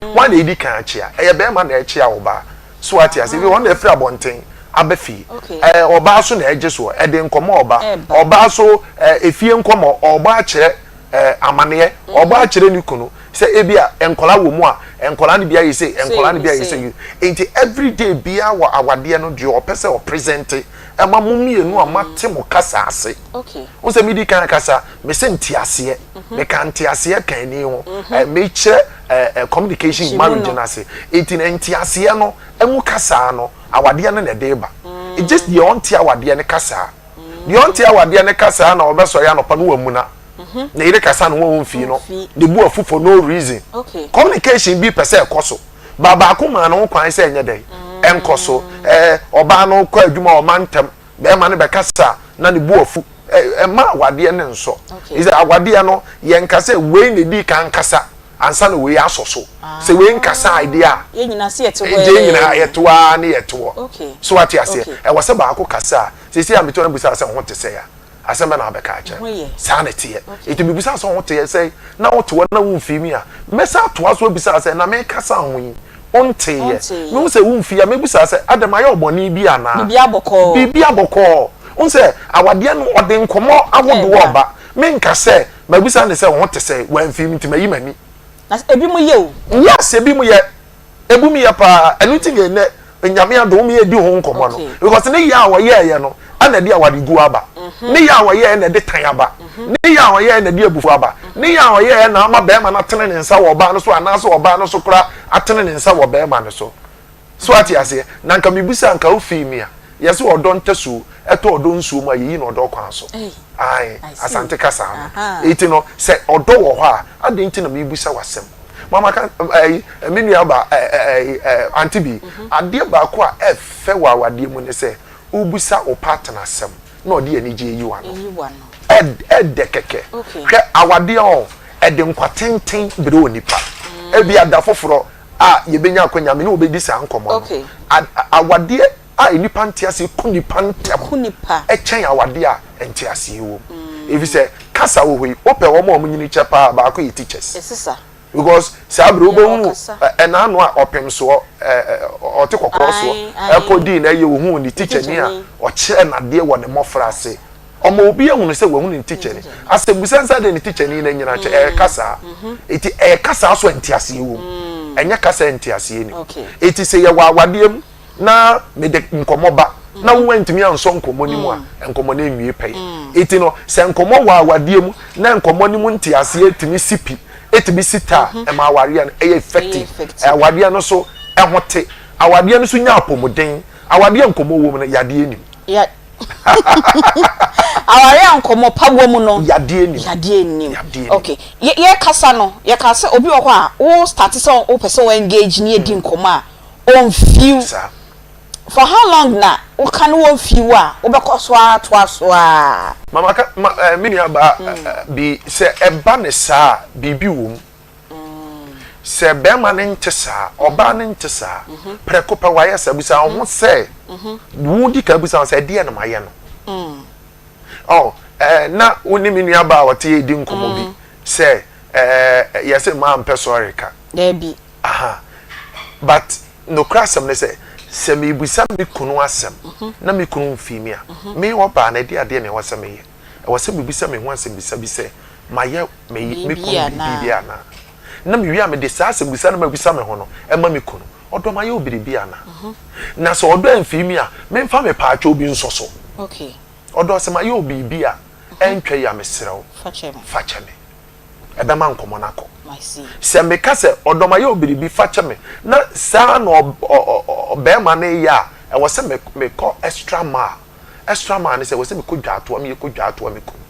Hwan na edi kan akyea? Ɛyɛ bɛrima na ɛkyea ɔbaa. So ate ase? Ebi wɔn na ɛfiri abɔnten aba fie. Ɛɛ ɔbaa so na ɛgye soɔ. Ɛde nkɔmɔ ɔba. Ɔbaa so ɛɛ efie nkɔmɔ ɔbɔ akyerɛ ɛɛ amaneɛ. Ɔbɔ akyerɛ ne kunu sɛ ebi a nkɔla wɔ mu a nkɔla no bi ayɛ sei, nkɔla no bi ayɛ sei. Nti everyday biara wɔ awadeɛ no deɛ ɔpɛ sɛ ɔpresente ɛma mo mmienu a moate mo kasa ase. Wohu sɛ medi kan akasa, mese nteaseɛ. Meka nteaseɛ ka ani ho. Mekyerɛ communication in marriage no ase. Enti na nteaseɛ no mu kasaa no, awadeɛ no na ɛde ba. It's just deɛ ɔnte awadeɛ no kasaa. Deɛ ɔnte awadeɛ no kasaa na ɔbɛsɔre anɔpa no wamuna. Ne yere kasa no wɔn mfii no. Ne bu afu for no reason. Communication bi pɛ sɛ ɛkɔ so. Ba baako maa ne ho kwan sɛ ɛnyɛ dɛn ɛnkɔ so. Ɔbaa no kɔ adwuma ɔma ntɛm. Bɛrima no bɛkasa a, na ne bo afu. Ɛmma awadeɛ no nsɔ. Ɛfiri sɛ awadeɛ no, yɛnka sɛ wei na ɛdii kan kasa ansa na wei asɔ so. Sɛ wei nkasae deɛ a, Yɛn nyinaa sɛ yɛte hɔ yɛn nyinaa yɛte hɔ ara ne yɛte hɔ. So woate aseɛ? Ɛwɔ sɛ baako kasa a, seesei a mete hɔ na mebisa wo sɛ wo ho te sɛn a, Asɛm bɛn na wobɛka akyerɛ me? Saa na ɛteɛ. Enti mebisa sɛ, Wo ho te sɛn? Na wote hɔ na womfii me a, mɛsan atoa so abisa sɛ, Na merekasa ho yi, wonteeɛ? Mehu sɛ womfii a, mɛbisa sɛ, Adɛn, mayɛ wo bɔne bi anaa? Biribiara bɔkɔɔ. Wohu sɛ, awadeɛ no, ɔde nkɔmmɔ ahodoɔ reba. Menka sɛ, mabisa no sɛ, Wo ho te sɛn? Wamfii me nti, mayi m'ani. Na ebinom yɛ o. Yes, ebinom yɛ. Ebu me yɛ paa ɛno nti na ɛnɛ Nyame adom me yɛdi ho nkɔmmɔ no because ne yɛ a ɔyɛɛyɛ no ɛna ɛde awaregu aba, ne yɛ a ɔyɛɛ na ɛde tan aba, ne yɛ a ɔyɛɛ na ɛde abufuo aba, ne yɛ a ɔyɛɛ na ama bɛrima no atene ne nsa wɔ ɔbaa no so anaasɛ ɔbaa no so koraa atene ne nsa wɔ bɛrima no so. So ate aseɛ? Na nka mebisa nka wofii me a, yɛse ɔdɔ ntasuo ɛtɔ ɔdɔ nsuo mu a yɛyi no ɔdɔ kwan so. Ae, Asante kasa no. Enti no sɛ ɔdɔ wɔ hɔ a, adɛn nti na mebisa wo asɛm? Mama ka ɛyi me nua ba ɛyi ante bi adeɛ baako a ɛfɛ wɔ awadeɛ mu ne sɛ wobisa wo partner asɛm na ɔde anigye yi w'ano. Ɛdɛ kɛkɛ. Hwɛ awadeɛ ɔ ɛde nkwa tenten brɛ onipa. Ebi ada foforɔ a yɛbɛnya akwanya me ne wo bɛdi saa nkɔmmɔ no. Awadeɛ a nnipa nte aseɛ ku nnipa ntɛm kyɛn awadeɛ a nteaseɛ wɔ mu. Ɛfiri sɛ kasa wɔ hɔ yi, wopɛ wɔn a wɔnyini kyɛ paa baako yɛ teachers. Because saa berɛ wobɛhunu ɛna ano a ɔpem soɔ, ɔte kɔkɔɔ soɔ, ɛkɔ dii na ɛyɛ ohuu ne tikyani a ɔkyerɛ no adeɛ wɔ ne mmɔfra ase. Ɔma obi ahunu sɛ wahunu ne tikyani. Asɛmbusa nsa deɛ ne tikyani no anyini akyɛ, ɛyɛ kasaa. Enti ɛyɛ kasaa so a nteaseɛ wɔ mu. Ɛnyɛ kasa a nteaseɛ nni mu. Enti sɛ yɛwɔ awadeɛ mu na mede nkɔmmɔ ba na wo antumi ansɔ nkɔmmɔ no mu a, nkɔmmɔ no nwie pɛyɛ. Enti no, sɛ nkɔmmɔ wɔ awadeɛ mu na nkɔmmɔ no mu nteaseɛ tumi si pi, ɛtumi si ta a, ɛma awareɛ no ɛyɛ effective. Awadeɛ no so ɛho te. Awadeɛ no so nya apɔmuden. Awadeɛ a nkɔmmɔ wɔ mu no, yadeɛ nnim. Awareɛ a nkɔmmɔ pa wɔ mu no, yadeɛ nnim. Yadeɛ nnim. Okay. Yɛkasa no, yɛka sɛ obi wɔ hɔ a, wo start sɛ wopɛ sɛ wo engage ne yɛdi nkɔmmɔ a, ɔmfiw. Saa. For how long na woka no wɔmfiw a, wobɛkɔ so ara atoa so ara? Mama ka, ma, eh, me nua baa bi, sɛ ɛba no saa a, biribi wɔ mu. Sɛ bɛrima no nte saa, ɔbaa no nte saa, prɛko pɛ wayɛ saa, bisa wo ho sɛ, wodi kan bisa wo sɛ, ɛdeɛn na mayɛ no? Oh, eh, na wo ne me nua baa a ɔte yɛ di nkɔmmɔ bi sɛ, eh, yɛse mmaa mpɛ sɔre ka. Daabi. Aha. But nokorɛ asɛm ne sɛ, sɛ mebisa me kunu asɛm na me kunu mfii me a, me ɔbaa no, ɛdeɛ adeɛ na ɛwɔ sɛ meyɛ? Ɛwɔ sɛ mebisa me ho asɛmbisa bi sɛ, mayɛ me me kunu biribi bi anaa? Na mewie a, mede saa asɛmbisa no mabisa me ho no ma me kunu. Ɔdɔ, mayɛ wo biribi anaa? Na sɛ ɔdɔ amfii me a, memfa me paatwoo bi nsɔ so. Ɔdɔ, sɛ mayɛ wo biribi a ɛntwa yi a, mesrɛ wo, fa kyɛ me. Ɛbɛma nkɔmmɔ no akɔ. Sɛ meka sɛ, Ɔdɔ, mayɛ wo biribi, fa kyɛ me, na saa na ɔbarima no reyɛ a, ɛwɔ sɛ mekɔ extra mile. Extra mile ne sɛ, ɛwɔ sɛ mekɔ dwaatoa, meyɛ kɔ dwaatoa me kunu.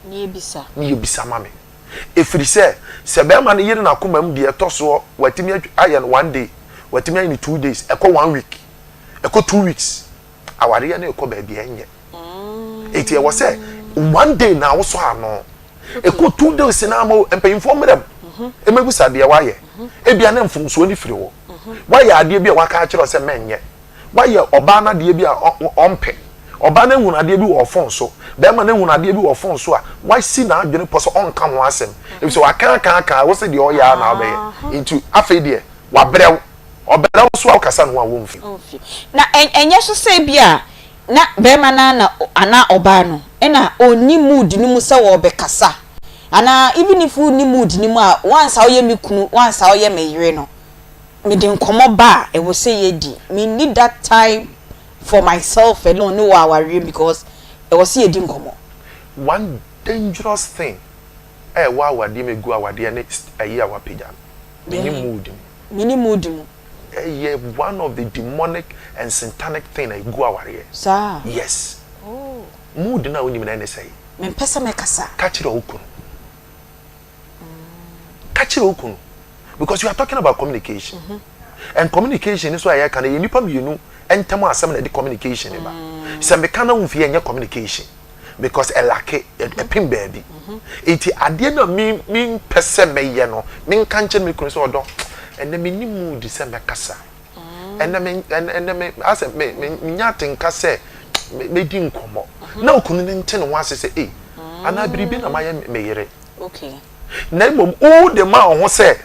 Ne yɛbisa. Ne yɛbisa ma me. Ɛfiri sɛ, sɛ barima no yere n'akoma mu deɛ ɛtɔ soɔ, watumi ayɛ no one day, watumi ayɛ no 2 days, ɛkɔ one week, ɛkɔ 2 weeks, awareɛ no rekɔ baabi a ɛnyɛ. Enti ɛwɔ sɛ one day na wosɔ ano. Ɛkɔ 2 days na ama mpanyinfoɔ mmerɛ mu. Ɛmɛbisa deɛ wayɛ. Ebia ne mfomsoɔ no firi hɔ. Wayɛ adeɛ bi a waka akyerɛ sɛ mɛnyɛ. Wayɛ ɔbaa no adeɛ bi a ɔmpɛ. Ɔbaa no ahunu adeɛ bi wɔ phone so. Bɛrima no ahunu adeɛ bi wɔ phone so a wasi n'adwene pɔ sɛ ɔnka ho asɛm. Efisɛ waka aka aka a wose deɛ ɔyɛ ara na wobɛyɛ. Nti afei deɛ. Wabrɛ wo. Ɔbrɛ wo so a wokasa ne ho a womfi. Womfi. Na ɛnyɛ so sɛ bi a na bɛrima no ara na anaa ɔbaa no na ɔnni mood no mu sɛ wɔrebɛkasa anaa even if wonni mood no mu a once a woyɛ me kunu once a woyɛ me yere no mede nkɔmmɔ ba a ɛwɔ sɛ yɛdi. Menni that time for myself alone ne wɔ awareɛ mu because ɛwɔ sɛ yɛdi nkɔmmɔ. One dangerous thing a ɛwɔ awadeɛ mu ɛgu awadeɛ ne ayi a wapagya no. Menni mood mu. Menni mood mu. Ɛyɛ one of the demonic and satanic thing a ɛgu awareɛ. Saa? Yes. Oh. Mood no a wonim no ɛne sɛn? Mempɛ sɛ mɛkasa. Ka kyerɛ wo kunu. Ka kyerɛ wo kunu because you are talking about communication. Mm -hmm. And communication nso a yɛka no yɛ nnipa mmienu ntam asɛm na ɛde communication ba. Mm. Sɛ meka na womfie ɛnyɛ communication because ɛlake ɛpem baabi. Nti adeɛ no a me mempɛ sɛ mɛyɛ no menka nkyerɛ me kunu sɛ ɔdɔ ɛnɛ menni mood sɛ mɛkasa. Ɛnɛ me ɛnɛ me asɛ me menya atenka sɛ mɛdi nkɔmmɔ. Na okunu no nte ne ho ase sɛ ei anaa biribi na mayɛ me yere. Okay. Na mmom wode ma wo ho sɛ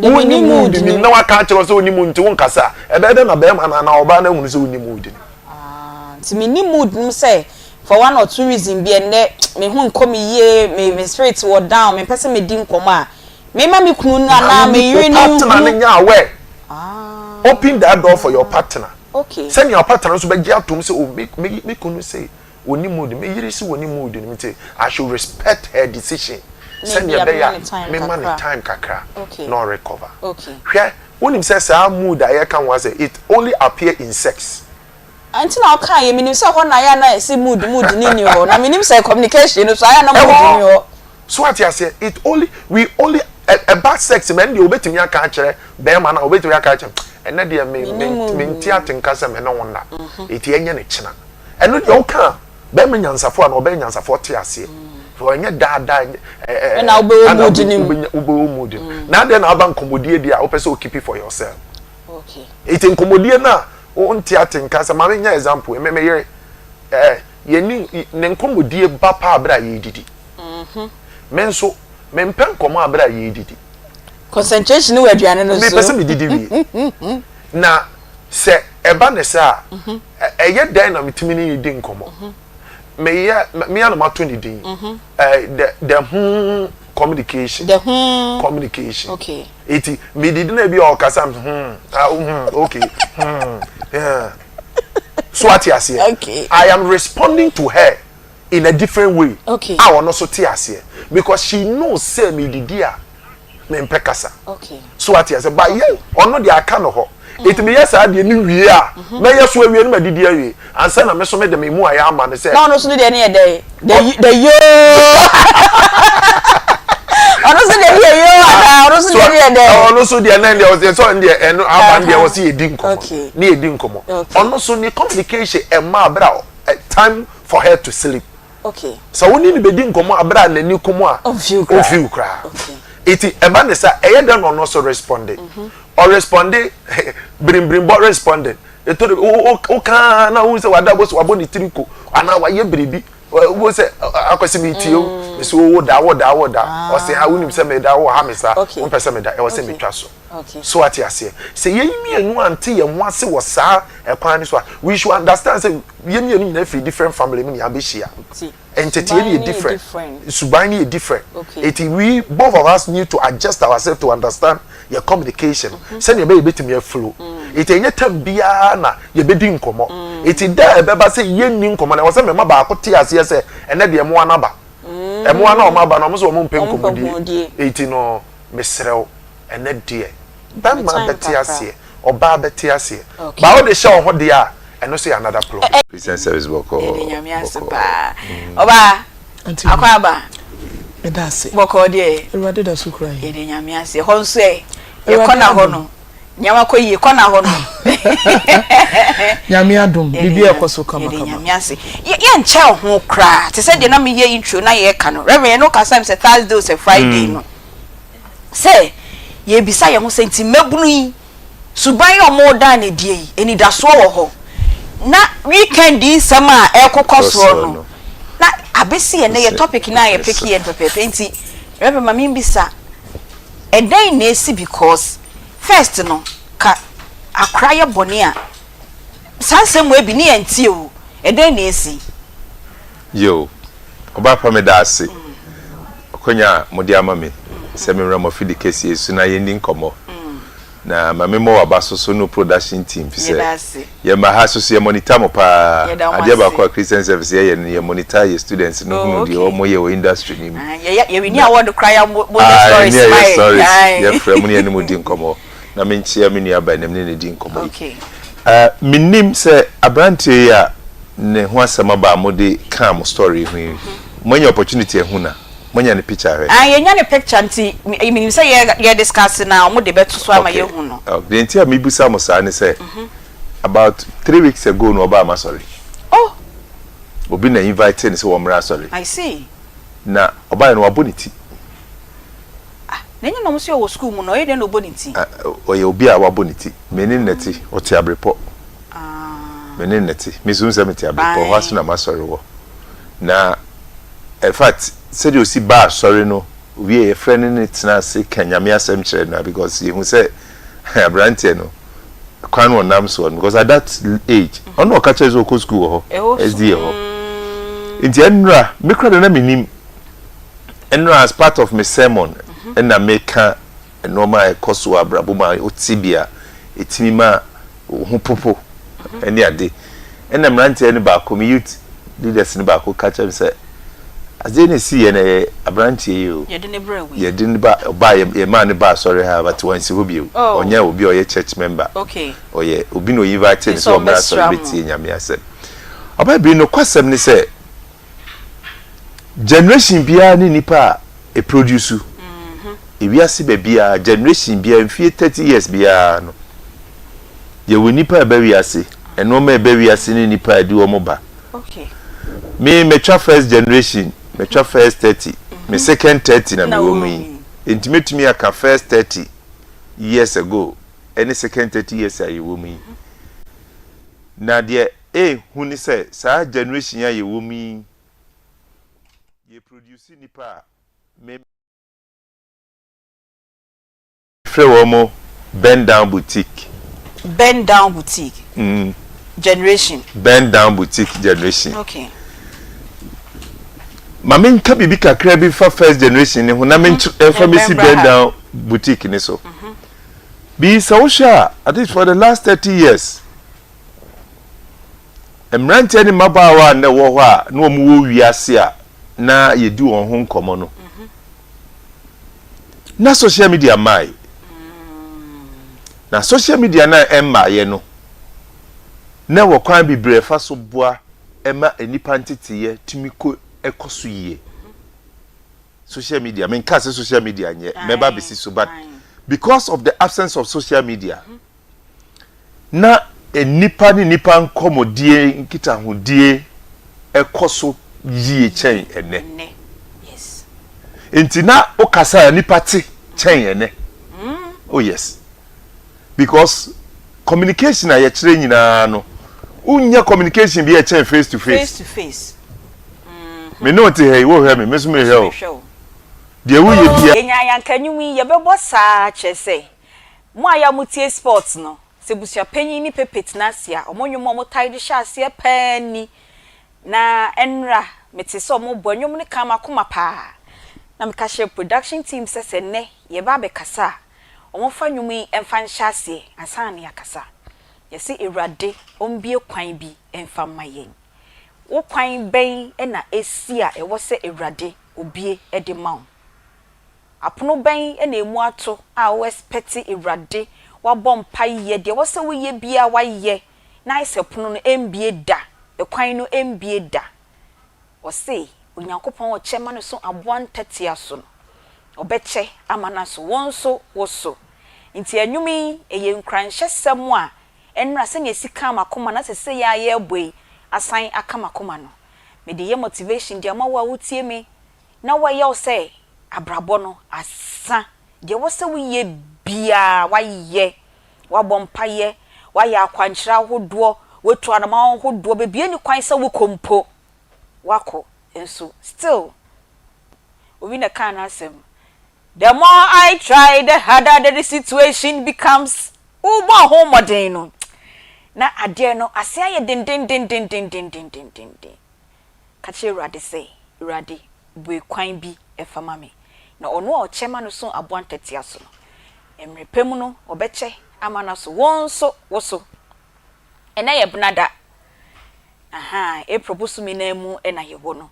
wonni mood nim na waka akyerɛ wo sɛ wonni mood nti wonkasa a, ɛbɛyɛ dɛn na barima no anaa ɔbaa no ahunu sɛ wonni mood nim? Ah, nti menni mood nim sɛ for one or two reason bi ɛnnɛ me ho nkɔ me yie, me me spirit wɔ down, mempɛ sɛ medi nkɔmmɔ a, mema me kunu no anaa me yere no nhunu. Wo partner no nyɛ aware. Ah. Open that door for your partner. Okay. Sɛnea wo partner no nso bɛgye atom sɛ oh me me me kunu se Ɔnni mood, me yere se ɔnni mood no nti I should respect her decision sɛdeɛ ɛbɛyɛ a mema no time kakra na ɔrecover. Hwɛ, wonim sɛ saa mood a yɛreka ho asɛm it only appear in sex. Nti na ɔkaa yɛ, menim sɛ hɔ na ayɛ a na yɛse mood mood no nni hɔ, na menim sɛ communication no so ayɛ a na mood nni hɔ. So wate aseɛ, it only, we only, ɛba sex mu ɛno deɛ wobɛtumi aka akyerɛ bɛrima no a wobɛtumi aka akyerɛ no, ɛnɛ deɛ me, me, mente atenka sɛ me ne wo nna, nti ɛnyɛ no kyena. Ɛno deɛ woka a, bɛrima nyansafoɔ anaa ɔbaa nyansafoɔ te aseɛ. So ɛnyɛ daa daa ɛɛ ɛna wobɛwɔ mood no mu. Wobɛwɔ mood no. Na adɛn na aba nkɔmmɔdie deɛ a wopɛ sɛ wo keep it for yourself. Okay. Eti nkɔmmɔdie no a wonte ate nka sɛ maame nyɛ example me me yere ɛɛ yɛni ne nkɔmmɔdie ba paa berɛ a yɛredidi. Me nso mempɛ nkɔmmɔ a berɛ a yɛredidi. Concentration wɔ aduane no so. Mepɛ sɛ medidi wie. Na sɛ ɛba ne saa a, ɛyɛ dɛn na metumi ne no di nkɔmmɔ? Meyɛ, me ara na mato ne din. The, the hmm communication. The hmm. Communication. Okay. Eti, medidi na ebi a ɔkasa, hmm, ah, hmm, okay, hmm, yeah. So ate aseɛ? Okay. I am responding to her in a different way. Okay. A ɔno nso te aseɛ. Because she knows sɛ medidi a, mempɛ kasa. Okay. So ate ase ba yɛ ɔno deɛ aka no hɔ. Eti meyɛ saa deɛ ne wie a mhm. mɛyɛ so awie no ma didi awie ansa na me so mede me mu ayɛ ama no sɛ. Na ɔno so ne deɛ ne yɛ dɛ the the yoo. Ɔno so deɛ ne yɛ yoo anaa ɔno so deɛ ne yɛ dɛ. Ɔno so deɛ ne deɛ ɔsɛ sɛ ɔno deɛ ɛno aba deɛ ɔsɛ yɛ di nkɔmɔ ne yɛ di nkɔmɔ. Ɔno so ne communication ɛma abira eh, time for her to sleep. Okay. Sɛ wo ne no bɛdi nkɔmmɔ aberɛ a n'ani kum a, Ɔmfii wo koraa. ɔmfii wo koraa. Okay. Eti ɛba ne sa, ɛyɛ dɛn na ɔno nso responde? Ɔresponde birimbirim-bɔ responding. Ɛtɔ da bi, wo wo woka ara na wohu sɛ wada abɔ so, wabɔ ne tiri ko anaa wayɛ biribi. Wohu sɛ Akwasi metie wo, mese wo woda, woda, woda. Ɔse ha wonim sɛ meda, wo ha me saa, Okay. wompɛ sɛ meda, ɛwɔ sɛ Okay. metwa so. Okay. So ate aseɛ? Sɛ yɛn mmienu ante yɛn ho ase wɔ saa ɛkwan no so a, we should understand sɛ yɛn mmienu nyinaa firi different family mu na yɛabɛhyia. Nti Nteteɛ no suban yɛ no yɛ different. different. Suban no yɛ different. Okay. Eti we both of us need to adjust ourselves to understand yɛ communication no sɛnea ɛbɛyɛ yɛbɛtumi aflow. Eti ɛnyɛ time biara na yɛbɛdi nkɔmmɔ. Eti da a ɛbɛba sɛ yɛnni nkɔmmɔ no, ɛwɔ sɛ mema baako te aseɛ sɛ ɛnɛ deɛ mmoa no aba. Mmoa no a wɔaba no, wɔn nso wɔmpɛ Wɔmpɛ nkɔmmɔdie. nkɔmmɔdie. Eti no, mesrɛ wo, ɛnɛ deɛ bɛrima Time bɛte kakra. aseɛ, ɔbaa bɛte aseɛ. Okay. But wode hyɛ wo ho deɛ a, ɛno nso yɛ another problem. Christian service bɔkɔɔ. Yɛde Nyame ase bɔkɔɔ. paa. Ɔbaa, Auntie akɔ Wu, aba. meda ase. Bɔkɔɔ deɛ. Awurade da so kura yɛn. Yɛde Nyame ase. Ɛhɔ nso ɛ, yɛ Awurade kɔna hɔ adom. no, nneɛma kɔ yie, kɔna hɔ no. Nyame adom, Yɛde biribi Nyame, ɛkɔ so kama yɛde kama. Nyame ase. Yɛ, yɛnkyɛ ho koraa. Te sɛ deɛ na meyɛ intro na yɛreka no. Reverend, yɛne wo kasa m sɛ Thursday o sɛ Friday no. Sɛ yɛrebisa yɛn ho sɛ, nti mmabunu yi, suban a wɔreda no adie yi, anidasoɔ wɔ hɔ? Na weekend yi nsɛm a ɛrekokɔ soɔ no, na abɛsi ɛnnɛ yɛ topic no a yɛpeke yɛ no pɛpɛɛpɛ. Nti Rev. Ma membisa, ɛdɛn na ɛsi because. First no ka akora yɛ bɔne a saa nsɛm wei bi ne yɛn ntie o, ɛdɛn na esi? Yoo, ɔbaa pa meda ase akwanya a mode ama me sɛ memmra mo afidi kɛseɛ yi so na yɛnni nkɔmmɔ. Na ma me mmɔ w'aba so so ne wo production team fisɛ yɛ mma ha so so yɛ monitor mo paa. Adeɛ baako a Christian service yɛyɛ no yɛ monitor yɛ students no hunu deɛ wɔn yɛ wɔ industry no mu. Na ae ne yɛyɛ stories yɛfrɛ mo ne yɛne mo di nkɔmmɔ. Na me nkyea me nua baa na me ne no di nkɔmmɔ yi. Me nim sɛ abranteɛ yi a ne ho asɛm aba a mo de kaa mo story ho yi mo anya opportunity ahu no a? Moanya ne picture ahwɛ? Ae yɛnya ne picture nti menim sɛ yɛ yɛ discuss no a wɔn de bɛto so ama Okay yɛahu no. ok deɛ nti a mebisa mo saa ne sɛ about 3 weeks ago no ɔbaa m'asɔre. Oh! Obi na invite no sɛ wɔmmra asɔre. I see. Na ɔbaeɛ no wabɔ ne ti. Ah na ɛnyɛ na wɔn nso yɛ wɔ school mu no ɔyɛ dɛn na ɔbɔ ne ti? Ah ɔyɛ obi a wabɔ ne ti. Me ne no na ɛte, ɔte Abrepɔ. Ah. Me ne no na ɛte. Me nso wohu sɛ mete Abrepɔ, hɔ ara Ae. so na m'asɔre wɔ. Na in fact sɛdeɛ ɔsi baa asɔre no wie yɛfrɛ no ne tena ase ka Nyame asɛm kyerɛ no a because yɛhu sɛ abranteɛ no kwan no ɔnam soɔ no because at that age ɔno ɔka kyerɛ sɛ ɔkɔ school wɔ hɔ SDA hɔ nti ɛnora me kora de na menim ɛnora as part of me sermon ɛna meka nnoɔma a ɛkɔ so wɔ abrabɔ mu a wote bi a ɛtumi ma wo ho popo ne ade. Ɛna mmeranteɛ no baako, me youth leaders no baako ka kyerɛ me sɛ, adeɛ no ɛsiiɛ no ɛyɛ aberanteɛ yi o. Yɛde no brɛɛ wo yi. Yɛde no ba, ɔbaa, yɛmaa no baa asɔre ha but wansi hɔ bio. Oh. Ɔnyɛ obi a ɔyɛ church member. Okay. Ɔyɛ obi na ɔinvite no Sɛ sɛ ɔmmra asɔre ɔmmɛsra mo. bɛtie Nyame asɛm. Ɔbaa bi, nokwasɛm ne sɛ, Generation biara ne nipa a ɛproduce. Ewiase baabiara, generation biara, mfie 30 years biara no, yɛwɔ nipa a ɛba wiase, nneɛma a ɛba wiase ne nipa a ɛde wɔn ba. Me, matwa first generation, matwa first 30, me second 30 na mewɔ mu yi. Enti mɛtumi aka first 30 years ago ɛne second 30 years a yɛwɔ mu yi. Na deɛ ɛyɛ hu ne sɛ saa generation yi a yɛwɔ mu yi, yɛ produce nnipa a me frɛ wɔn Bend Down Boutique. Bend Down Boutique generation. Bend Down Boutique generation. Okay. Ma me nka biribi kakra bi fa first generation ne ho na me nfa me si Bend Down Boutique ne so. Bi sɛ wohwɛ a at least for the last 30 years, mmeranteɛ ne mmabaawa a na ɛwɔ hɔ a na wɔn wɔ wiase a na yɛdi wɔn ho nkɔmɔ no, na social media mmae. Na social media na ɛmmaeɛ no, na wɔ kwan bebree ɛfa so boa ɛma nnipa nteteyɛ tumi kɔ ɛkɔ so yie. Social media, menka sɛ social media nyɛ, mɛba bɛsi so, but because of the absence of social media, na nnipa ne nnipa nkɔmmɔdie, nkitahodie ɛkɔ so yie kyɛn ɛnɛ. Nti na wokasa a nipa te kyɛn ɛnɛ. Oh yes, because communication a yɛkyerɛ nyinaa no, wonya communication bi a ɛkyɛn face to face. Face to face. Me ne wo te ha yi, wohwɛ me, me nso mehwɛ wo. Deɛ woyɛ bia. Yɛnya yanka nnwom yi yɛbɛbɔ saa kyerɛ sɛ mo a yɛ a motie sports no, sɛ busuapanyin ne Pepe tena ase a, wɔn nnwom a wɔtae de hyɛ aseɛ paa ni. Na ɛnnora, metee sɛ wɔrebɔ nnwom no kaa m'akoma paa. Na meka kyerɛɛ production team sɛ sɛ nnɛ yɛreba abɛkasa a, wɔmfa nnwom yi mfa nhyɛ aseɛ ansa na yɛakasa. Yɛse Awurade ɔmbue kwan bi mfa mma yɛn. Wo kwan bɛn na ɛsi a ɛwɔ sɛ Awurade obue de ma wo? Apono bɛn na emu ato a wo expect Awurade, wabɔ mpaeɛ, deɛ ɛwɔ sɛ woyɛ biara wayɛ, na ayɛ sɛ pono no ɛmbue da, ɛkwan no ɛmbue da. Ɔse Onyankopɔn ɔkyɛ ma no so aboa ntatia so no, ɔbɛkyɛ ama no aso wo nso wo so. Nti ɛnwom yi ɛyɛ nkuranhyɛsɛm a ɛnora sɛnea ɛsi kaa m'akoma na sesei a yɛrebɔ yi asan aka m'akoma no. Mede yɛ motivation de ama wo a wotie me na woayɛ wo sɛ abrabɔ no asa, deɛ ɛwɔ sɛ woyɛ biara woayɛ, woabɔ mpaeɛ, woayɛ akwankyerɛ ahodoɔ, woatu anamɔn ahodoɔ, baabi a ɛnni kwan sɛ wokɔ mpo woakɔ nso still obi na ɛkaa n'asɛm. The more I try, the harder the situation becomes. Wobɔ ho mmɔden no, na adeɛ no ase ayɛ dendendendendendendendenden. Ka kyerɛ Awurade sɛ, Awurade, bue kwan bi fa ma me. Na ɔno a ɔkyɛ ma no so aboa ntɛtea so no, mmerɛ pa mu no, ɔbɛkyɛ ama no aso wo nso wo so. Ɛnnɛ yɛ Benada. Ahaa, April bosome no ara mu na yɛwɔ no.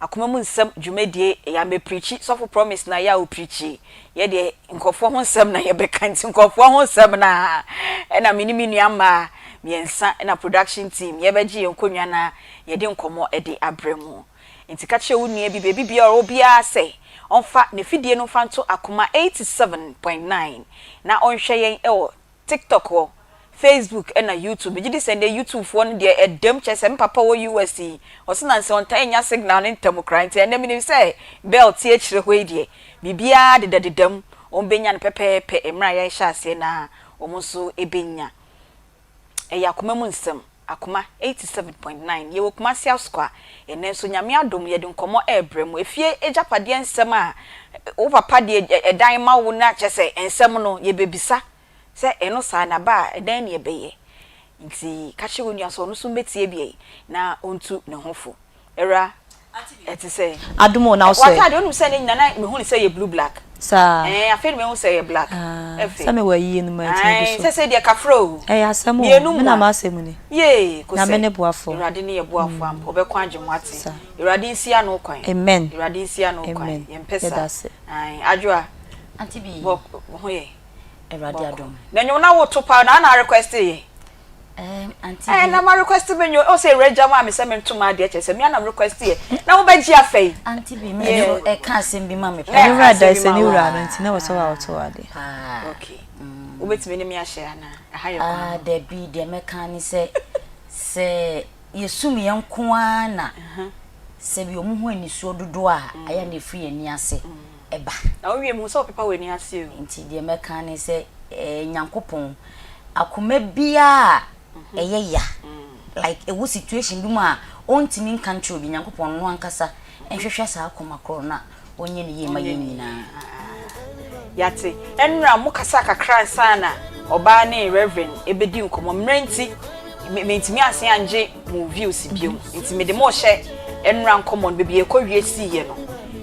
Akoma mu nsɛm dwumadie, ɛyɛ a mɛpreachi, Sɔfo Promise na ɛyɛ a ɔpreachi. Yɛ deɛ nkurɔfoɔ ho nsɛm na yɛbɛka nti nkurɔfoɔ ho nsɛm no ara ɛna me ne me nua mmaa mmiɛnsa na production team yɛbɛgye yɛn nkonnwa na yɛde nkɔmmɔ de abrɛ mo. Nti ka kyerɛ wo nua bi baabi biara ɔwɔ biara sɛ ɔmfa n'afidie no mfa nto Akoma 87.9 na ɔnhwɛ yɛn wɔ TikTok hɔ, Facebook ɛna YouTube. Megye di sɛ ndɛ YouTube foɔ no deɛ ɛdam kyerɛ sɛ me papa wɔ US yi ɔse nansa ɔntaa nnya signal no ntɛm koraa nti ɛnɛ menim sɛ Bell te akyire hɔ yi deɛ biribiara deda deda mu wɔn bɛnya no pɛpɛɛpɛ mmerɛ a yɛhyɛ aseɛ no ara wɔn nso bɛnya. Ɛyɛ akoma mu nsɛm. Akoma 87.9 Yɛwɔ Kumasi Asokwa ɛnɛ nso Nyame adom yɛde nkɔmmɔ ɛrebrɛ mo. Efie agyapadeɛ nsɛm a wo papa de ɛdan ma wo na kyerɛ sɛ nsɛm no yɛbɛbisa sɛ ɛno saa na ba a ɛdɛn na yɛbɛyɛ. Nti ka kyerɛ wo nua sɛ ɔno nso mmɛtie bi na ɔntu ne ho fo. Awura, ɛte sɛn? Adom o, na wo sɛ? W'ataade, wonim sɛ ne nyina na mehu no sɛ ɛyɛ blue black. Saa. Ɛɛ, afei na mehu sɛ ɛyɛ black. Ah, sɛ mewɔ ayie no mu a, ɛtumi gu so. Ae, sɛsɛi deɛ kafra o. Ɛyɛ asɛm o, Mmienu me na mua. m'asɛm ni. Yee, kosɛ. Nyame ne boafoɔ. Awurade ne yɛ boafoɔ ampa, ɔbɛko agye mo ate. Saa. Awurade nsi ano kwan. Amen. Awurade nsi ano kwan, Amen. yɛmpɛ Yɛda saa. ase. Ae, Adwoa, Auntie Bee. bɔ, wo ho yɛ? Awurade Bɔkɔ. adom. Na nnwom no a woto paa no, ana arequest yɛ? Ɛɛ na ma request me nyo ɔsɛ ewura gya maa me sɛ me nto m'adeɛ kyɛ sɛ me anam request yɛ na wo bɛ gye afa yi. Auntie bi me nso ɛka asɛm bi ma me paa. Ɛne wura da sɛ ne wura no nti na wɔ sɛ wa ɔto adeɛ. Paa. Okay. Wobɛtumi ne me ahyɛ ana ɛha yɛ kwan. Ah dabi deɛ mɛka ne sɛ sɛ yɛsum yɛn nko ara na sɛ bi ɔmo ho anisuo dodoɔ a ayɛ na ɛfiri yɛn ani ase ɛba. Na wowie mehu sɛ wopepa w'ani ase o. Nti deɛ mɛka ne sɛ Nyankopɔn akoma biaa a ɛyɛ ya like ɛwɔ situation bi mu a ɔntumi nka nkyerɛ obi Nyankopɔn no ankasa nhwehwɛ saa akoma korɔ na ɔnyɛ ne yie ma yɛn nyinaa. Yɛate. Ɛnora mo kasaa kakra ansa na ɔbaa ne Reverend ɛbɛdi nkɔmmɔ. Mmerɛ nti mantumi ansan angye mo views bio nti mede mo rehyɛ ɛnora nkɔmmɔ no baabi yɛkɔ wie siiɛ no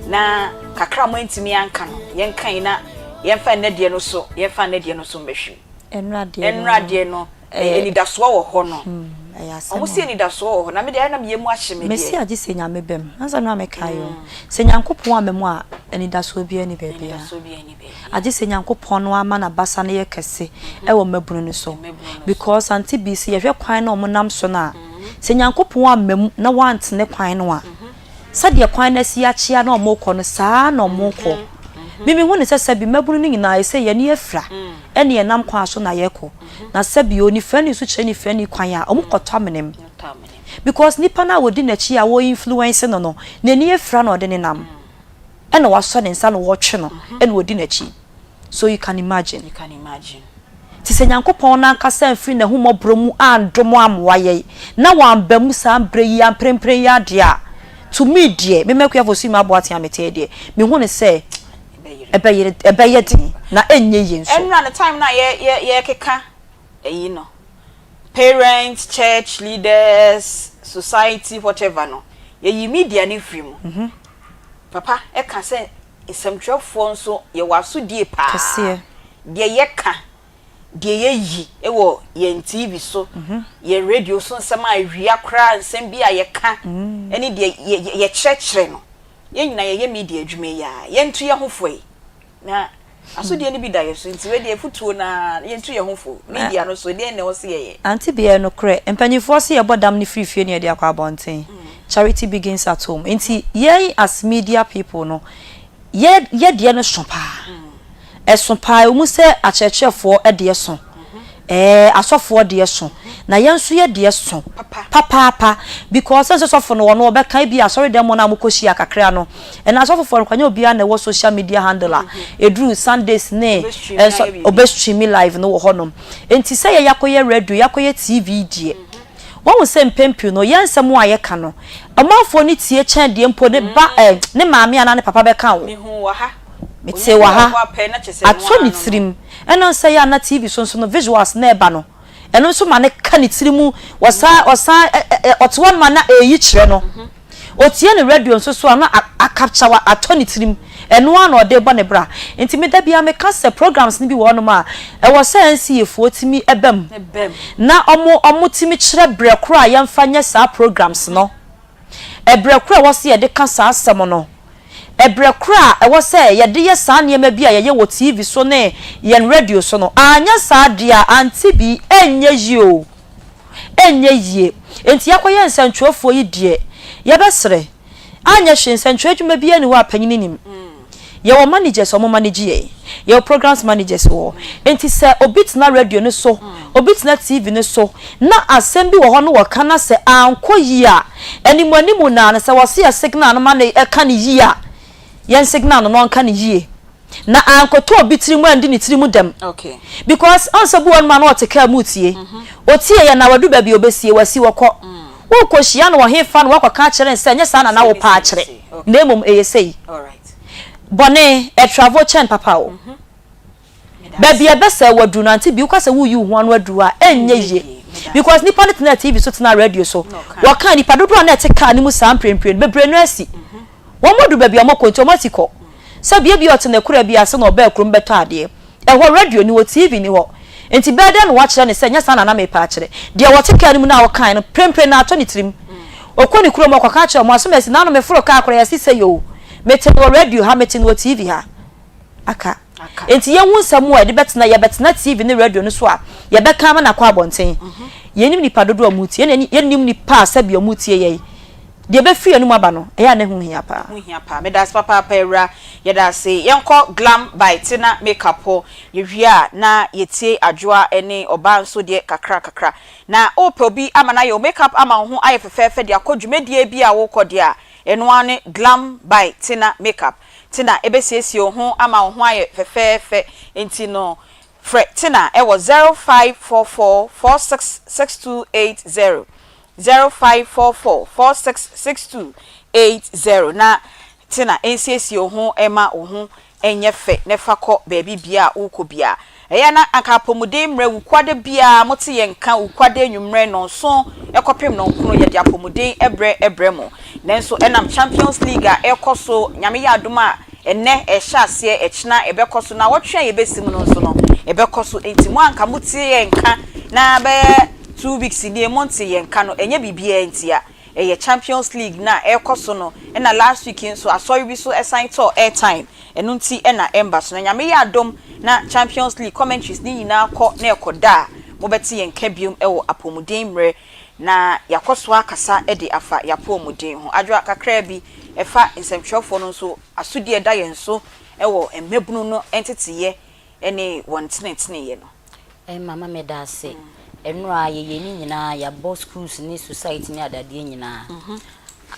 na kakra a moantumi anka no yɛnka yi na yɛmfa nnɛ deɛ no so yɛmfa nnɛ deɛ no so mmɛhwim. Ɛnora deɛ no Ɛnora deɛ no anidasoɔ wɔ hɔ no. Ɛyɛ asɛm Wɔn si anidasoɔ wɔ hɔ na me deɛ ayɛ na me yam ahye me deɛ. Mesi agye sɛ Nyame bɛm. Ansa na mekae o. Sɛ Nyankopɔn amma mu a anidasoɔ biara nni baabiara. Anidasoɔ biara nni baabiara. Agye sɛ Nyankopɔn no ama n'abasa no yɛ kɛse ɛwɔ mmabunu no so. Because Auntie Bee sɛ yɛhwɛ kwan no a wɔnam so no a, sɛ Nyankopɔn amma mu na wantene kwan no a, Sɛdeɛ kwan no asi akyea na wɔrekɔ no, saa ara na wɔrekɔ. Me mehu no sɛ sɛbi mmabunu no nyinaa ɛsɛ yɛn ani afira ɛne yɛnam kwan so na yɛrekɔ. Na sɛbi onifirani nso kyerɛ nifirani kwan a, wɔkɔtɔ amena mu. Because nipa no a wɔdi n'akyi a wɔ influence no no, n'ani afira na ɔde nenam. Ɛna wasɔ ne nsa na ɔretwe no ɛna ɔdi n'akyi. So you can imagine. You can imagine. Nti sɛ Nyankopɔn no ankasa amfiri n'ahummɔborɔ mu andom ammoa yɛn, na wamba mu saa mberɛ yi ara mprempren yi ara deɛ a, to me deɛ, me Makuya Fosu Mmaa Boateng a mete yi deɛ, mehu no sɛ ɛbɛyere, ɛbɛyɛ den, na ɛnyɛ yie nso. Ɛnora no time no a yɛ yɛ yɛkeka ɛyi no, parents, church leaders, society whatever no, yɛyi media no firi mu. Papa ɛka sɛ Nsɛmtwerɛfoɔ nso yɛwɔ asodie paa. Kɛseɛ. Deɛ yɛka, deɛ yɛyi wɔ yɛn TV so, yɛn radio so nsɛm a awia koraa nsɛm bi a yɛka ne deɛ yɛkyerɛkyerɛ no, yɛn nyinaa yɛyɛ media adwuma yi ara, yɛntu yɛn ho fo yi. Na asodie no bi da yɛn so nti wei deɛ afutuo no ara yɛntu yɛn ho fo. Media no so deɛn na ɛwɔ sɛ yɛyɛ? Auntie Bea ɛyɛ nokorɛ, mpanyinfoɔ se yɛbɔ dam no firi fie na yɛde akɔ abɔnten. Charity begins at home nti yɛn as media people no yɛ yɛ deɛ no so paa ɛso paa ɛwɔ mu sɛ akyerɛkyerɛfoɔ deɛ so ɛɛ asɔfoɔ deɛ so na yɛn nso yɛ deɛ so papaapa because sɛ sɔfo no ɔno ɔbɛka ebi asɔre dɛm no a mokɔ hyia kakra no ɛna asɔfofoɔ no kwanyɛ obiara na ɛwɔ social media handle a ɛduru Sundays ne ɛnso ɔbɛ stream live no wɔ hɔnom nti sɛ yɛ yakɔyɛ radio yakɔyɛ TV deɛ Woahu sɛ mpɛn pii no, yɛn nsɛm a yɛka no, ɔmanfoɔ no tie kyɛn deɛ mpo ne ba eh, ne maame anaa ne papa bɛka o. Mehuu wɔ ha. Metee wɔ ha, atɔ ne tirim. Ɛna sɛ yɛ a na TV so nso no visuals na ɛba no, ɛno nso ma no ka ne tiri mu. Ɔsan ɔsan ɛ ɛ ɔte hɔ nom a na ɛreyi kyerɛ no. Ɔtie no radio nso so a na a capture wa atɔ ne tirim. Ɛno ara na ɔde rebɔ ne bra. Nti me da biara meka sɛ programs no bi wɔ hɔnom a ɛwɔ sɛ NCA foɔ tumi ba mu na wɔn wɔtumi kyerɛ berɛ korɔ a yɛmfa nyɛ saa programs no. Ɛberɛ korɔ a ɛwɔ sɛ yɛde ka saa asɛm no. Ɛberɛ korɔ a ɛwɔ sɛ yɛde yɛ saa nneɛma bi a yɛyɛ wɔ TV so ne yɛn radio so no. Anyɛ saa deɛ a ante bi ɛnyɛ yie o. Ɛnyɛ yie. Enti yɛakɔyɛ nsɛntwerɛfoɔ yi deɛ, yɛbɛsrɛ. Anyɛ hwee, nsɛntwerɛ adwuma biara nni hɔ a panin nnim. Yɛwɔ managers a wɔmanage yɛn. Yɛwɔ programs managers wɔ hɔ. Enti sɛ obi tena radio no so, obi tena TV no so, na asɛm bi wɔ hɔ na wɔka na sɛ ankɔ yie a, animuanimu no ara no, sɛ wɔse yɛ signal no ma no ka no yie a, yɛn signal no na ɔnka no yie. Na ankɔtɔ obi tiri mu andi ne tiri mu dɛm. Because ɔn sɛ obi wɔ hɔnom a na ɔte kaa mu retie. Otie yɛ na wadu baabi a obesie, wasi wɔkɔ. Worekɔhyia no wɔ hefa na woakɔka akyerɛ no sɛ ɛnyɛ saa na na wopɛ akyerɛ, na mmom ɛyɛ sei. Bɔne, ɛtravel kyɛn papa o. Baabi a ɛbɛsɛe wo aduru no, ante bi, woka sɛ woreyi wo ho ano aduru a, ɛnyɛ yie. Because nnipa no tenaa TV so tenaa radio so, wɔkaa nnipa dodoɔ a na ɛte kaa no mu saa mprempren no, bebree no asi. Wɔadu baabi a wɔkɔ nti wɔasi kɔ. Sɛ bia bi a ɔte n'akura bi ase na ɔbaa kurom bɛtɔ adeɛ. Ɛhɔ radio nni hɔ, TV nni hɔ. Nti bɛyɛ dɛn na wakyerɛ no sɛ nyɛ saa na na merepɛ akyerɛ. Deɛ ɔte kaa no mu no a ɔkaeɛ no, prempren na atɔ ne tirim. Ɔkɔ ne kurom ɔkɔka kyerɛ wɔn, asɛm asi, naano meforo kaa koraa yɛse sei oo. Mete no wɔ radio ha, mete no wɔ TV ha. Aka. Enti yɛhu nsɛm a yɛde bɛtena, yɛbɛtena TV ne radio no so a, yɛbɛka ama no akɔ abɔnten. Yɛnnim nnipa dodoɔ a wɔretie, ɛna yɛnnim nnipa a sɛdeɛ wɔretie yɛn. Deɛ ɛbɛfiri yɛn anom aba no, ɛyɛ a na ɛho hia paa. Ho hia paa. Meda ase papaapa Awura. Yɛda ase. Yɛnkɔ Glam by Tina Makeup hɔ. Yɛwie a na yɛtie Adwoa ne ɔbaa nso deɛ kakra kakra. Na wopɛ obi ama no ayɛ wo makeup ama wo ho ayɛ fɛfɛɛfɛ de akɔ dwumadie bi a worekɔ deɛ a, ɛno ara ne Glam by Tina Makeup. Tina bɛsiesie wo ho ama wo ho ayɛ fɛfɛɛfɛ. Enti no, frɛ Tina wɔ 0544 46 6280, 0544 46 6280 na Tina nsiesie wo ho ma wo ho nyɛ fɛ na fa kɔ baabi biara a worekɔ biara. Ɛyɛ a na anka apɔmuden mmerɛ Wukuada biara mote yɛn nka Wukuada anwummerɛ nnɔnson kɔpem nnɔnkron yɛde apɔmuden berɛ brɛ mo. Nanso ɛnam Champions League a ɛrekɔ so, Nyame yɛ adom a ɛnnɛ ɛrehyɛ aseɛ, ɛkyena ɛbɛkɔ so, nnawɔtwe a yɛbɛsi mu no nso no ɛbɛkɔ so. Enti mo a anka mote yɛn nka na bɛyɛ two weeks nie monte yɛn nka no, ɛnyɛ biribiara ntia. Ɛyɛ Champions League no a ɛrekɔ so no na last week nso asɔre bi so san tɔɔ airtime ɛno nti na ɛmba so. Na Nyame yɛ adom na Champions League commentaries no nyinaa kɔ na ɛkɔ da a mobɛte yɛn nka biom wɔ apɔmuden mmerɛ na yɛakɔ so akasa de afa yɛapɔmuden ho. Adwoa kakraa bi ɛfa nsɛmtwerɛfoɔ no nso asodie a ɛda yɛn so wɔ mmabunu no nteteyɛ ne wɔn teneteneyɛ no. Eh mama medaase ɛnora yɛyɛ ne nyinaa yɛabɔ schools ne society ne adadeɛ nyinaa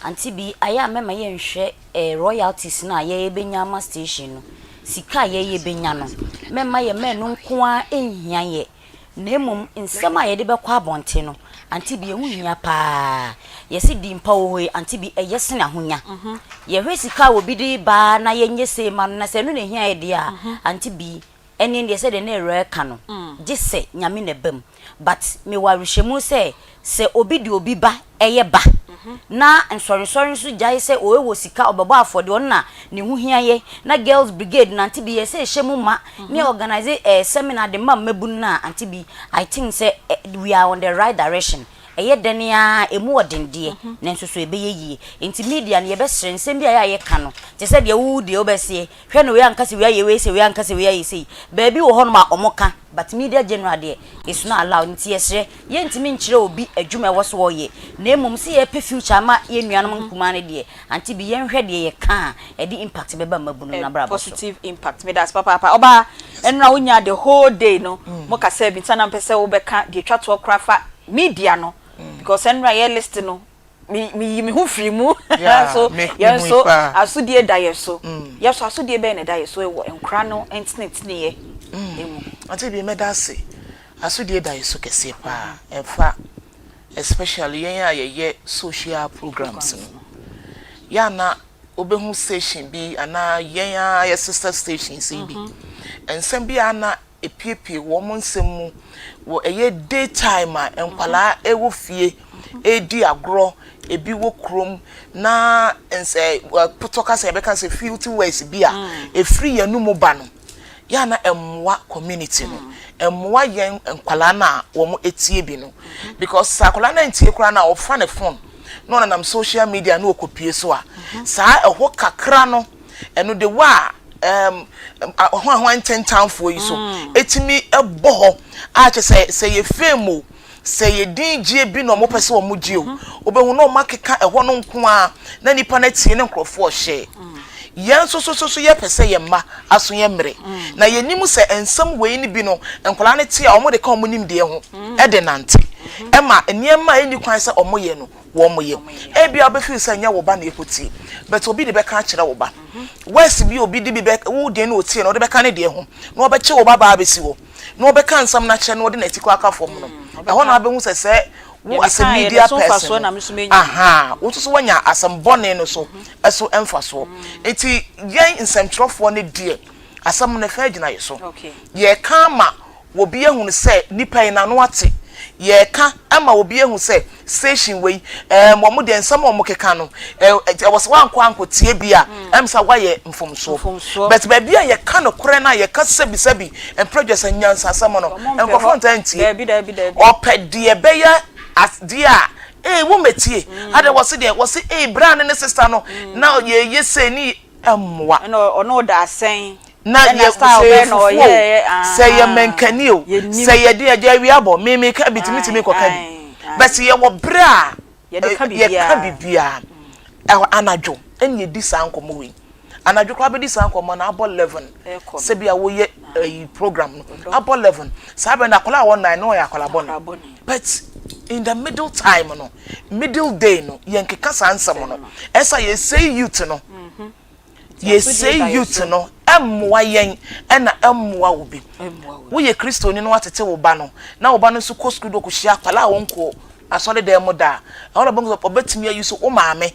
ante bi ayɛ a mɛma yɛnhwɛ eh, royalties no a yɛyɛ bɛnya ama station no sika a yɛyɛ bɛnya no mɛma yɛ mɛ no nko ara ɛnhia yɛ na mmom nsɛm a yɛde bɛkɔ abɔnten no ante bi ɛho hia paa yɛsi di mpa wɔ hɔ yi ante bi ɛyɛ sene ahonya yɛhwɛ sika a obi de baa na yɛnyɛ sei ma no na sɛ ɛno na ɛhia yɛ deɛ a ante bi Ɛne deɛ sɛdeɛ na awuraa reka no gye sɛ Nyame na ɛba mu but mewɔ awerehyɛmu sɛ sɛ obi de obi ba ɛyɛ ba na nsɔrensɔre nso gyae sɛ oe wɔ sika ɔbɛbɔ afɔdeɛ ɔno na ne ho hia yɛ na girls brigade no ante bi yɛ sɛ ɛhyɛ mu ma ne organise eh, seminar de ma mmabunu no a ante bi I think sɛ eh, we are on the right direction ɛyɛ dɛn ara ɛmu wɔ den deɛ nanso so ɛbɛyɛ yie nti media no yɛbɛsrɛ nsɛm bi a yɛ a yɛka no te sɛ deɛ wo deɛ wobɛseɛ Hwɛ no wei anka sɛ wei ayɛ wei sɛ wei anka sɛ wei ayɛ sei. Baabi wɔ hɔnom a ɔmo ka but media general deɛ it's not allowed nti yɛsrɛ yɛntumi nkyerɛ obi adwuma a ɛwɔ so ɔyɛ na mmom sɛ yɛpɛ future ama yɛn nuanom nkumaa no deɛ ante bi yɛnhwɛ deɛ yɛka a ɛde impact bɛba mmabunu no abrabɔ so. Positive impact medase papaapa ɔbaa ɛnora wo nyaa the whole day no mo kasaa bi nti na mpɛ sɛ wo bɛka deɛ etwa toɔ koraa fa media no because ɛnora yɛ list no me meyi me ho firi mu so yɛn nso asodie da yɛ so mm. yɛ so asodie bɛyɛ na ɛda yɛ so wɔ nkora no nteneteneɛ mm. mu. Ante bi mɛda ase asodie da yɛ so kɛseɛ paa ɛmfa especially yɛn a yɛyɛ social programs no yɛ ana. Wobɛhu station bi anaa yɛn ara yɛ sister stations yi bi, nsɛm bi a na ɛpuepue wɔn nsɛm mu wɔ ɛyɛ day time a nkwadaa ɛwɔ fie ɛredi agorɔ, ebi wɔ kurom na nsɛ potɔ kasa yɛbɛka sɛ filthy words bi a ɛfiri yɛn mu ba no, yɛ a na ɛmmoa community no, ɛmmoa yɛn nkwadaa no a wɔn ɛtie bi no because sɛ akwadaa no antie koraa no a ɔfa ne phone na ɔnenam social media na ɔkɔpue so a, saa ɛhɔ kakra no, ɛno de wɔ a um, ahoahoa ntentanfoɔ yi so ɛtumi bɔ hɔ a kyɛ sɛ sɛ yɛ fame o, sɛ yɛ din gyeɛ bi na wɔpɛ sɛ wɔn gye o, wobɛhu na wɔn akeka ɛhɔ no nko ara na nipa no atie ne nkurɔfoɔ hyɛ. Yɛn nso so so yɛpɛ sɛ yɛn mma aso yɛ mmerɛ na yɛnim sɛ nsɛm wei no bi no nkwadaa no te a wɔde ka wɔn nimdeɛ ho de nante ɛma nneɛma a ɛnni kwan sɛ wɔyɛ no wɔyɛ. Ebia wobɛfeel sɛ ɛnyɛ wo ba na ɛkɔtie but obi de bɛka akyerɛ wo ba. Worse bi obi de bi bɛ wo deɛ na ɔtie no ɔde bɛka ne deɛ ho na ɔbɛkye wo ba baa abɛsi hɔ na ɔbɛka nsɛm no akyerɛ na ɔde n'ati kɔ aka fam no ɛhɔ na wabɛhu sɛ sɛ wo as a media person no ahaa wo nso so woanya asɛm bɔne no so so mfasoɔ. Nti yɛn nsɛmtwerɛfoɔ no deɛ asɛm no ɛfa gyina yɛ so. Yɛreka ama obi ahunu sɛ nipa yi n'ano ate. Yɛreka ama obi ahu sɛ station wei ɛɛm wɔn deɛ nsɛm a wɔkeka no ɛwɔ sɛ wankɔ ankɔtie bi a ɛm sɛ wayɛ mfomsoɔ. But baabi a yɛka nokorɛ no a yɛka sɛbisɛbi mprɛdwɛ sɛ nyansasɛm no nkurɔfoɔ ntaa ntie. Ɔpɛ deɛ ɛbɛyɛ adeɛ a Ee wo mɛtie. Adɛ wɔse deɛ wɔse ee bra ne ne sister no na yɛyɛ sei ne ɛmmoa. Ɛna ɔne wo da asɛn. Na yɛ sɛ yɛ fufuo o, sɛ yɛ mankani o, sɛ yɛ deɛ agya awia bɔ me meka bi tumi tumi kɔka bi. But yɛwɔ berɛ a yɛka biribiara. Anadwo ɛna yɛdi saa nkɔmmɔ wei. Anadwo koraa bɛdi saa nkɔmmɔ no abɔ 11 sɛ bi a woyɛ ɛyi program no abɔ 11 saa bɛn no akwadaa a ɔwɔ 9 no ɔyɛ akwadaa bɔne but in the middle time no middle day no yɛnkeka saa nsɛm no ɛsa yɛsɛe youth no yɛsɛe youth no ɛmmoa yɛn ɛna ɛmmoa wo bi woyɛ kristoni no watete wo ba no na wo ba no nso kɔ sukuu do kɔhyia akwadaa a wɔnkɔ asɔredan mu da a, ɛhɔ na ɔbɛhu sɛ ɔbɛtumi ayi so wo maame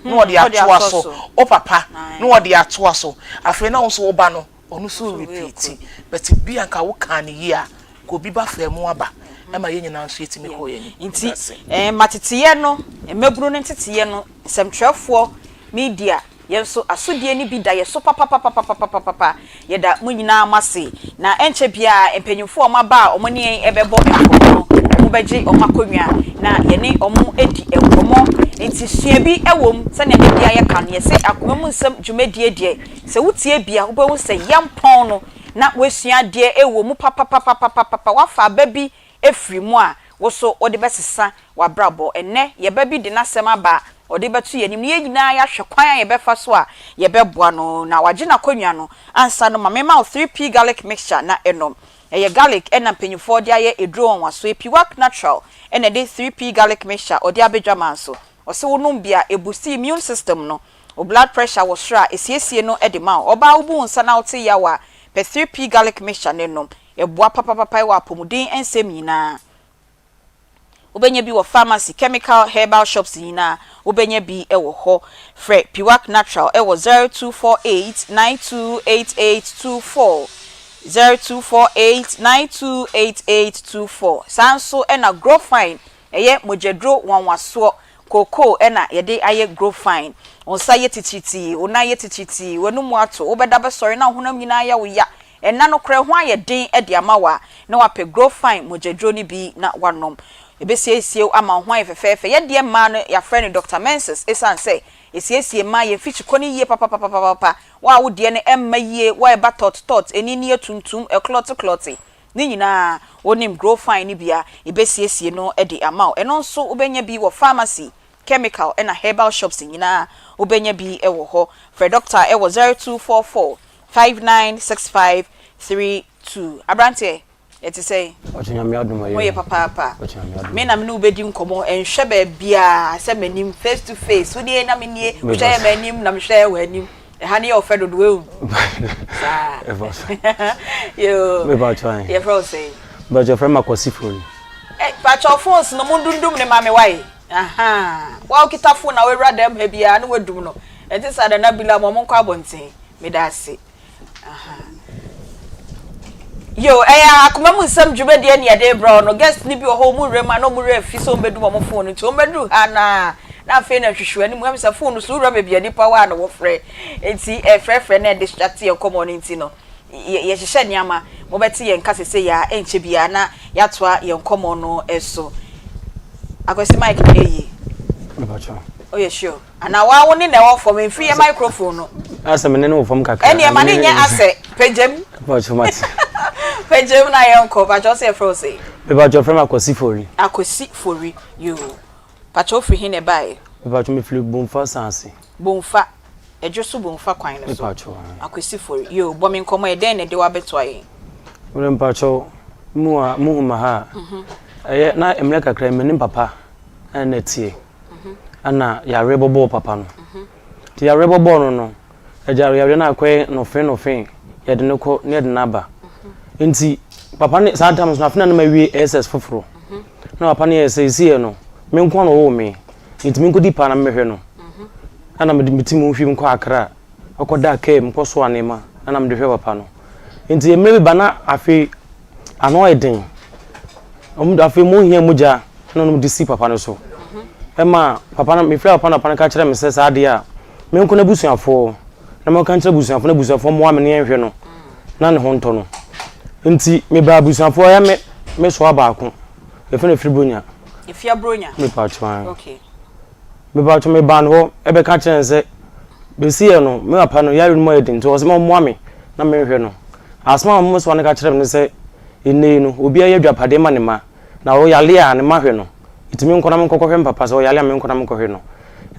na ɔde atoa so, wo papa na ɔde atoa so. Afei na wo nso wo ba no, ɔno nso repeat. But bi a nka wokaa no yie a, nka obi ba faa mu aba ma yɛn nyinaa nso yɛtumi kɔɔ yɛn anim. Nti ma teteyɛ no, mmabunu no nteteyɛ no, nsɛmtwerɛfoɔ, media, Yɛn nso, asodie no bi da yɛ so papapapapapapapa. Yɛda mo nyinaa mo ase. Na ɛnkyɛ biara, mpanyimfoɔ a wɔaba a wɔne yɛn rebɛbɔ nkɔmmɔ no, wɔbɛgye wɔn akonnwa na yɛne wɔn adi nkɔmmɔ. Enti sua bi wɔ mu. Sɛnea da biara yɛka no, yɛse akoma mu nsɛm dwumadie deɛ, sɛ wotie bi a, wobɛhu sɛ yɛmpɔn no na woasua adeɛ wɔ mu papapapapapa. Woafa aba bi afiri mu a, wo nso wode bɛsesa w'abrabɔ. Ɛnnɛ, yɛn ba bi de n'asɛm aba a ɔde rebɛto yɛn anim, na yɛn nyinaa yɛahwɛ kwan a yɛbɛfa so a yɛbɛboa no na wagye n'akonnwa no. Ansa no, ma memma wo 3P Garlic Mixture na nom. Ɛyɛ garlic na mpanyimfoɔ de ayɛ aduro nwanwasoɔ. Epiwak Natural na ɛde 3P Garlic Mixture ɔde aba adwaman so. Ɔse wonom bi a, ɛbusti immune system no. Wo blood pressure wɔ soro a, ɛsiesie no de ma wo. Ɔbaa wobu wo nsa na wote yaw a, pɛ 3P Garlic Mixture na nom. Ɛboa papapapa wɔ apɔmuden nsɛm nyinaa. Wobɛnya bi wɔ pharmacy, chemical, herbal shops nyinaa wobɛnya bi wɔ hɔ. Frɛ Piwak Natural wɔ 0248 928824, 0248 928824. Saa nso na Growfine, ɛyɛ mogyaduro nwanwasoɔ, kookoo na yɛde ayɛ Growfine. Wo nsa yɛ titiritii, wo nan yɛ titiritii, w'anomu ato, wobɛda bɛsɔre na wo honam nyinaa yɛ wo ya, Ɛnna nokorɛ ho ayɛ den de ama wo a, na woapɛ Growfine mogyaduro no bi na woanom. Ɛbɛsiesie wo ama wo ho ayɛ fɛfɛɛfɛ. Yɛn deɛ mmaa no, yɛafrɛ no Doctor Menses ɛsiane sɛ ɛsiesie mmaa yɛn mfikyikɔ no yie papapapapapa. Wo a wo deɛ no ɛmma yie, wo a ɛba tɔt tɔt, ani no yɛ tuntum, ɛklɔte klɔte, ne nyinaa wonim Growfine no bi a, ɛbɛsiesie no de ama wo. Ɛno nso wobɛnya bi wɔ pharmacy, chemical ɛna herbal shops nyinaa wobɛnya bi wɔ hɔ. Frɛ dɔkta wɔ 0244 596532. Abranteɛ, ɛte sɛn? Ɔkyɛ Nyame adom ɛyɛ Ho yɛ papaapa. Ɔkyɛ Nyame adom. Me na me ne wo bɛdi nkɔmmɔ, ɛnhwɛ baabiara sɛ m'anim, face to face, wo nie na me nie, wohwɛ yɛ m'anim na mehwɛ w'anim. Ɛha no yɛ ɔfɛ dodo ehu. Saa. Ɛfa so. Yoo. Mepa kyɛw. Yɛfrɛ wo sɛn? Mepa kyɛw, frɛ me Akwasi Fori. Eh, pa kyɛw phones no mo ndundum ne ma me wae. Ahaa. Wa okita phone na wawura dɛm ha biara na wadum no. Ɛnte saa Nana Bila ma ɔmo nkɔ abɔnten. Meda ase. Aha. Yo, ɛyɛ akoma mu nsɛm dwumadie ne yɛde rebrɛ wo no. Guest no bi wɔ hɔ, wɔn wura mu a na wɔn werɛ afi sɛ wɔbɛdum wɔn phone no nti wɔn bɛduru ha no a na afei na nhwehwɛ anim ɛm sɛ phone no so wura baabi a nipa wɔ a na wɔfrɛ nti ɛfrɛfrɛ na ɛdistract yɛn nkɔmmɔ no nti no yɛhyehyɛ nneɛma mobɛte yɛn nka sese yɛ a ɛnkyɛ biara na yɛatoa yɛn nkɔmmɔ no so. Akwasi mic no ɛyie. Mepakyɛw. Oyɛ sure? Anaa waa wo ne na ɛwɔ fam mfiri yɛ microphone no. Asɛ me ne no wɔ fam kakra. Ɛnneɛ ma ne nyɛ asɛ pagyam. Mepakyɛw mate. Pagyam na yɛnkɔ. Pakyɛw sɛ yɛfrɛ wo sɛn? Mepakyɛw frɛ me Akwasi Fori. Akwasi Fori yoo. Pakyɛw wofiri he na ɛbaeɛ? Mepakyɛw mefiri Bomfa Saase. Bomfa, Ɛdwo so Bomfa kwan no so. Mepakyɛw ae. Akwasi Fori yoo. Bɔ me nkɔmmɔ ɛ, dɛn na ɛde wo abɛtoa yɛn? Mede mpakyɛw mu a muhu me ha a, ɛyɛ na mmerɛ kakra yi me ne papa na na ɛteɛ. Ɛna yareɛ bɔbɔɔ papa no. Nti yareɛ bɔbɔɔ no no, agya yareɛ no akɔyɛ nɔfe nɔfe, yɛde no kɔ na yɛde no aba. Nti papa no saa tam so no afei na na mawie SS foforɔ. Na papa no yɛ sɛ ɛsiiɛ no, me nko ara na ɔwoo me, nti menkɔdi paa na memmɛhwɛ no. Ɛna mede me ti mu hwim kɔ Accra, kɔdaa kaa mu kɔsoa nneɛma na mede hwɛ papa no. Nti mmerɛ bi ba na afei ano ayɛ den. Wɔn afei wɔn hia mogya na wɔn de si papa no so. Ɛma papa no mefrɛ papa no papa no ka kyerɛ me sɛ saa adeɛ a menkɔ n'abusuafoɔ na menka nkyerɛ abusuafoɔ na abusuafoɔ mmoa me ne yɛnhwɛ no na ne ho ntɔ no. Nti mebaa abusuafoɔ ɛyɛ me me soa baako yɛfrɛ no Efiri Bronya. Efia Bronya. Mepa kyɛw. Okay. Mepa kyɛw mebaa no hɔ ɛbɛka kyerɛ no sɛ bɛsi yɛ no me papa no yare no mu ayɛ den nti ɔsɛ ma ɔmmoa me na menhwɛ no. Asɛm a me soa no ka kyerɛ me ne sɛ nnɛ yi no obiara yɛ adwapadeɛ ma ne mma na ɔyare a ne mma hwɛ no nti menkɔ na menkɔkɔhwɛ me papa sɛ ɔyare a menkɔ na menkɔhwɛ no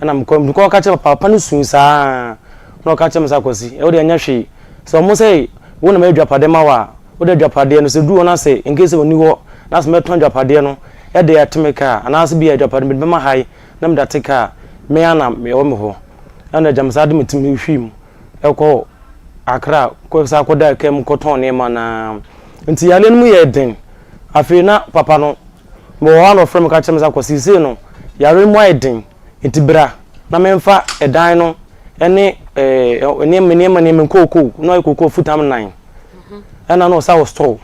ɛna mekɔ mekɔ ka kyerɛ papa papa no sui saa na ɔka kyerɛ me sɛ Akwasi ɛwo deɛ ɛnyɛ hwee sɛ ɔmo sɛ wo na mɛyɛ adwapadeɛ ma wo a wode adwapadeɛ no sɛ duru hɔ na sɛ in case sɛ ɔni hɔ na sɛ mɛtɔn adwapadeɛ no ɛde ate me kaa anaasɛ bi a adwapadeɛ mede bɛma ha yi na mede ate kaa me ara na ɛwɔ me hɔ ɛna agya me saa de me ti me hwii mu ɛkɔ Accra kɔ san kɔdaa kaa mu kɔtɔn nneɛma no ara. Nti yareɛ no mu yɛɛ den. Afei na papa no, mewɔ hɔ a na ɔfrɛ me ka kyerɛ me sɛ akɔ seesei no yareɛ no mu ayɛ den nti bra na memfa ɛdan no ne ɛɛ nneɛma nneɛma nneɛma nkookoo na ɔyɛ kookoo futam nan ɛna na ɔsa wɔ store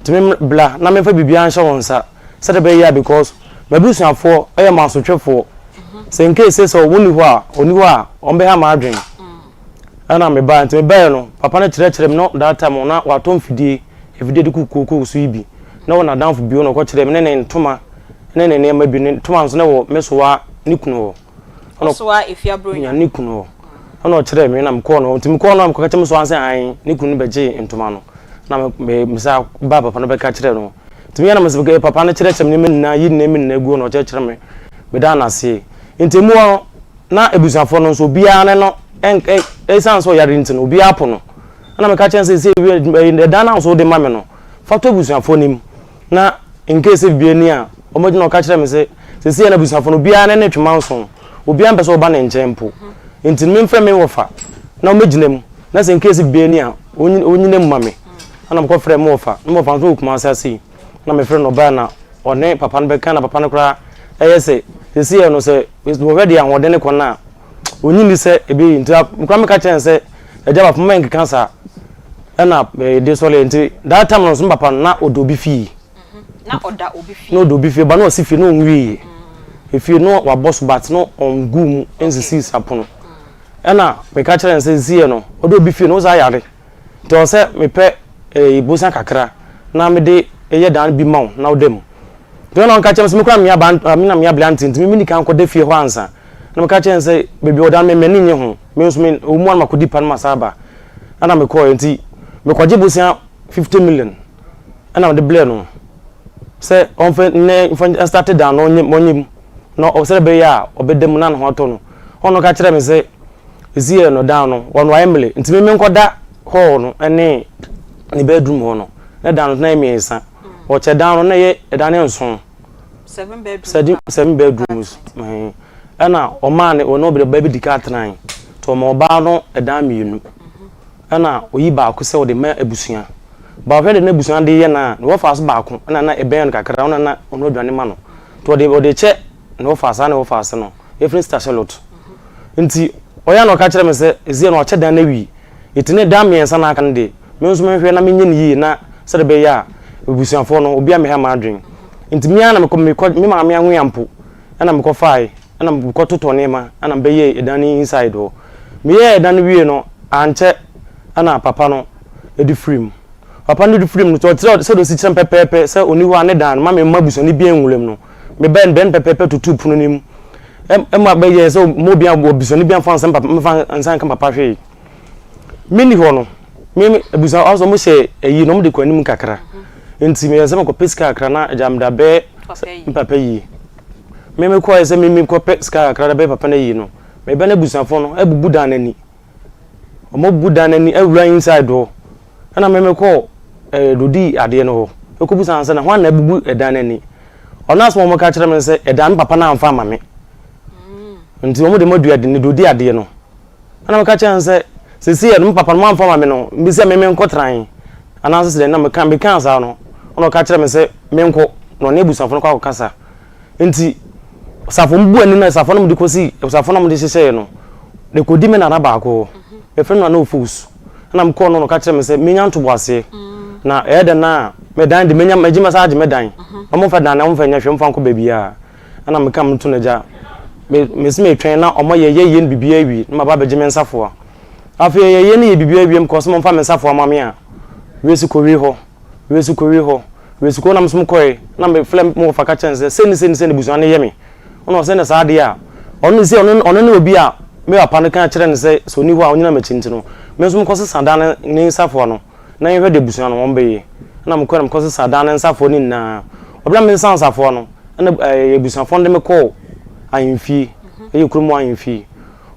nti me bra na memfa biribiara nhyɛ wɔn nsa sɛdeɛ ɛbɛyɛ a because m'abusuafoɔ yɛ mansotwefoɔ sɛ in case sɛ wɔn ni hɔ a ɔni hɔ a wɔn bɛha m'adwene. Ɛna me bae nti me bae no papa no kyerɛkyerɛ me no that time na watɔ mfidie mfidie de ku kookoo so yi bi na wɔ n'adamfo bi hɔ na ɔkɔ kyerɛ me ne ne ntoma ne ne nneɛma bi ne ntoma nso na wɔ me soa ne kunu hɔ ɛna Ɔsoa Efia Bronya. ne kunu hɔ ɛna ɔkyerɛ me na mekɔɔ no hɔ nti mekɔɔ no a mekɔka kyerɛ me soa sɛ ae ne kunu no bɛgyee ntoma no na me me me sa baa papa no bɛka kyerɛ no nti meyɛ na me papa no kyerɛkyerɛ me nneɛma nyinaa yi nneɛma nyinaa gu hɔ na ɔkyerɛkyerɛ me medaa no aseɛ nti emu hɔ no Na abusuafoɔ no nso, obiara ne no ɛsiane sɛ ɔyare nti no, obiara po no. Ɛna meka kyerɛ no sɛ, sɛ ɛdan no a nso wode ma me no, fa to abusuafoɔ no mu. Na in case sɛ biribi ani a, wɔbɛgyina. Ɔka kyerɛ me sɛ, seesei na abusuafoɔ no, obiara ne no twe manso. Obiara mpɛ sɛ ɔba ne nkyɛn mpo. Nti no, memfrɛ me wɔfa na ɔmmɛgyina mu. Na sɛ in case biribi ani a, ɔnnyina mu ma me. Ɛna mekɔfrɛɛ me wɔfa. Na me wɔfa nso wɔ Kumasi ase yi. Na mefrɛ no ɔbae na ɔne papa no bɛka na papa no koraa ɛyɛ sɛ seesei no sɛ wɔhwɛ deɛ ahoɔden ne kɔ no a ɔnyi nni sɛ ɛbɛyi nti mekora meka kyerɛ no sɛ agya papa mma nkeka saa ɛna de sɔre nti that time no nso papa no na ɔda obi fie na ɔda obi fie na ɔda obi fie ba na ɔsi fie na ɔnwieɛ efie no wabɔ so but na ɔngu mu nsisi sapono ɛna meka kyerɛ no sɛ seesei no ɔda obi fie no ɔsa yare Nti ɔwɔ sɛ mepɛ eh, bosia kakra na mede yɛ dan bi ma wo na woda mu. Nti ɔna ɔka kyerɛ me sɛ me koraa meyɛ aban, me na meyɛ aberante nti me menni kan nkɔda fie hɔ ansa. Na meka kyerɛ no sɛ baabi a ɔda no me m'ani nnye ho, me nso me ɔwɔ mu a na makɔdi pa na masan aba. Ɛna mekɔeɛ nti mekɔgye bosia 50 million ɛna mede brɛɛ no sɛ ɔmfa nnɛ mfa nstate dan no ɔnyɛ ɔnyɛ mu na sɛdeɛ ɛbɛyɛ a ɔbɛda mu na ne ho atɔ no. Ɔno ɔka kyerɛɛ me sɛ Esi yɛ no dan no wɔnoa Emily nti me menkɔda hall no ne ne bedroom hɔ no ne dan no na yɛ mmiɛnsa wɔkyɛ dan no na yɛ ɛdan no yɛ nson seven seven bedrooms ɛna ɔmaa ne ɔne ɔbaa bi di ka tenae nti ɔma ɔbaa no ɛdan mmienu ɛna oyi baako sɛ ɔde ma abusua ba ɔhwɛ de na abusua de yɛ na na wɔfa so baako ɛna na ɛbɛn no kakra ɔna na ɔno aduane ma no nti ɔde ɔde kyɛ na wɔfa saa na wɔfa ase no yɛfrɛ Sister Charlotte nti. Ɔyɛ a na ɔka kyerɛ me sɛ, Ɛsiɛ no wakyɛ dan no awie. Enti ne dan mmiɛnsa no a aka no deɛ, me nso menhwɛ na menyɛ no yie na sɛdeɛ ɛbɛyɛ a abusuafoɔ no, obiara mmɛha m'adwene. Enti me ara na mekɔ, mekɔ, me maame anwea mpo na mekɔfaeɛ, ɛna mekɔtotɔɔ nneɛma na mebɛyɛɛ ɛdan no inside hɔ. Meyɛɛ ɛdan no wieeɛ no, ankyɛ na papa no de firii mu. Papa no de firii mu no, ɔkyerɛ sɛdeɛ ɔsi kyerɛ me pɛpɛɛpɛ sɛ ɔnni hɔ a ne dan no, mma memma abusuani biara nwura mu no, mebɛn no pɛpɛɛpɛ totoo pono no mu ma bɛyɛɛ sɛ mma obiara, abusuani biara mfa nsa mfa nsa nka papa hwee. Menni hɔ no, me me abusua ɔsɛ wɔn hyɛ ayi na wɔn de kɔ anim kakra. Nti meyɛ sɛ mekɔpɛ sika kakra na agya meda bɛyɛ me papa yie. Me mekɔɛ sɛ me mekɔpɛ sika kakra da bɛyɛ papa no yie no, mebɛ no abusuafoɔ no abubu dan no ani. Wɔn abubu dan no ani awura inside hɔ. Ɛna me mekɔɔ ɛɛ dodi adeɛ no hɔ. Mekɔbusa no sɛ na hwan na abubu ɛdan no ani. Ɔno asɛm a wɔka kyerɛ me sɛ ɛdan no papa no amfa ama me. Nti wɔn de madua de ne dodi adeɛ no. Ɛna meka kyerɛ no sɛ sisi yɛ no me papa no mamfa ama me no mbisa me menkɔ tran anaasɛ sɛ dɛn na meka mekaa saa no ɛna ɔka kyerɛ me sɛ menkɔ na ɔne abusuafo no kɔ akɔkasa. Nti safo mbu ani na safo no mede kɔsi safo no mede hyehyɛeɛ no de kɔdi me nana baako hɔ. Yɛfrɛ no Nana Ofosu. Ɛna mekɔɔ no na ɔka kyerɛ me sɛ menya ntoboaseɛ na ɛyɛ dɛn a me dan de menya megye mɛsan agye me dan. Na wɔmfa dan no wɔmfa nyɛ hwee wɔmfa nkɔ baabiara. Ɛna meka meto no agya me mesi metwɛn na wɔn yɛ yɛ yɛ no biribiara awie na maba abɛgye me nsafoa. Afei yɛyɛ yɛ no yɛ biribiara awie mekɔɔ sɛ momfa me nsafoa ma me a wiesi kɔwie hɔ. Wiesi kɔwie hɔ. Wiesi kɔ na me nso mekɔe na mefrɛ me wɔfa ka kyerɛ no sɛ sei ne sei ne sei na abusua no yɛ me. Ɛna ɔsɛ na saa adeɛ a ɔno sɛ ɔno ɔno ne obi a me papa no ka kyerɛ no sɛ sɛ ɔni hɔ a ɔnyina m'akyi nti no me nso mekɔsesa dan no ne nsafoa no na yɛnhwɛ deɛ abusua no wɔn bɛyɛ. Ɛna mekɔe na mekɔsesa dan no nsafoa no nyinaa. Ɔberɛ a mesesa nsafoa no ɛna ɛɛ abusuafoɔ no de me kɔɔ ahemfie ɛyɛ kurom hɔ ahemfie.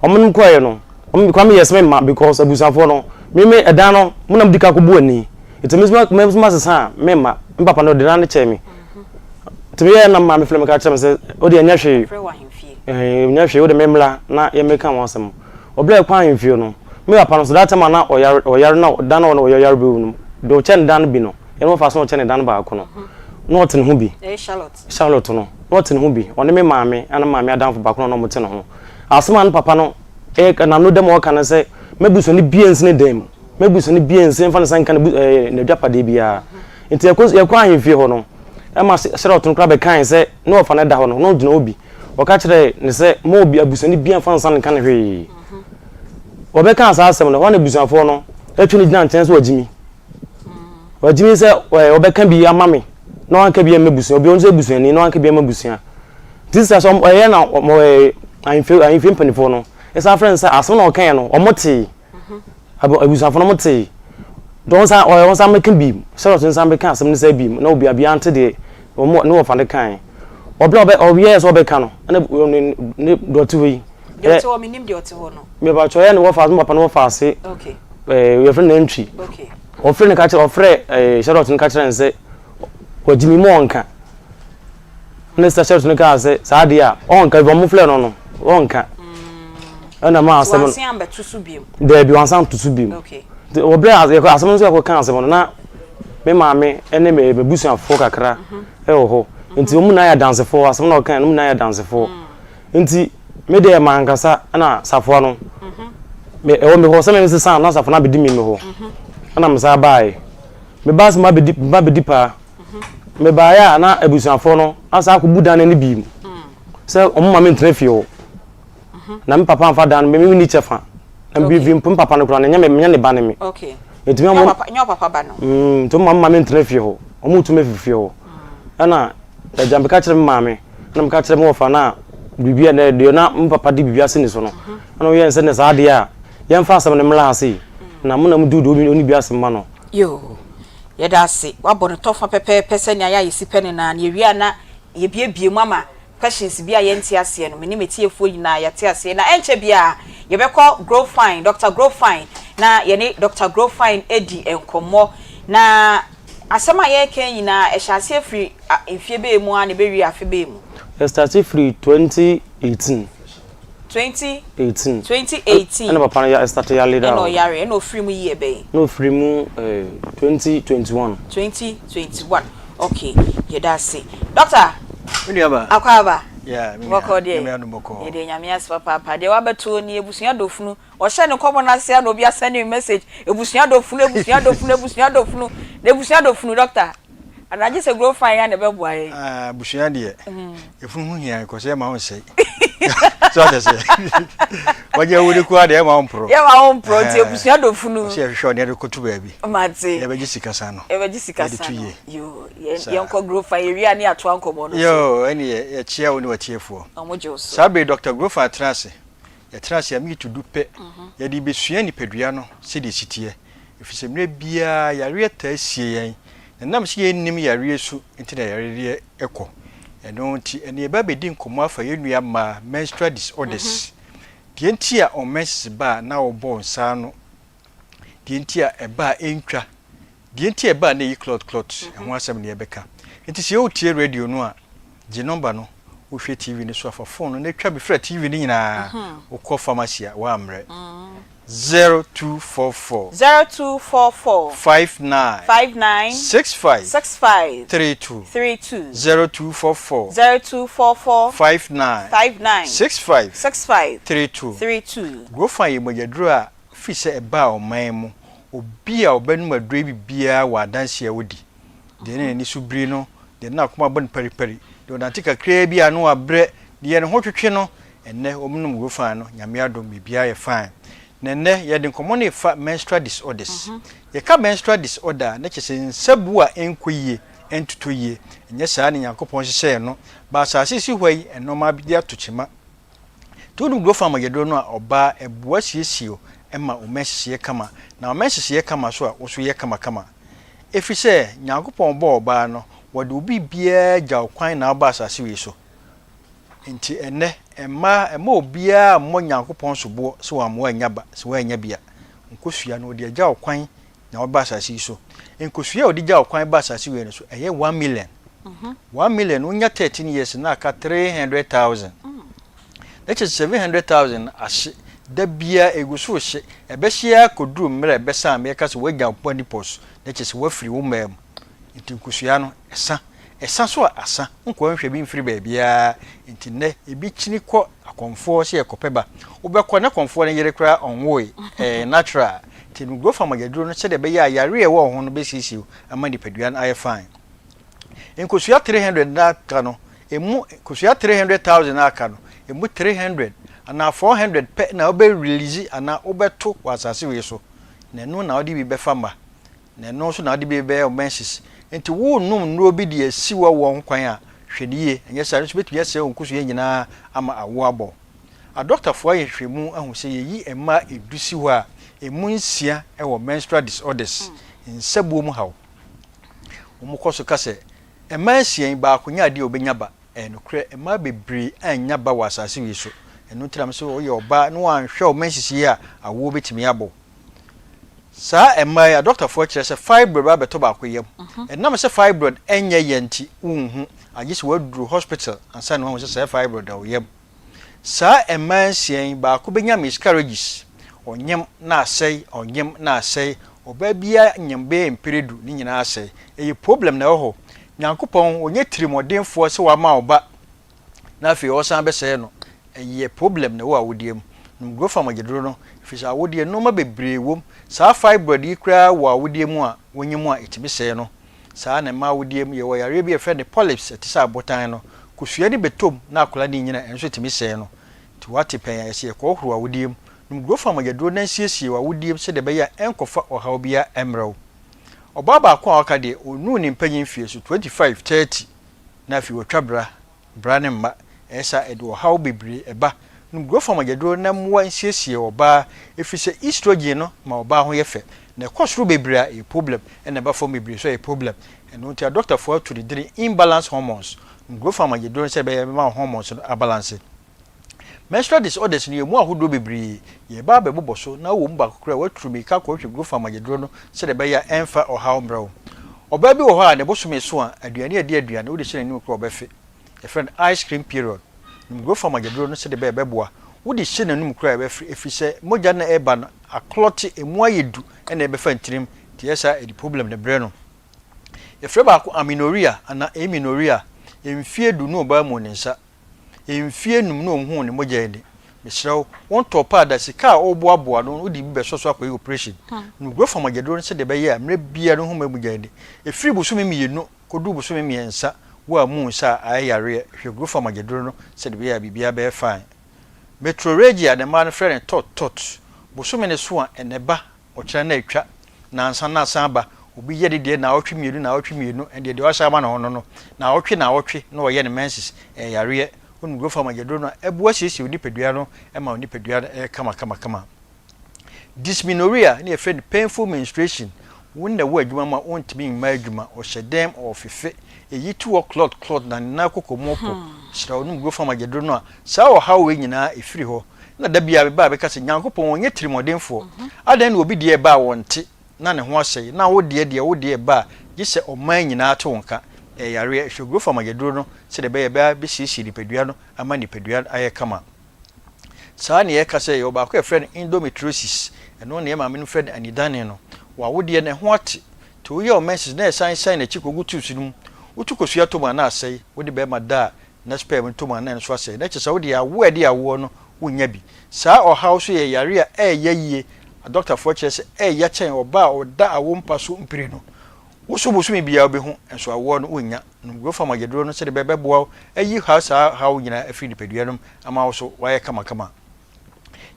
Wɔn no kɔeɛ no wɔn kora meyɛ sɛ memma because abusuafoɔ no me me ɛdan no mo na modi ka kɔbu ani nti me nso me nso masesa a memma me papa no ɔde dan no kyɛɛ me. Nti meyɛɛ na maame frɛ me ka kyerɛ me sɛ wo deɛ nyɛ hwee ɛɛ nyɛ hwee wo de memmra na yɛmmɛka ho asɛm. Ɔbrɛ kɔ ahemfie no me papa no so that time a na ɔyare ɔyare na dan na ɔyare bɛwu no deɛ ɔkyɛ ne dan no bi no yɛn wɔfa so na ɔkyɛ ne dan baako no na ɔte ne ho bi Charlotte no na ɔte ne ho bi ɔne me maame ɛna maame adamfo baako na ɔmo te ne ho. Asɛm a ne papa no reka n'ano da mu a ɔka ne sɛ, M'abusuani biara nsi ne dan mu. M'abusuani biara nsi mfa ne nsa nka n'agyapadeɛ biara. Nti yɛkɔ yɛkɔ ahemfie hɔ no, ɛma Charlotte no koraa bɛkae sɛ ne wɔfa no da hɔ no, na ɔgyina hɔ bi. Ɔka kyerɛɛ no sɛ, Mma obi abusuani biara mfa nsa nka no hwee. Wɔbɛkaa saa asɛm no, ɛhɔ na abusuafoɔ no twe no gyina nkyɛn sɛ wagyimi. Wagyimi sɛ ɔbɛka bi ama me na wanka bi amma abusua. Obi nso abusuani na wanka bi amma abusua. Nti sɛ sɛ ɛyɛ na wɔn ahemfie ahemfie mpanimfoɔ no ɛsan frɛ no sɛ asɛm na ɔkaeɛ no wɔn tee abusuafoɔ no wɔn tee nti wɔn san wɔn san bɛka bi Charlotte nsan bɛka asɛm no sɛ bi na obi abia nte deɛ wɔn ne wɔfa no kaeɛ ɔbɛrɛ ɔbɛ ɔyɛ sɛ ɔbɛka no ɛna ne ne deɛ ɔte hɔ yi. Deɛ ɔte hɔ menim deɛ ɔte hɔ no. Mebatwɛ ɔyɛ ne wɔfa ase papa no wɔfa ase. Okay. Ɛɛ yɛfrɛ no nantwi. Okay. Ɔfrɛ no ka kyerɛ ɔfrɛ ɛɛ Charlotte no ka kyerɛ no sɛ wɔgye mi mu ɔnka. Ne sɛ Charlotte no kaa sɛ saa adeɛ a ɔnka bi ɔmo frɛ no no ɔnka. Ɛna maa asɛm no. Wansan ambɛto so biom. Daabi wansan to so biom. Okay. Nti wɔbrɛ yɛkɔ asɛm no nso yɛkɔ ka asɛm no na me maame ɛne me m'abusuafoɔ kakra ɛwɔ hɔ. Nti wɔn nyinaa yɛ adansefoɔ asɛm na ɔka no wɔn nyinaa yɛ adansefoɔ. Nti me deɛ mankasa ɛna safoa no me ɛwɔ me hɔ sɛ me sesa na safoa no abɛdi me me hɔ ɛna me san baeɛ me baa sɛ mabɛdi mabɛdi paa me baeɛ a na abusuafoɔ no asa akɔbu dan no ani bi mu sɛ wɔn ma me ntena fie hɔ na me papa nfa dan no me me ni kyɛfa na me bi me papa no koraa no nyɛ me nyɛ ne ba ne me nti me wɔn nyɛ papa ba no nti wɔn ma me ma me ntena fie hɔ wɔn tu me fi fie hɔ ɛna agya meka kyerɛ me maame na meka kyerɛ me wɔfa no a biribi a deɛ na me papa de biribi ase ne so no ɛna ɔyɛ nsɛ ne saa adeɛ a yɛmfa asɛm no mmra ase yi na mo na mo du deɛ ɔni bi asɛm ma no. Yoo, yɛda ase. Woabɔ no tɔfa pɛpɛɛpɛ sɛnea yɛ a yɛsi pɛ no no ara. Na yɛwie a na yɛbuebue mu ama questions bi a yɛnte aseɛ no, me ne m'atiefoɔ nyinaa yɛate aseɛ. Na ɛnkyɛ biara yɛbɛkɔ Growfine, Doctor Growfine, na yɛne Doctor Growfine adi nkɔmmɔ. Na asɛm a yɛreka yi nyinaa, ɛhyɛ aseɛ firi mfeɛ bɛɛ mu ara na ɛbɛwie afe bɛɛ mu? Ɛstate firi 2018. 20 18. 2018. Ɛna papa no ya ɛstate yare da Ɛna ɔyare, ɛna ɔfiri mu year bɛn? Na ɔfiri mu eh, Yeah, me nua. Bɔkɔɔ deɛ? Nyame adom bɔkɔɔ. Yɛde Nyame ase papaapa. Deɛ wabɛto nie, abusua dɔfunu. Ɔhyɛ ne nkɔmmɔ no ase a na obi asɛnde me message, abusua dɔfunu, abusua dɔfunu, abusua dɔfunu. Na abusua dɔfunu, doctor, anaa gye sɛ grow fine a na ɛbɛboa yɛn? Ah, abusua deɛ, efunu ho hia because ɛma wo nsɛe. So ate aseɛ? Wagye awu de koraa deɛ ɛma wo mporɔ. Yɛma wo mporɔ, nti abusua dɔfunu. Ɔsɛ yɛhwehwɛ ɔne yɛde kɔto baabi. Mate. Yɛbɛgye sika sa no. Yɛbɛgye sika Yɛde sa to no. yie. Yoo, yɛn Saa. yɛnkɔ grow fine, yɛwie a ne yɛatoa nkɔmmɔ no so. Yoo, ɛne yɛ yɛkyea wo ne w'atiefoɔ. Ɔmo gye wo so. Saa bere yi Doctor Grofan atena ase. Yɛtena ase a meet du pɛ. Yɛde rebɛsua nipadua no sɛdeɛ ɛsi teɛ. Ɛfiri sɛ mmerɛ biara yareɛ taa sie yɛn. Na ɛnam sɛ yɛnnim yareɛ su nti na yareɛ kɔ. Ɛno nti ɛnɛ yɛba abɛdi nkɔmmɔ afa yɛn nua mmaa menstrual disorders. Deɛ nti a wɔn menses ba a na wɔbɔ wɔn nsa ano. Deɛ nti a ɛba a ɛntwa. Deɛ nti a ɛba a na ɛyi clot clot ɛho asɛm na yɛbɛka. Nti sɛ wotie radio no a, gye nɔmba no, wohwɛ TV no so a fa phone no na twa bi fra TV no nyinaa. Wokɔ pharmacy a woammrɛ. 0244. 0244. 59. 59. 65. 65. 32. 32. 0244. 0244. 59. 59. 65. 65. 32. 32. Grofan yɛ mogyaduro a firi sɛ ɛbaa ɔman mu, obi a ɔbɛnom aduro yi bi biara wɔ adanseɛ a ɔdi. Deɛ na n'ani so biri no, deɛ na n'akoma bɔ no paripari, deɛ ɔnante kakraa bi a na wabrɛ, deɛ ne ho twetwe no, ɛnnɛ wɔnom Grofan no, Nyame adom biribiara yɛ fine. Na ɛnnɛ yɛde nkɔmmɔ no refa menstrual disorders. Yɛka menstrual disorder a, na kyerɛ sɛ nsabu a ɛnkɔ yie, ɛntotɔ yie. Ɛnyɛ saa na Nyankopɔn hyehyɛɛ no. Ba asase si hɔ yi, nnoɔma de ato kyema. Nti wonom Grofan mogyaduro no a, ɔbaa, ɛboa siesie wo ma wo menses yɛ kama. Na wo menses yɛ kama nso a, wo nso yɛ kamakama. Ɛfiri sɛ Nyankopɔn bɔɔ ɔbaa no, wɔde wo biribiara gya wo kwan na woba asase wei so. Enti ɛnnɛ, mma mma obiara mmɔ Nyankopɔn soboɔ sɛ wamma woannya ba, sɛ woannya bi a. Nkosua no, wɔde agya wo kwan na woba asase yi so. Nkosua a wɔde gya wo kwan ba asase wei no so, ɛyɛ 1 million. 1 million, wonya 13 years na aka 300,000. Na kyerɛ sɛ 700,000 no ahye. Da biara ɛgu so rehye. Ɛbɛhye ara kɔduru mmerɛ a ɛbɛsa a mɛka sɛ woagya wo menopause, na kyerɛ sɛ woafiri wo mmaa mu. Nti nkosua no, ɛsa. Ɛsa so a asa, wonkɔ nhwɛ bi mfiri baabiara. Nti nnɛ, ebi kyini kɔ akɔmfoɔ sɛ yɛkɔpɛ ba. Wobɛkɔ na kɔmfoɔ no yere koraa ɔnwoe, ɛyɛ natural. Nti no growth hormone aduro no sɛdeɛ ɛbɛyɛ a yareɛ a ɛwɔ wo ho no bɛsiesie wo ama nipadua no ayɛ fine. Nkosua 300 no aka no, ɛmu nkosua 300,000 no aka no, ɛmu 300 anaa 400 pɛ na wobɛ release anaa wobɛto wɔ asase wei so. Na ɛno na wode bi bɛfa mma. Na ɛno nso na wode bi bɛyɛ wo menses. Nti worenom nnuro bi de asi w'awoɔ ho kwan a, hwɛ no yie, anyɛ saa a ɛno nso bɛtumi asɛe wo nkosua nyinaa ama awoɔ abɔ wo. Adɔktafoɔ ayɛ nhwehwɛmu ahu sɛ yɛyi mmaa du si hɔ a, ɛmu nsia wɔ menstrual disorders, nsabuo mu haw. Wɔkɔ so ka sɛ, mmaa nsia yi, baako nyɛ adeɛ a ɔbɛnya ba. Ɛyɛ nokorɛ, mmaa bebree annya ba wɔ asase wei so. Ɛno nti na mese woyɛ ɔbaa na woanhwɛ wo menses yie a, awoɔ bɛtumi abɔ wo. Saa mmaa yi, adɔktafoɔ kyerɛ sɛ fibroid ba bɛtɔ baako yam. Ɛnam sɛ fibroid nyɛ ya nti, wonhu, agye sɛ woaduru hospital ansa na woahu sɛ saa fibroid da wo yam. Saa mmaa nsia yi, baako bɛnya miscarriages, ɔnyem na asɛe, ɔnyem na asɛe, ɔbaa biara nyem bɛyɛ mpere du, ne nyinaa asɛe. Ɛyɛ problem na ɛwɔ hɔ. Nyankopɔn, ɔnyɛ tirimɔdenfoɔ sɛ wama wo ba na afei ɔsan bɛsɛe no. Ɛyɛ problem na ɛwɔ awodeɛ mu. Nom Grofam agyaduro no, ɛfiri sɛ awodeɛ nnoɔma bebree wom. Saa fibroid yi koraa wɔ awodeɛ mu a, wonye mu a, ɛtumi sɛe no. Saa na ɛma awodeɛ mu, yɛwɔ yareɛ bi a yɛfrɛ no polyps, ɛte sɛ abotan no. Kosua no bɛtɔ mu na akwadaa no renyini a, ɛno nso tumi sɛe no. Nti woate pɛn a, yɛse yɛkɔhohoro awodeɛ mu. Nom Grofam agyaduro na nsiesie w'awodeɛ mu sɛdeɛ ɛbɛyɛ a ɛnkɔfa ɔhaw biara mmrɛ wo. Ɔbaa baako a ɔka deɛ, ɔnnuu ne mpanyin mfeɛ so, 25, 30, na afei watwa bra. Bra ne mma, ɛyɛ saa a ɛde ɔhaw bebree ba. Nom growth-hormone agyaduro na mmoa nsiesie ɔbaa ɛfiri sɛ estrogen no ma ɔbaa ho yɛ fɛ na ɛkɔ soro bebree a ɛyɛ problem ɛna ɛba fam bebree nso a ɛyɛ problem. Ɛno nti adɔktafoɔ atu ne dini imbalance hormones. Nom growth-hormone agyaduro no sɛ ɛbɛyɛ a ɛbɛma wo hormones no abalanse. Menstrual disorders no yɛ mu ahodoɔ bebree. Yɛreba abɛbobɔ so na wowɔ mu baako koraa a woaturu mirika akɔhwehwɛ growth-hormone agyaduro no sɛdeɛ ɛbɛyɛ a ɛmfa ɔhaw mmrɛ wo. Ɔbaa bi wɔ hɔ a ne bosome so a, aduane a ɛdi aduane wode hyɛ n'anim koraa a ɔbɛfe. Yɛfrɛ no ice cream period. Nom Grofam agyaduro no sɛdeɛ ɛbɛyɛ a ɛbɛboa. Wode hyɛ n'anum koraa a ɛbɛfe ɛfiri sɛ mogya no a ɛreba no aklɔte, ɛmu ayɛ du na ɛbɛfa ntirim nti ɛyɛ saa a ɛde problem no brɛ no. Yɛfrɛ baako amenorrhea anaa amenorrhea. Mfeɛ du na ɔbaa mmu ne nsa. Mfie num na ɔnhuu ne mogya ani. Mesrɛ wo, wontɔɔ pad a sika a woboaboa ano no wode bi bɛsɔ so akɔyɛ oprehyɛn. Nom Grofa mogyaduro no sɛdeɛ ɛbɛyɛ a mmerɛ biara no ho mma mogya ani. Ɛfiri bosome mmienu kɔduru bosome mmiɛnsa wo a mu nsa a ayɛ yareɛ, hwɛ Grofa mogyaduro no sɛdeɛ ɛbɛyɛ a biribiara bɛyɛ fine. Metrorrhagia na mmaa no frɛ no tɔt tɔt. Bosome no so a ɛna ɛba Ɔkyena na atwa, nansa na asan aba. Obi yɛ ne deɛ naawɔtwe mmienu naawɔtwe mmienu, ɛndeɛ deɛ wahyɛ ama ne ho no no, naawɔtwe naawɔtwe na ɔyɛ ne menses, ɛyɛ yareɛ. Wonom Grofarm agyaduro no a, ɛboa siesie wo nipadua no ma wo nipadua no yɛ kama kama kama. Dysmenorrhea ne yɛfrɛ no painful menstruation, wo na ɛwɔ adwuma mu a wontumi mma adwuma, ɔhyɛ dɛm, ɔɔfefe, ɛyi to hɔ clot clot na ne nan koko mu po, hyira wo nom Grofarm agyaduro no a, saa ɔhaw wei nyinaa ɛfiri hɔ. Na da biara meba a meka sɛ, Nyankopɔn, ɔnyɛ tirimɔdenfoɔ. Adɛn na obi deɛ ba a wɔnte, na ne ho asɛe, na wo deɛ deɛ wo deɛ ba a, gye sɛ ɔman nyinaa te wo nka? Ɛyɛ yareɛ. Hwɛ Growth Amagyaduro no sɛdeɛ ɛbɛyɛ a ɛbɛsiesie nipadua no ama nipadua no ayɛ kama. Saa na yɛka sɛ yɛwɔ baako a yɛfrɛ no endometriosis, ɛno na yɛn maamenom frɛ no anidane no. W'awodeɛ no, ɛho ate, nti woyɛ wo menses na ɛsan san n'akyi kɔgu tubes no mu. Wotu kosua to mu a na asɛe, wode bɛrima da a na sperm ntɔ mu a na ɛno nso asɛe. Na kyerɛ sɛ wo deɛ awoɔ a ɛde awoɔ no wonnya bi. Saa ɔhaw nso yɛ yareɛ a ɛɛya yie. Adɔktafoɔ kyerɛ sɛ ɛɛya kyɛn ɔbaa a ɔda awo mpa so mprenu. Wo so bosome biara wobɛhu nso awoɔ no wonnya. Nom Grofam agyaduro no sɛdeɛ ɛbɛyɛ ɛbɛboa wo ayi haw saa haw nyinaa afiri nipadua no mu ama wo so woayɛ kamakama.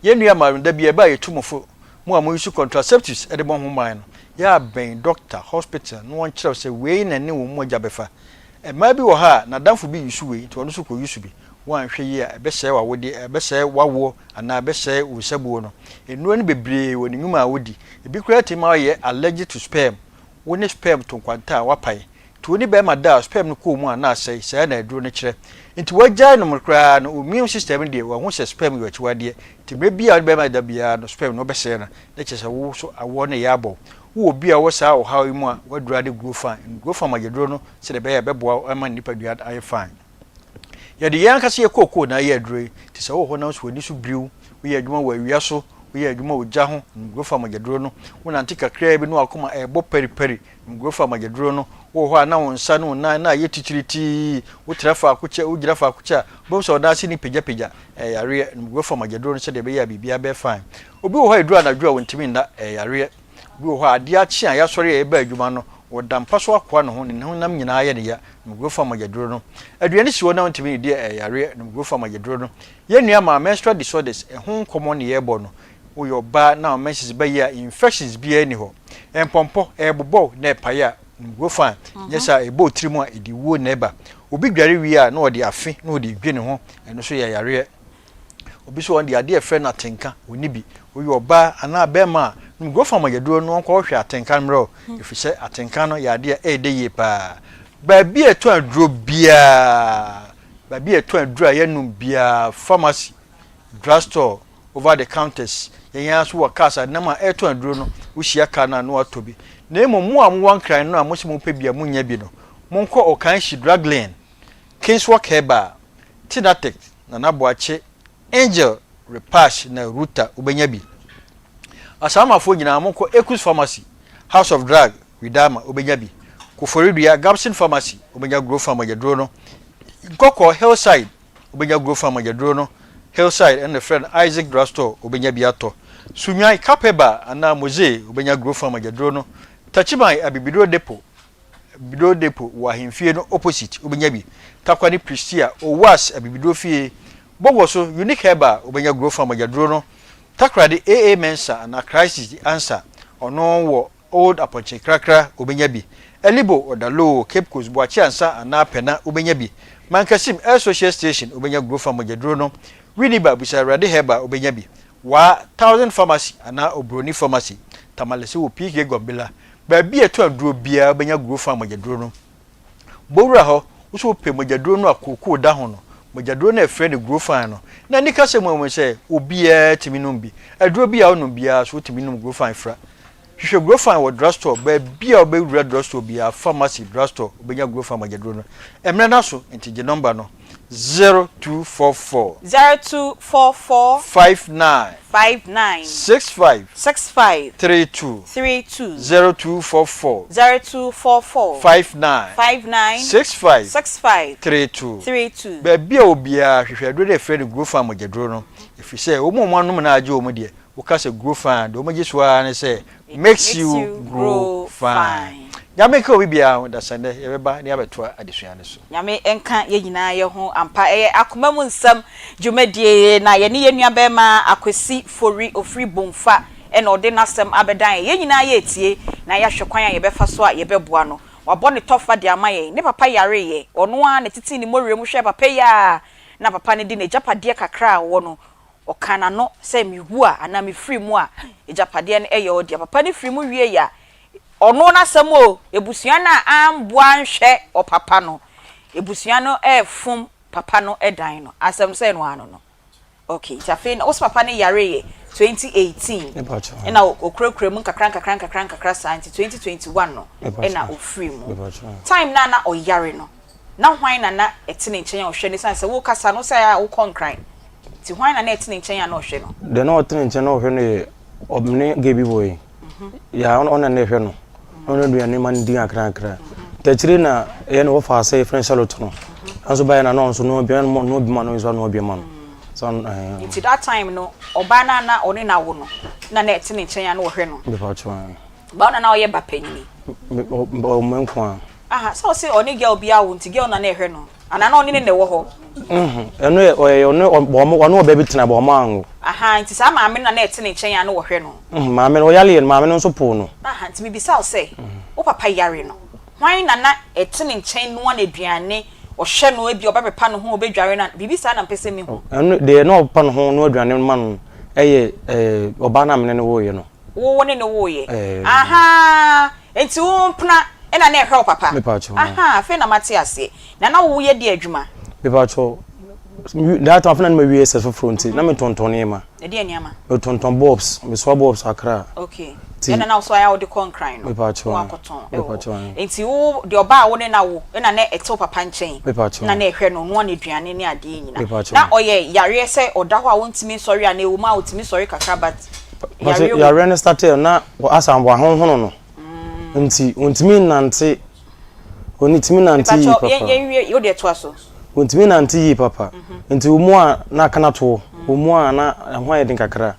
Yɛn nua mmaa no, da bi ɛba a yɛtu mo fo, mo a mo use contraceptives de bɔ ho ban no, yɛ a bɛn doctor, hospital na wɔnkyerɛ wo sɛ wei na ɛne wo mogya bɛfa. Mmaa bi wɔ hɔ a, n'adamfo bi use wei nti ɔno nso kɔ use bi. Woanhwɛ yie a, ɛbɛsɛe w'awodeɛ, ɛbɛsɛe w'awoɔ anaa ɛbɛsɛe wo nsabuo no. Nnuro no bebree wɔ ne nnwuma a wodi. Ebi koraa tumi ma woyɛ allergic to sperm, wo ne sperm to nkwanta a, woapae. Nti wo ne bɛrima da a, sperm no kɔ wo mu a na asɛe, saa na aduro no kyerɛ. Nti wagyae nom koraa no, wo immune system no deɛ, wahu sɛ sperm yɛ akyiwadeɛ. Nti mmerɛ biara a wo ne bɛrima da biara no, sperm no wobɛsɛe no, na kyerɛ sɛ wo nso awoɔ no reyɛ abɔ wo. Wowɔ obi a ɔwɔ saa ɔhaw yi mu a, w'aduro ara ne Grofan. Grofan mogyaduro no sɛdeɛ ɛbɛyɛ a ɛbɛboa wo ama ne nipadua no ayɛ fine. Yɛde yɛn ankasa yɛ kookoo na ayɛ aduro yi, nti sɛ wowɔ hɔ na nso w'ani so biri wo, woyɛ adwuma wɔ awia so, woyɛ adwuma wɔ gya ho, nom Grofan mogyaduro no. Wonante kakraa bi na w'akoma ɛrebɔ paripari, nom Grofan mogyaduro no. Wowɔ hɔ a na wo nsa ne wo nan na ayɛ titiritii, wotra faako kyɛ, wogyina faako kyɛ a, wobɛhu sɛ wo nan ase no pagyapagya, ɛyɛ yareɛ. Nom Grofan mogyaduro no sɛdeɛ ɛbɛyɛ a biribiara bɛyɛ fine. Obi wɔ hɔ a ɛduru anadwo a ɔntumi nna, ɛyɛ yareɛ. Obi wɔ hɔ a adeɛ akye a yɛasɔre a yɛreba adwuma no, ɔda mpa so akoa ne ho, ne honam nyinaa yɛ no ya, nom Grofan mogyaduro no. Aduane si hɔ na ɔntumi nnidi a, ɛyɛ yareɛ, nom Grofan mogyaduro no. Yɛn nua maa menstrual disorders, ɛho nkɔmmɔ ne yɛrebɔ no. Woyɛ ɔbaa na wo menses ba yie a, infections biara nni hɔ. Mpɔmpɔ, ɛrebobɔ wo na ɛpae a, nom Grofan. Nyɛ saa a, ɛbɔ wo tiri mu a, ɛde wuo na ɛba. Obi dware wie a na ɔde afe na ɔde redwi ne ho, ɛno nso yɛ yareɛ. Obi nso wɔ hɔ deɛ adeɛ a yɛfrɛ no atenka, ɔnni bi. Woyɛ ɔbaa anaa barima a, nom Grofan mogyaduro no nkɔhwehwɛ atenka no mmerɛ wo, ɛfiri sɛ atenka no yɛ adeɛ a ɛyɛ dɛ yie pa ara. Baabi a yɛtɔn aduro biara, baabi a yɛtɔn aduro a yɛnom biara, pharmacy, drug store, over the counters, yɛn ara nso wɔ cars a nam a ɛretɔn aduro no, wohyia car no a na woatɔ bi. Na mmom mo a mowɔ Nkran no a mose mopɛ bi a monnya bi no, monkɔ Okanshi Drug Lane, Kingswalk Herbal, Tinatex, Nana Boakye, Angel, Repash na Ruta wobɛnya bi. Asaamafoɔ nyinaa monkɔ Ekus Pharmacy, House of Drug, Widama wobɛnya bi. Koforidua, Gabson Pharmacy wobɛnya Grofan mogyaduro no. Nkɔkɔɔ, Hillside wobɛnya Grofan mogyaduro no. Hillside ɛna frɛ no Isaac Drugstore wobɛnya bi atɔ. Sunyani, Kapeba anaa Mozee wobɛnya Grofan mogyaduro no. Takyiman, Abibiduro Depot Abibiduro Depot wɔ ahemfie no opposite wobɛnya bi. Tarkwa ne Prestea, Owas Abibiduro fie, Bogo so, Unique Herbal wobɛnya Grofan mogyaduro no. Takoradi, AA Mensah anaa Christ is the Answer, ɔno wɔ Old Apɔnkye Krakra wobɛnya bi. Elibo, Odaloo, Cape Coast, Boakye Ansa anaa Pɛna wobɛnya bi. Mankasim, Air Social Station wobɛnya Grofan mogyaduro no. Winneba, Bisa Awurade Herbal wobɛnya bi. Waa, Thousand Pharmacy anaa Obroni Pharmacy, Tamale so wɔ PK Gombila, Baabi a ɛtɔ aduro biara wobɛnya Grofan mogyaduro no. Bɔ wura hɔ, wo nso wopɛ mogyaduro no a kookoo da ho no, mogyaduro no a ɛfrɛ no Grofan no. Na anikasɛm wɔ mu sɛ obiara tumi nom bi. Aduro bi a wonom biara nso wotumi nom Grofan fra. Hwehwɛ Grofan wɔ drugstore, baabi a wobɛwura drugstore biara, pharmacy, drugstore, wobɛnya Grofan mogyaduro no. Mmerɛ no aso, nti gye nɔmba no. 0244. 0244. 59. 59. 65. 65. 32. 32. 0244. 0244. 59. 59. 65. 65. 32. 32. Baabi a obiara hwehwɛ aduro no a yɛfrɛ no Grofan mogyaduro no, ɛfiri sɛ wɔn a wɔanom no agye wɔn deɛ, Woka sɛ grow fine a, deɛ wɔgye so ara ne sɛ makes you grow fine. Nyame nka obi biara ho, dasɛndɛ yɛbɛba na yɛabɛtoa adesua no so. Nyame nka yɛn nyinaa yɛ ho ampa. Ɛyɛ akoma mu nsɛm dwumadie na yɛne yɛn nua bɛɛma Akwasi Fori ofiri Bomfa na ɔde n'asɛm abɛdan yɛn. Yɛn nyinaa yɛretie na yɛahwɛ kwan a yɛbɛfa so a yɛbɛboa no. Wabɔ ne tɔfa de ama yɛn. Ne papa yareeɛ, ɔno ara na ɛtetee ne mmɔwerɛ mu hwɛɛ papa yi ara na papa no de n'agyapadeɛ kakra a ɔwɔ no Ɔkaa n'ano sɛ, Mewu a, anaa mefiri mu a, agyapadeɛ no yɛ wo dea. Papa no firi mu wieeɛ a, ɔno n'asɛm o, abusua no a amboa anhwɛ ɔpapa no, abusua no refom papa no dan no. Asɛm sɛn no ara no no. Okay, nti afei no, wo se papa no yareeɛ 2018, ɛna ɔkurakura mu nkakra nkakra nkakra nkakra saa, nti 2021 no ɛna ɔfiri mu. Time no a na ɔyare no, na hwan na na ɛte ne nkyɛn a ɔhwɛ no? Ɛsiane sɛ wokasa no, wo sɛ a wokɔ Nkran. Nti hwan na na ɛte ne nkyɛn a na ɔhwɛ no? Deɛ na ɔte ne nkyɛn na ɔhwɛ no yɛ ɔne gay bi boy. Ya ɔno na na ɛhwɛ no. Na ɔno aduane ma no di kakra kakra. Nti akyire na ɛyɛ na wɔfa ase yɛfrɛ no Charlotte no. Nanso baeɛ na na ɔno nso noa bi noa bi ma no nso noa bi ma no. So ɛɛ. Nti that time no ɔbaa no a na ɔne no awo no na na ɛte ne nkyɛn a na ɔhwɛ no? Mepa kyɛw ae. Ba ɔno na na ɔyɛ ba panyini? Me ɔmo nko a. Aha sɛ ɔse ɔne girl bi awo nti girl no na na ɛhwɛ no anaa na ɔne no na ɛwɔ hɔ? Mhm ɛno yɛ ɔyɛ ɔne ɔmo ɔne ɔbaa bi tena but ɔmo anwo. Aha nti saa maame no na na ɛte ne nkyɛn a na ɔhwɛ no? Mhm maame no ɔyare yɛ no maame no nso poo no. Aha nti mebisa wo sɛ wo papa yare no hwan na na ɛte ne nkyɛn noa no aduane ɔhwɛ no ebia ɔbɛpepa ne ho ɔbɛdware no biribi saa na mpɛ sɛ mehu. Ɛno deɛ na ɔpepa ne ho noa aduane ma no ɛyɛ ɛɛ ɔbaa no a mene no woeɛ no. Wo wo ne no woeɛ? Ahaa, nti wo mpena na na ɛhwɛ wo papa? Ahaa, afei na mate aseɛ. Na na wo yɛ deɛ adwuma? Mepakyɛw, that time afei na na mawie SS foforɔ nti, na metontɔn nneɛma. Ɛdeɛn nneɛma? Metontɔn bulbs, mesoa bulbs Accra. Okay, ɛna na wo so ayɛ a wode kɔ Nkran no? Mepakyɛw, Na wakɔtɔn ɛwɔ hɔ. Mepakyɛw. Nti wo deɛ ɔbaa a wo ne no awo na na ɛte wo papa nkyɛn? Mepakyɛw. Na na ɛhwɛ no, noa no aduane ne adeɛ nyina. Mepakyɛw. Na ɔyɛ yareɛ sɛ ɔda hɔ a ɔntumi nsɔre anaa ɛwɔ mu a ɔtumi sɔre kakra but Yareɛ yareɛ no startee na asa wahonhono no nti ɔntumi nnante ɔntumi nnante yie papa ɔntumi nnante yie papa nti wɔn a na aka no atoɔ wɔn a na ɛho ayɛ den kakra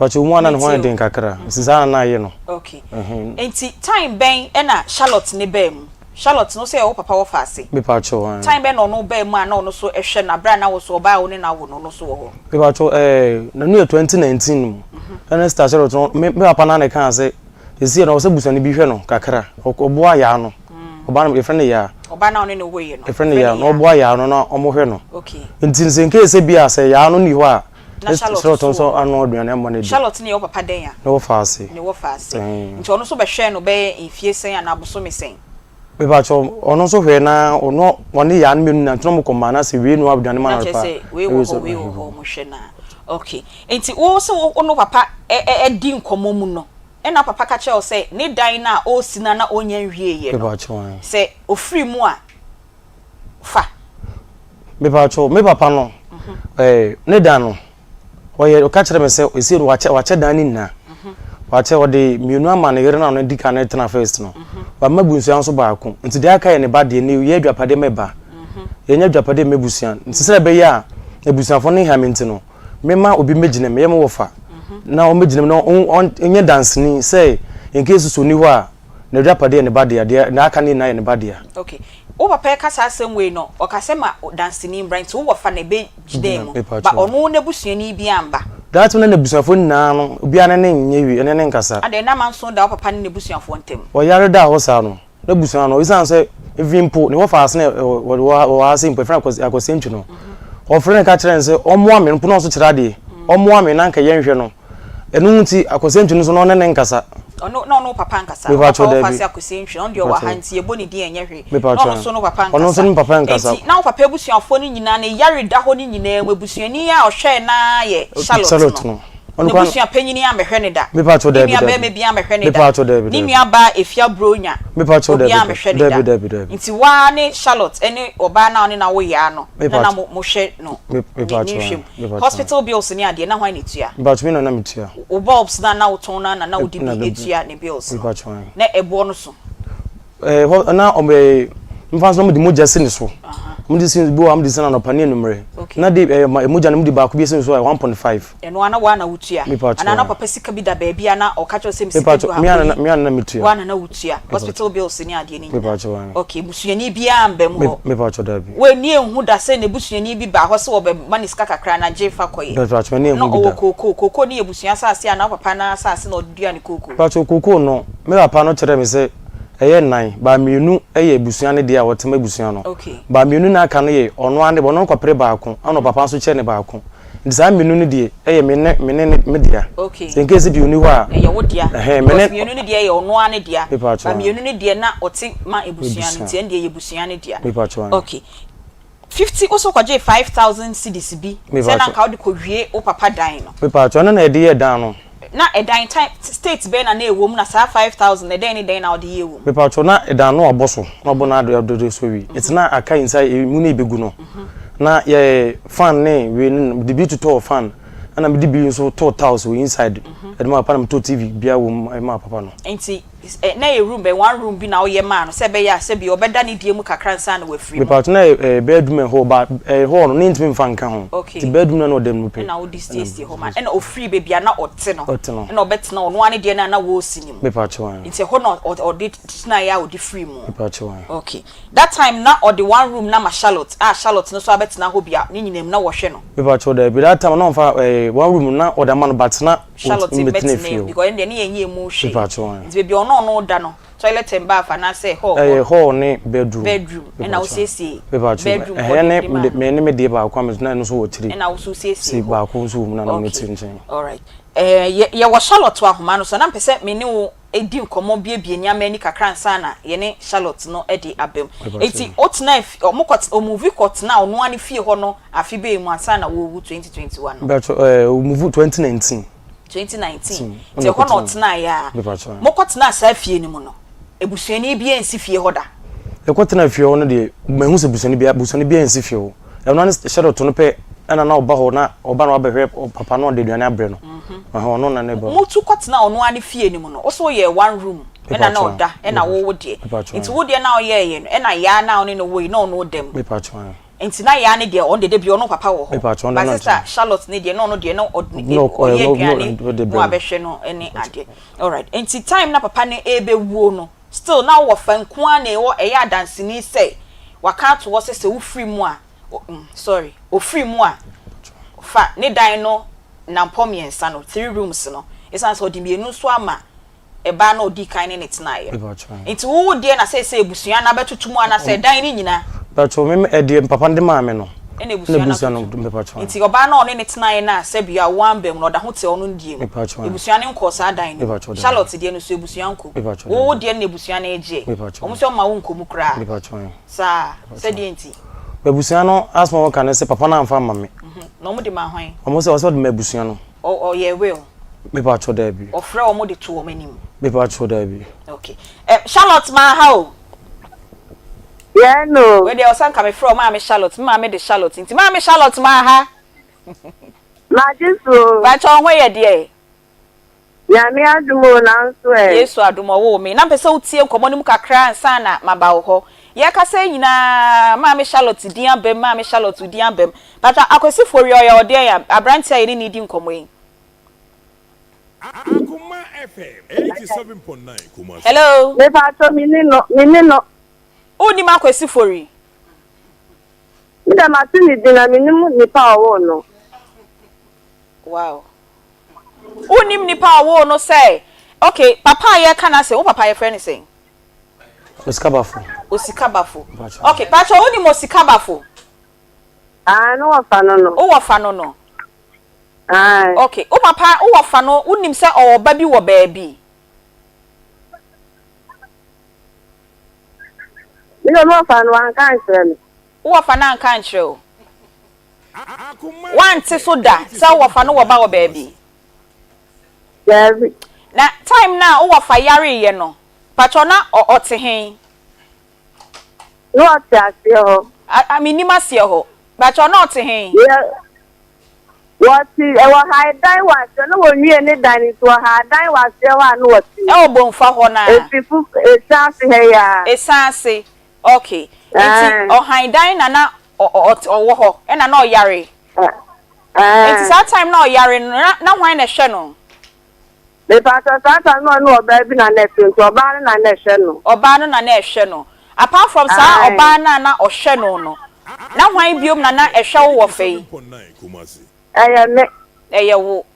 pàtó wɔn a na ne ho ayɛ den kakra nti saa na na ayɛ no. Okay nti time bɛn ɛna Charlotte ne baa mu Charlotte no sɛ wo papa wɔ faase. Mepakyɛw ae. Time bɛn na ɔno baa mu a na ɔno so hwɛ no abere a na wo so ɔbaa a wo ne no awo no ɔno so wɔ hɔ? Mepakyɛw ɛɛ na no yɛ 2019 mu ɛna sister Charlotte no me me papa no na ɛkaa sɛ sɛsi no ɔwɔ sɛ busuani bi hwɛ no kakra ɔboa yaa no ɔbaa no yɛfrɛ no yaa. Ɔbaa no a ɔne no woeɛ no. Yɛfrɛ no yaa na ɔboa yaa no na ɔmo hwɛ no. Okay. Nti sɛ nkee sɛ bi a sɛ yaa no nni hɔ a Na Charlotte Charlotte so nso wɔ hɔ. anoa aduane ama no adi. Charlotte no yɛ wo papa dɛn a? Ne wɔfaase. Ne wɔfaase. Ɛɛ. Nti ɔno nso bɛhwɛɛ no bɛyɛ mfie sɛn anaa bosome sɛn? Mepakyɛw, ɔno nso hwɛɛ na ɔno ɔne yaa no mmienu nyinaa nti na ɔmo kɔ mmaa na sɛ wei noa aduane ma no Na kyerɛ anɔpa a, sɛ wei na wɔ wei hɔ nso wei wɔ hɔ ɔmo hwɛ no a. Okay. Nti wo sɛ wo ne wo papa ɛ di nkɔmmɔ mu no, ɛna wo papa ka kyerɛɛ wo sɛ ne dan no a ɔresi no a na ɔnnya nwieeɛ no, Mepakyɛw, ae. sɛ ɔfiri mu a, fa. Mepakyɛw, me papa no, ɛɛ ne dan no, ɔyɛ ɔka kyerɛ me sɛ esi no wakyɛ wakyɛ dan no nyinaa. Wakyɛ ɔde mmienu ama ne yere no a ɔno di kan ne tena first no. Wama abusua nso baako. Nti deɛ aka yɛ ne ba deɛ ne yɛ adwapadeɛ ma ba. Yɛnyɛ adwapadeɛ ma abusua. Nti sɛ ɛbɛyɛ a abusuafoɔ no nha me nti no, mema obi mmɛgyina mu, yɛ me wɔfa. Na ɔmmɛgyina mu na ɔnyɛ danseni sɛ in case sɛ ɔni hɔ a N'agyapadeɛ yɛ ne ba dea, deɛ na aka no nyinaa yɛ ne ba dea. Ok. Wo papa reka saa asɛm wei no, ɔka sɛ ma danseni mbra nti wo wɔfa na ɛbɛ gyinaa mu, but ɔno n'abusuani biara amba. That time na n'abusuafoɔ nyinaa no, obiara ne no nyɛ wie, ɛne no nkasa. Adɛn, na manso da wo papa ne n'abusuafoɔ ntam? Ɔyare daa hɔ saa no, n'abusua no, esiane sɛ even mpo ne wɔfa ase na ɛwɔ ha sei mpo, yɛfrɛ no Akwasi Antwi no, ɔfrɛ no ka kyerɛɛ no sɛ ɔmmoa me mpo na ɔnso kyerɛ adeɛ, ɔmmoa me na anka yɛnhwɛ no. Ɛno nti Akwasi Antwi no nso na ɔne ne nkasa. Ɔno na ɔne wo papa nkasa. Wo papa wɔ fa se Akwasi Antwi ɔno deɛ ɔwɔ ha nti yɛbɔ ne din ɛnyɛ hwee. Na ɔno nso ne wo papa nkasa. Ɔno nso ne papa nkasa. Nti na wo papa abusuafoɔ no nyinaa ne yare da hɔ no nyinaa mu abusuani a ɔhwɛɛ no ara yɛ Charlotte no. N'abusua panyin ammɛhwɛ no da. Ne nua barima bi ammɛhwɛ no da. Ne nua baa Efia Bronya, obiara ammɛhwɛ no da. Nti wo ara ne Charlotte ne ɔbaa no a wo ne no awo Yaa no na na mohwɛ no ne nhwɛ mu. Hospital bills ne adeɛ, na hwan na ɛtua? Wo bulbs no a na wotɔn no ara na na wode bi tua ne bills no. Na ɛboɔ no so? Ɛɛ hɔ na wɔn ɛɛ nfa nso wɔn de mogya si ne so. Wɔn de si bi wɔ wɔn de si no anɔpa ne anumere. Na de ɛɛ ma mogya no wɔn de baako bi si ne so a one point five. Ɛno ana wo ana wotua? Anaa na papa sika bi da baabi a na ɔka kyerɛ wo sɛ me sika du ha kɔ yi? Me ana na metua. Wo ana na wotua? Hospital bills ne adeɛ no nyinaa? Okay, busuani biara amba mu hɔ? Mepa kyɛw daabi. W'ani anhu da sɛ n'abusuani bi baa hɔ sɛ wɔbɛma no sika kakra na gye fa kɔyɛ? Mepa kyɛw m'ani Na anhu bi da. ɔwɔ kookoo? Kookoo no yɛ abusua asase anaa wo papa no asase na ɔde dua ne kookoo? Mepa kyɛw kookoo no, me papa no kyerɛɛ me sɛ ɛyɛ nnan, baa mmienu yɛ abusua no deɛ a wɔte ma abusua no. Baa mmienu no a aka no yɛ ɔno ara ne, ɔno no kɔpere baako ɛna ɔpapa nso kyɛ no baako. Nti saa mmienu no deɛ ɛyɛ me ne me ne me dea. Sɛ in case bi ɔnni hɔ a. Ɛyɛ wo dea. Ɛhɛn, me ne. Because mmienu no deɛ yɛ ɔno ara ne dea. Ba mmienu no deɛ na ɔte ma abusua no nti ɛno deɛ ɛyɛ abusua no dea. Okay. 50 wo so kɔgyee 5000 cedis bi sɛ na nka wode kɔwie wo papa dan no. Mepatwɔ ɛno na yɛde yɛɛ dan no. Na ɛdan type state bɛn na na ɛwɔ mu na saa 5000 no ɛdɛn ne dɛn na wode yɛɛ wɔ mu? Mepatwɔ na ɛdan no wabɔ so na wabɔ no ade ade so awie nti na aka inside emu na ɛbɛgu no na yɛ fan ne wei no mede bi totɔɔ fan ɛna mede bi nso tɔɔ tiles wɔ inside ɛde maa papa na metɔɔ TV biara wɔ mu maa papa no. Nti Ɛ, na ɛyɛ room bɛn? One room bi na woyɛ maa no sɛ ɛbɛyɛ a sɛbi ɔbɛda ne deɛ mu kakra ansa na wafiri mu. Mepatwo na ɛyɛ ɛyɛ bedroom and hall but ɛyɛ hall no na yɛntumi nfa nka ho. Okay. Nti bedroom no na ɔda mu no pɛ. Ɛna wode siesie hɔ ma no. Ɛna ɔfirii baabi a na ɔte no. Ɔte no. Ɛna ɔbɛtena ɔno ara ne deɛ no a na wɔresi no mu. Mepatwo ae. Nti ɛhɔ na ɔ, ɔde tenaeɛ a ɔde firii mu. Mepatwo ae. Okay. That time na ɔde one room no ama Charlotte a Charlotte no nso abɛtena hɔ bi a ne nyinaa mu na wɔhwɛ no. Mepatwo daabi that time na ɔmfa ɛɛ one room no na ɔde ama no but na. Charlotte mmɛtena mu because ɛno deɛ ne yɛn nyɛ mu hwee nti baabi a ɔno ɔno da no toilet and bath anaasɛ hall ɛyɛ hall ne bedroom bedroom ɛna wosiesie bedroom hɔ ɛhɛ ne me ne me deɛ baako a me na ɛno nso wɔ tiri ɛna woso siesie hɔ baako nso wɔ mu na na me tiri nkyɛn alright ɛɛ yɛ wɔ Charlotte wɔ ahoma no so na mpɛ sɛ me ne wo di nkɔmmɔ biebie nneɛma ani kakra ansa na yɛne Charlotte no de aba mu eti otena ɔmo kɔ ɔmuvi kɔ tena ɔno ara ne fie hɔ no Afe bɛn mu ansa na wɔrewu 2021 no? Mpatsɔ ɛɛ ɔmuvu 2019. 2019 nti ɛhɔ na ɔtenaeɛ a. Mokɔtenaa saa fie no mu no, abusuani biara ansi fie hɔ da? Yɛkɔtenaa fie hɔ no deɛ, manhu sɛ busuani biara busuani biara ansi fie hɔ. Ɛno ara ne Charlotte no pɛ ɛna na ɔba hɔ na ɔba na wabɛhwɛ papa na ɔde aduane abrɛ no. Ɛhɛn ɔno na na ɛba hɔ. Motu kɔtenaa ɔno ara ne fie no mu no, wo nso woyɛɛ one room ɛna na ɔda ɛna wo wo deɛ. Nti wo deɛ na woyɛeɛ no ɛna Yaa no a wo ne no woe na ɔno ɔda mu. Nti na Yaa ne deɛ ɔno deɛ dabi ɔno papa wɔ hɔ but sister Charlotte ne deɛ na ɔno deɛ na ɔyɛ aduane na wabɛhwɛ no ne adeɛ alright nti time na papa no ɛrebɛwuo no still na wowɔ fa nko ara na ɛwɔ ɛyɛ adanseni sɛ waka ato hɔ sɛ sɛ wofiri mu a sorry ofiri mu a fa ne dan no nampɔ mmiɛnsa no three rooms no ɛsiane sɛ ɔde mmienu nso ama ɛbaa na ɔdii kan ne no tenaeɛ no. Nti wo wo deɛ na seesei abusua no abɛtoto mu anaasɛ ɛdan no nyina? Mpakyɛw, me ɛdeɛ papa no de maa me no. Ɛna abusua no atoto mu. Nti ɔbaa no a ɔne no tenaeɛ no a sɛbi a woamba mu no ɔda ho te ɔno ne deɛ mu. Abusua no nkɔɔ saa dan no mu. Charlotte deɛ no nso abusua nkɔ mu. Wo wo deɛ no na abusua no regyeɛ. Wɔn nso wɔmma wo nkɔ mu koraa. Saa? Sɛdeɛ nti? Abusua no asɛm a wɔka ne sɛ papa no amfa amma me. Na wɔde maa hwan? Wɔn sɛ ɔsɛ ɔde ma abusua no. Ɔyɛɛ will? Mepakyɛw daabi. Ɔfrɛ wɔn de to wɔn anim? Mepakyɛw daabi. Okay. Eh, Charlotte maa ha o. Yeah no. Wei deɛ ɔsɛ nka mefrɛ wo maame Charlotte, me maame de Charlotte nti maame Charlotte maa ha. Magye so o. Pakyɛw ho yɛ deɛ? Nyame adom o nanso ɛ. Yesu adom ɔwoo me. Na mpɛ sɛ wotie nkɔmmɔ no mu kakra ansa na maba wo hɔ. Yɛrekasa yi nyinaa Maame Charlotte din aba mu, Maame Charlotte wo din aba mu. Pakyɛw Akwasi Fori ɔyɛ ɔdeɛn a, aberanteɛ a yɛne no redi nkɔmmɔ yi? Hello. Mepakyɛw me ni no, me ni no. Wonnim Akwasi Fori? Me deɛ mate ne din na mennim nipa a ɔwoo no. Wow. Wonnim nipa a ɔwoo no sɛ, okay, papa a yɛreka n'asɛm, wo papa yɛfrɛ no sɛn? Osikabafo. Osikabafo. Okay, pakyɛw wonim Osikabafo? Aane, me wɔfa no no. Wo wɔfa no no? Aane. Okay, wo papa, wo wɔfa no, wonim sɛ ɔwɔ ba bi wɔ baabi? Me deɛ me wɔfa no wanka ankyerɛ me. Wo wɔfa no anka ankyerɛ wo? Woante so da sɛ wo wɔfa no wɔ ba wɔ baabi? Daabi. Na time no a wo wɔfa yareeɛ no, pakyɛw na ɔte he? Na ɔte aseɛ hɔ. A, a mennim aseɛ hɔ. Pakyɛw na ɔte he? Yɛ, wɔte, wɔhae dan wɔ aseɛ, na wɔnwie ne dan no nti wɔhaa dan wɔ aseɛ hɔ a na wɔte mu. Ɛwɔ Bomfa hɔ no a? Efi fuf, Esan ase ha yi ara. Esan ase, ok. Nti Ɛɛ. ɔhan dan na na ɔ, ɔ, ɔwɔ hɔ, ɛna na ɔyare. Ɛɛ. Nti saa time na ɔyare no, na, na hwan na ɛhwɛ no? Mepakyɛw, saa time no na ɔne ɔbaa bi na na ɛte nti ɔbaa no na na ɛhwɛ no. Ɔbaa no na na ɛhwɛ no. Apart from saa Ae. ɔbaa no a na ɔhwɛ no no, na hwan biom na na ɛhwɛ wo wɔ fɛ yi? Ɛyɛ me. Ɛyɛ wo.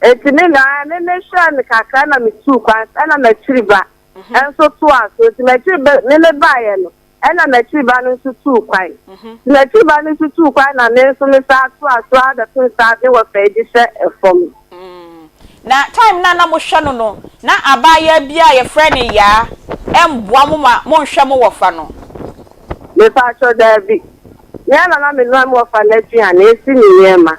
Enti me na, me mehwɛɛ no kakra na metuu kwan, ɛna m'akyiri ba nso toaa so. Nti m'akyiri ba, me mebaeɛ no, Ɛnna m'akyiri ba no nso tuu kwan. Nti m'akyiri ba no nso tuu kwan na me nso mesan toaa so ara bɛto nsa de wɔ fɛ de hyɛ fam. Na time no a na mohwɛ no no, na abaayaa bi a yɛfrɛ no Yaa mboa mo ma monhwɛ mo wɔfa no? Mepakyɛw, daabi. Me ara na na menoa me wɔfa no aduane, esi ne nneɛma.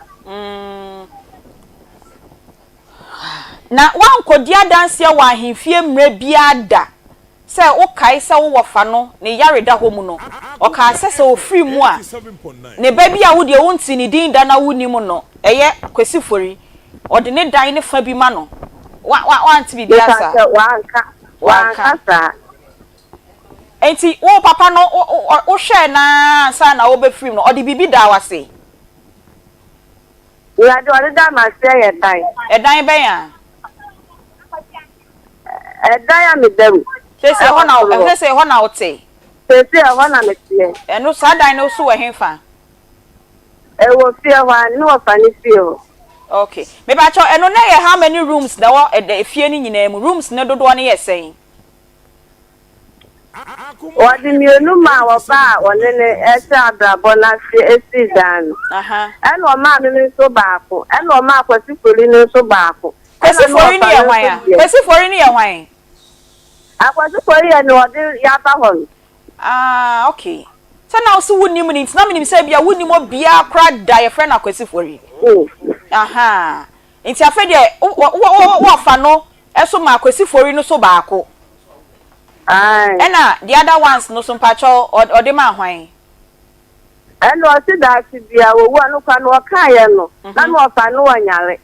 Na woankɔdi adanseɛ wɔ ahemfie mmerɛ biara da Sɛ wokae sɛ wo wɔfa no ne yareda hɔ mu no, ɔkaa sɛ sɛ ɔfiri mu a, ne ba bi a wo deɛ wontee ne din da na wonnim no, ɛyɛ Kwasi Fori, ɔde ne dan no fa bi ma no. Wa, wa, woante biribiara Mepa saa? kyɛw, wanka. Wanka. Wanka saa. Enti wo papa no, wo, wo, wohwɛɛ no ara ansa na ɔrebɛfiri mu no, ɔde biribi daa wo ase? Nea deɛ ɔde daa m'aseɛ yɛ dan. Ɛdan bɛn a? Ɛdan a meda mu. Seesei ɛhɔ na wo, seesei ɛhɔ na wote? Seesei ɛhɔ na meteɛ. Ɛno, saa dan no so wɔ hefa? Ɛwɔ fie hɔ ara, ne wɔfa ne fie hɔ. Okay. Mepakyɛw, ɛno na ɛyɛ how many rooms na ɛwɔ ɛda efie no nyinaa mu? Rooms no dodoɔ no yɛ sɛn? Wɔde mmienu maa ɔbaa a ɔne no rehyɛ abrabɔ no ase sii dan no. Ɛna ɔmaa me nso baako. Ɛna ɔmaa Kwasi Fori no nso baako. Kwasi Ɛna ne Fori no wɔfa yɛ no hwan nso a? deɛ. Kwasi Fori no yɛ hwan? Akwasi Fori yɛ nea ɔde yɛaba hɔ no. Ah, okay. Sɛ na wo se wonnim no nti na menim sɛ ebia wonnim obiara koraa da a yɛfrɛ no Akwasi Fori. Ahaa. Nti afei deɛ wo wo wo wɔfa no so maa Kwesi Fori no so baako. Ae. Ɛna the other ones no so mpakyɛw ɔde maa hwan? Ɛna ɔse daakye bia owu a nokwa no ɔkaeɛ no na na ɔfa no ɔnyare.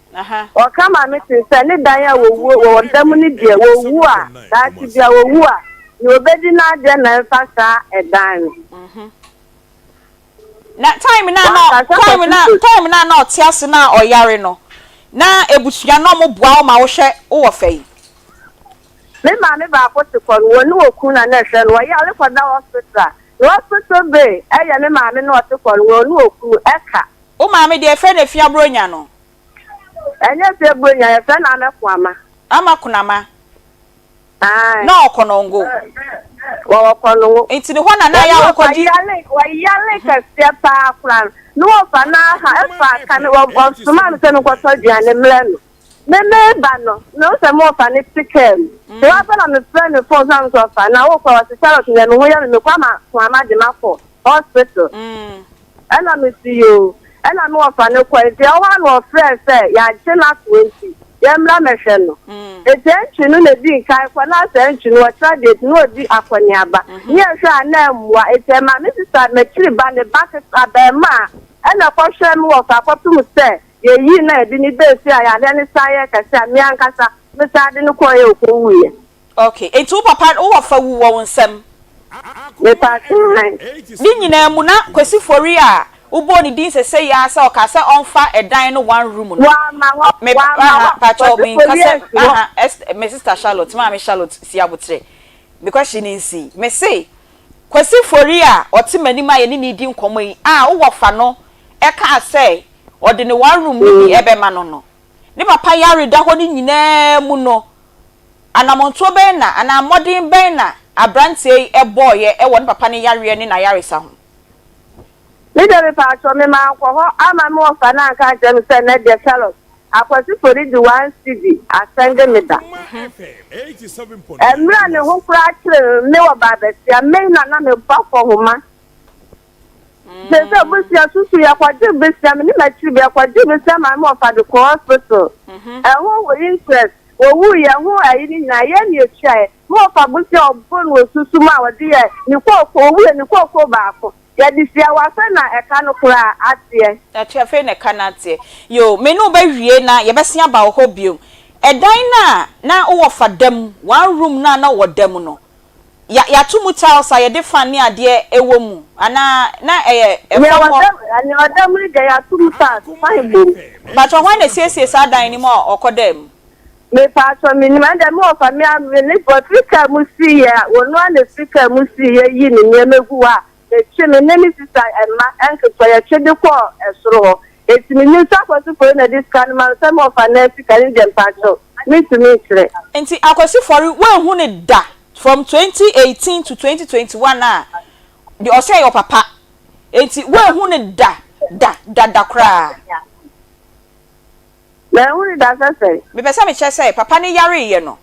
Ɔka ma me tee sɛ ne dan a wɔwuo wɔ ɔda mu no deɛ wɔwu a daakye bia owu a nea ɔbɛdi n'adeɛ na ɛmfa saa ɛdan no. Na time no a na time no a time no a na ɔte ase na ɔyare no, na ebusua no ɔmo boa wo ma wohwɛ wo wɔfa yi? Me maame baako te kɔ no, wɔne okunu na na ɛhwɛ no, ɔyare kɔda hospital a, ne hospital bill ɛyɛ me maame na ɔte kɔ no, wɔne okunu ɛka. Wo maame deɛ yɛfrɛ no Afia Bronya no? Ɛnyɛ Afia Bronya, yɛfrɛ no Ama Konama. Ama Konama. Ae. Na ɔwɔ Kɔnɔngo. Wɔwɔ Kɔnɔngo. Nti ne hɔ na na yɛ a wokɔdi. Wɔyare, wɔyare kɛseɛ paa koraa no. Ne wɔfa no aha, ɛfa ka me, wɔsomaa me sɛ menkɔtɔ aduane mmrɛ no. Me meba no, mehu sɛ me wɔfa no te kaa mu. Nti hɔ ara na mefrɛ no phone so na mese ɔfa, na wokɔ a? Ɔse Charlotte nea me ho yɛ me, mekɔ ama Kwama de makɔ hospital. Ɛna mese yoo. Ɛna me wɔfa no kɔe. Nti ɛhɔ ara na ɔfrɛɛ sɛ yɛagye no ato hɔ nti yɛmmra mmɛhwɛ no. Nti ɛntwe no na ɛdii nkan kɔ na sɛ ɛntwe no ɔkyerɛ deɛ nti na ɔdi akɔneaba. Ne yɛhwɛ a na ɛmmoa. Nti ɛmaa me sista m'akyiri ba ne ba ketewa abarimaa ɛna ɛkɔhwɛɛ me wɔfa kɔpem sɛ yɛyii no a yɛde no baa fie a yareɛ no san yɛɛ kɛse a me ankasa mesan de no kɔeɛ a ɔkɔwuiɛ. Ok, enti wo papa, wo wɔfa wu wɔ wo nsam? Mepakyɛw, aane. Ne nyinaa mu na Kwesi Fori a wobɔɔ ne din sesei ara sɛ ɔkaa sɛ ɔmfa ɛdan no one room no, Wamma hɔ, me, wamma aha, hɔ, pakyɛw, Kwesi menka Fori sɛ, ansi hɔ. aha, Esther, me sister Charlotte, maame Charlotte si aboterɛ, me question no nsi, mese, Kwesi Fori a ɔte m'anim a yɛne no redi nkɔmmɔ yi a wo wɔfa no kaa sɛ ɔde ne one room no bi bɛma no no, ne papa yare da hɔ no nyinaa mu no, Anammɔntuo bɛn na, anaa mmɔden bɛn na aberanteɛ yi bɔeɛ wɔ ne papa no yareɛ ne n'ayaresa ho? Me deɛ mepaakyɛw me mankɔ hɔ amma me wɔfa no anka ankyerɛ me sɛ nɛ deɛ Charlotte Akwasi Fori de one cedi asɛnde me da. Ɛmmerɛ a ne ho koraa kyere me wɔ Baabasia me na na me ba kɔ homa. Seesei bosea susu yɛkɔgye bosea me ne m'akyiri bi yɛkɔgye bosea maa me wɔfa de kɔɔ hospital ɛho wɔ interest wɔwuu yɛ ho ayi ne nyinaa yɛn ne yɛtuaeɛ me wɔfa bosea ɔbɔ no wɔ susu mu a wɔde yɛ ne kooko ɔwuiɛ ne kooko baako yɛde sia wɔ afei na ɛka no koraa ateɛ. Ateɛ afei na ɛka no ateɛ yoo me ne wo bɛwie na yɛbɛsen aba wo hɔ bio ɛdan no a na wo wɔfa da mu one room no a na ɔwɔ da mu no Ya yɛato mu tiles a yɛde fan ne adeɛ wɔ mu anaa na ɛyɛ Nea fam hɔ? ɔda nea ɔda mu no deɛ yɛato mu tiles, fan bom. Mpakyɛw hwan na esiesie saa dan no mu a ɔkɔdaa mu? Mepaatwɔ mennim ɛnde me wɔfa me a me ne ɔfiri kaa mu siiɛ a ɔno ara na ɛfiri kaa mu siiɛ yii ne nneɛma gu hɔ a metwe me ne me sista mma nketewa yɛtwe de kɔɔ soro hɔ enti mennim sɛ Akwasi Fori na ɛde sika no ma me sɛ me wɔfa no sika no deɛ mpakyɛw mentumi nkyerɛ. Nti Akwasi Fori woanhu no da from 2018 to 2021 a deɛ ɔsɛ yɛ ɔpapa nti woanhu no da da da da koraa. Manhu no da sɛ sɛn. Mepɛ sɛ mekyerɛ sɛ papa no yareeɛ no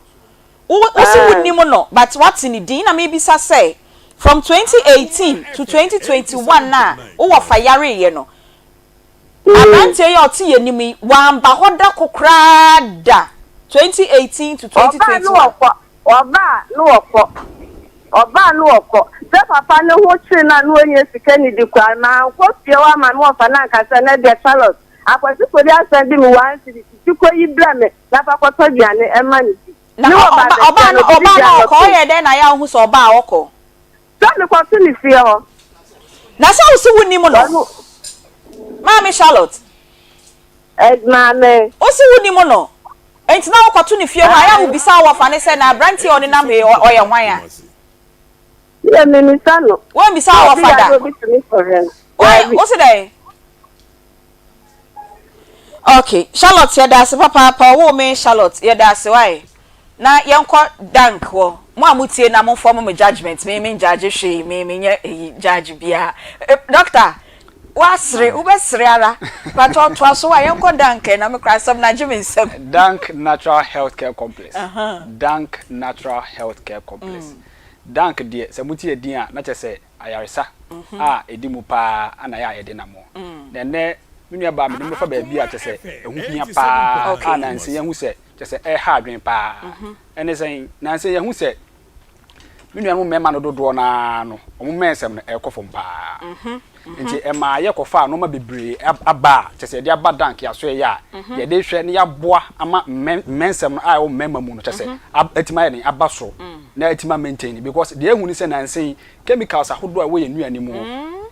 wo wo se wonim no but woate ne din na mebisa sɛ from 2018 to 2021 a wo wɔfa yareeɛ no Aberanteɛ yi a ɔte yɛn anim yi, wamba hɔ da ko koraa da, 2018 to Ɔbaa no 2021. ɔkɔ, ɔbaa no ɔkɔ, ɔbaa no ɔkɔ. Sɛ papa no ho kyere no a na ɔnnya sika nnidi koraa no, mankɔ fie hɔ amma me wɔfa no anka sɛ, Ɛnnɛ deɛ Charlotte, Akwasi Kodi asan di me one cedi, titi kɔyi brɛ me na fa kɔtɔ aduane ma no di. Na Ne ɔ, wɔba ɔba, abɛkyɛ ɔbaa no, no, ɔdidi ɔbaa di no ɔkɔ, anɔpa yi. ɔyɛɛ dɛn na ayɛ a wohu sɛ ɔbaa a ɔkɔ? Sɛ mekɔto ne fie hɔ. Na sɛ wo se wonim no? Ɔno. Maame Charlotte. Ɛ, maame. Wo se wonim no? Enti na wokɔto ne fie hɔ a, ɛyɛ a wobisa wo wɔfa no sɛ, na aberanteɛ a ɔnenam ha yi, ɔyɛ hwan a? Deɛ memmisa no. Woammisa wo Obi wɔfa da? yare obi tumi kɔhwɛ no. Wo, Daabi. wo se dɛn? Ok Charlotte yɛda ase papaapa ɔwoo me Charlotte yɛda ase wai na yɛnkɔ dank hɔ mo a motie na mo form mo judgement me me njudge hwee me me nyɛ eyi judge biara doctor wasere wobɛsere ara patɔ toa so wai yɛnkɔ dank ɛ na me kora asɛm no agye me nsam. Dank Natural Health Care Complex Dank Natural Health Care Complex Dank deɛ sɛ mote yɛ din a na kyerɛ sɛ ayaresa a ɛdi mu pa ara na ɛyɛ a yɛde nam hɔ. Na ɛnnɛ, me nuabaa, mede mo bɛfa baabi a kyerɛ sɛ ɛho hia pa ara a nansa yi yɛahu sɛ kyerɛ sɛ ɛreha adwene pa ara. Ɛne sɛn? Nansa yi yɛahu sɛ me nuanom mmarima no dodoɔ no ara no, wɔn mmɛnsɛm no ɛrekɔ fam pa ara. Nti ɛmaa yɛkɔfaa nneɛma bebree aba a kyerɛ sɛ yɛde aba dank yɛasoɛeɛ a yɛde rehwɛ na yɛaboa ama mmɛnsɛm no a ɛwɔ mmarima mu no kyerɛ sɛ atumi ayɛ den aba soro na atumi a maintain because deɛ yɛahu ne sɛ nansa yi chemicals ahodoɔ a ɛwɔ yɛn nnuane mu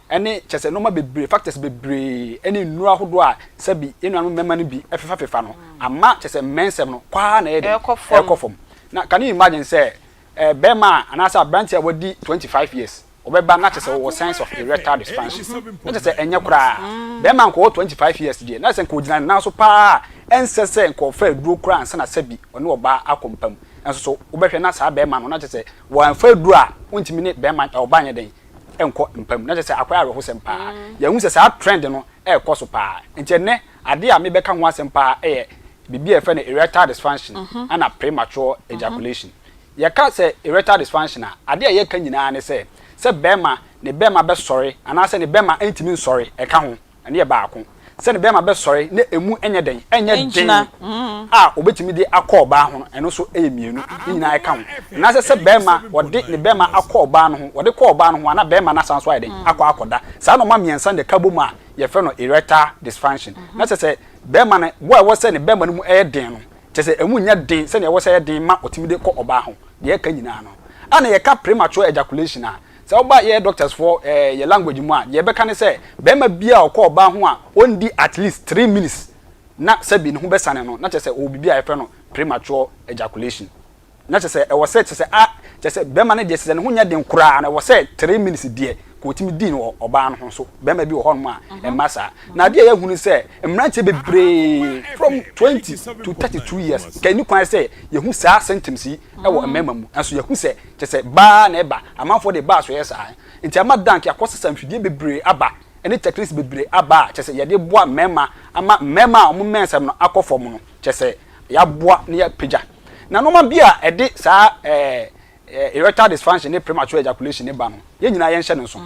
ɛne kyerɛ sɛ nneɛma bebree factors bebree ɛne nnuro ahodoɔ a sɛbi yɛn nuanom mmarima no bi ɛfefafefa no ama kyerɛ sɛ mmɛnsɛm no kɔ ara na ɛyɛ den ɛrekɔ fam. Na can you imagine sɛ ɛɛ bɛrima a anaasɛ aberanteɛ a wadi 25 years ɔbɛba na kyerɛ sɛ ɔwɔ signs of erectile dysfunction na kyerɛ sɛ ɛnyɛ koraa bɛrima nka ɔwɔ 25 years deɛ na kyerɛ sɛ nka ɔgyina ne nan so paa a ɛnsɛ sɛ nka ɔfa aduro koraa ansa na sɛbi ɔne ɔbaa akɔ mpa mu nso so wobɛhwɛ na saa bɛrima no na kyerɛ sɛ wɔamfa aduro a wontumi ne bɛrima ɔbaa nyɛ dɛn nkɔ mpa mu na kyerɛ sɛ akɔyɛ awerɛhosɛm paa yɛahu sɛ saa trend no ɛrekɔ so paa nti ɛnnɛ adeɛ a mebɛka ho asɛm paa ɛyɛ biribi a yɛfrɛ no erectile dysfunction ɛna premature ejaculation. Yɛka sɛ erectile dysfunction a, adeɛ a yɛreka nyinaa ne sɛ, sɛ barima, ne barima bɛsɔre anaasɛ ne barima ntumi nsɔre, ɛka ho, ɛno yɛ baako. Sɛ ne barima bɛsɔre na ɛmu nyɛ dɛn, ɛnyɛ den a ɔbɛtumi de akɔ ɔbaa ho no, ɛno nso yɛ mmienu, ne nyinaa ɛka ho. Anaasɛ sɛ barima, wɔde ne barima akɔ ɔbaa no ho, wɔde kɔ ɔbaa no ho a na barima no asan nso ayɛ dɛn, akɔ akɔda. Saa nnoɔma mmiɛnsa na ɛka bom a yɛfrɛ no erectile dysfunction. Na kyerɛ sɛ barima no, bo a ɛwɔ sɛ ne barima no mu yɛ den no, Kyerɛ sɛ, emu nyɛ den sɛnea ɛwɔ sɛ ɛyɛ den ma ɔtumi de kɔ ɔbaa ho. Deɛ ɛka nyinaa no. Ɛna yɛka premature ejaculation a, sɛ woba yɛ doctors foɔ eh, yɛ language mu a, deɛ yɛbɛka ne sɛ, barima biara a ɔkɔ ɔbaa ho a ɔndi at least 3 minutes na sɛbi ne ho bɛsane no, na kyerɛ sɛ ɔwɔ biribi a yɛfrɛ no premature ejaculation. Na kyerɛ sɛ ɛwɔ sɛ kyerɛ sɛ a kyerɛ sɛ bɛrima no deɛ sɛ ne ho nyɛ den koraa no ɛwɔ sɛ 3 minutes deɛ ka ɔtumi di no wɔ ɔbaa no ho so. Bɛrima bi wɔ hɔnom a ɛmma saa. Na adeɛ a yɛahu ne sɛ mmeranteɛ bebree from 20 to 32 years ka ɛni kwan sɛ yɛhu saa symptoms yi wɔ mmarima mu, nso yɛhu sɛ kyerɛ sɛ baa na ɛba amanfoɔ de baa so yɛ saa. Nti ama dank akɔsesa mfidie bebree aba ne techniques bebree aba a kyerɛ sɛ yɛde boa mmarima ama mmarima a wɔn mmɛnsɛm no akɔ fam no kyerɛ sɛ yɛaboa na yɛapagya. Na nneɛma bi a ɛde saa ɛɛ erectile dysfunction ne premature ejaculation ne ba no, yɛn nyinaa yɛnhyɛ no nso.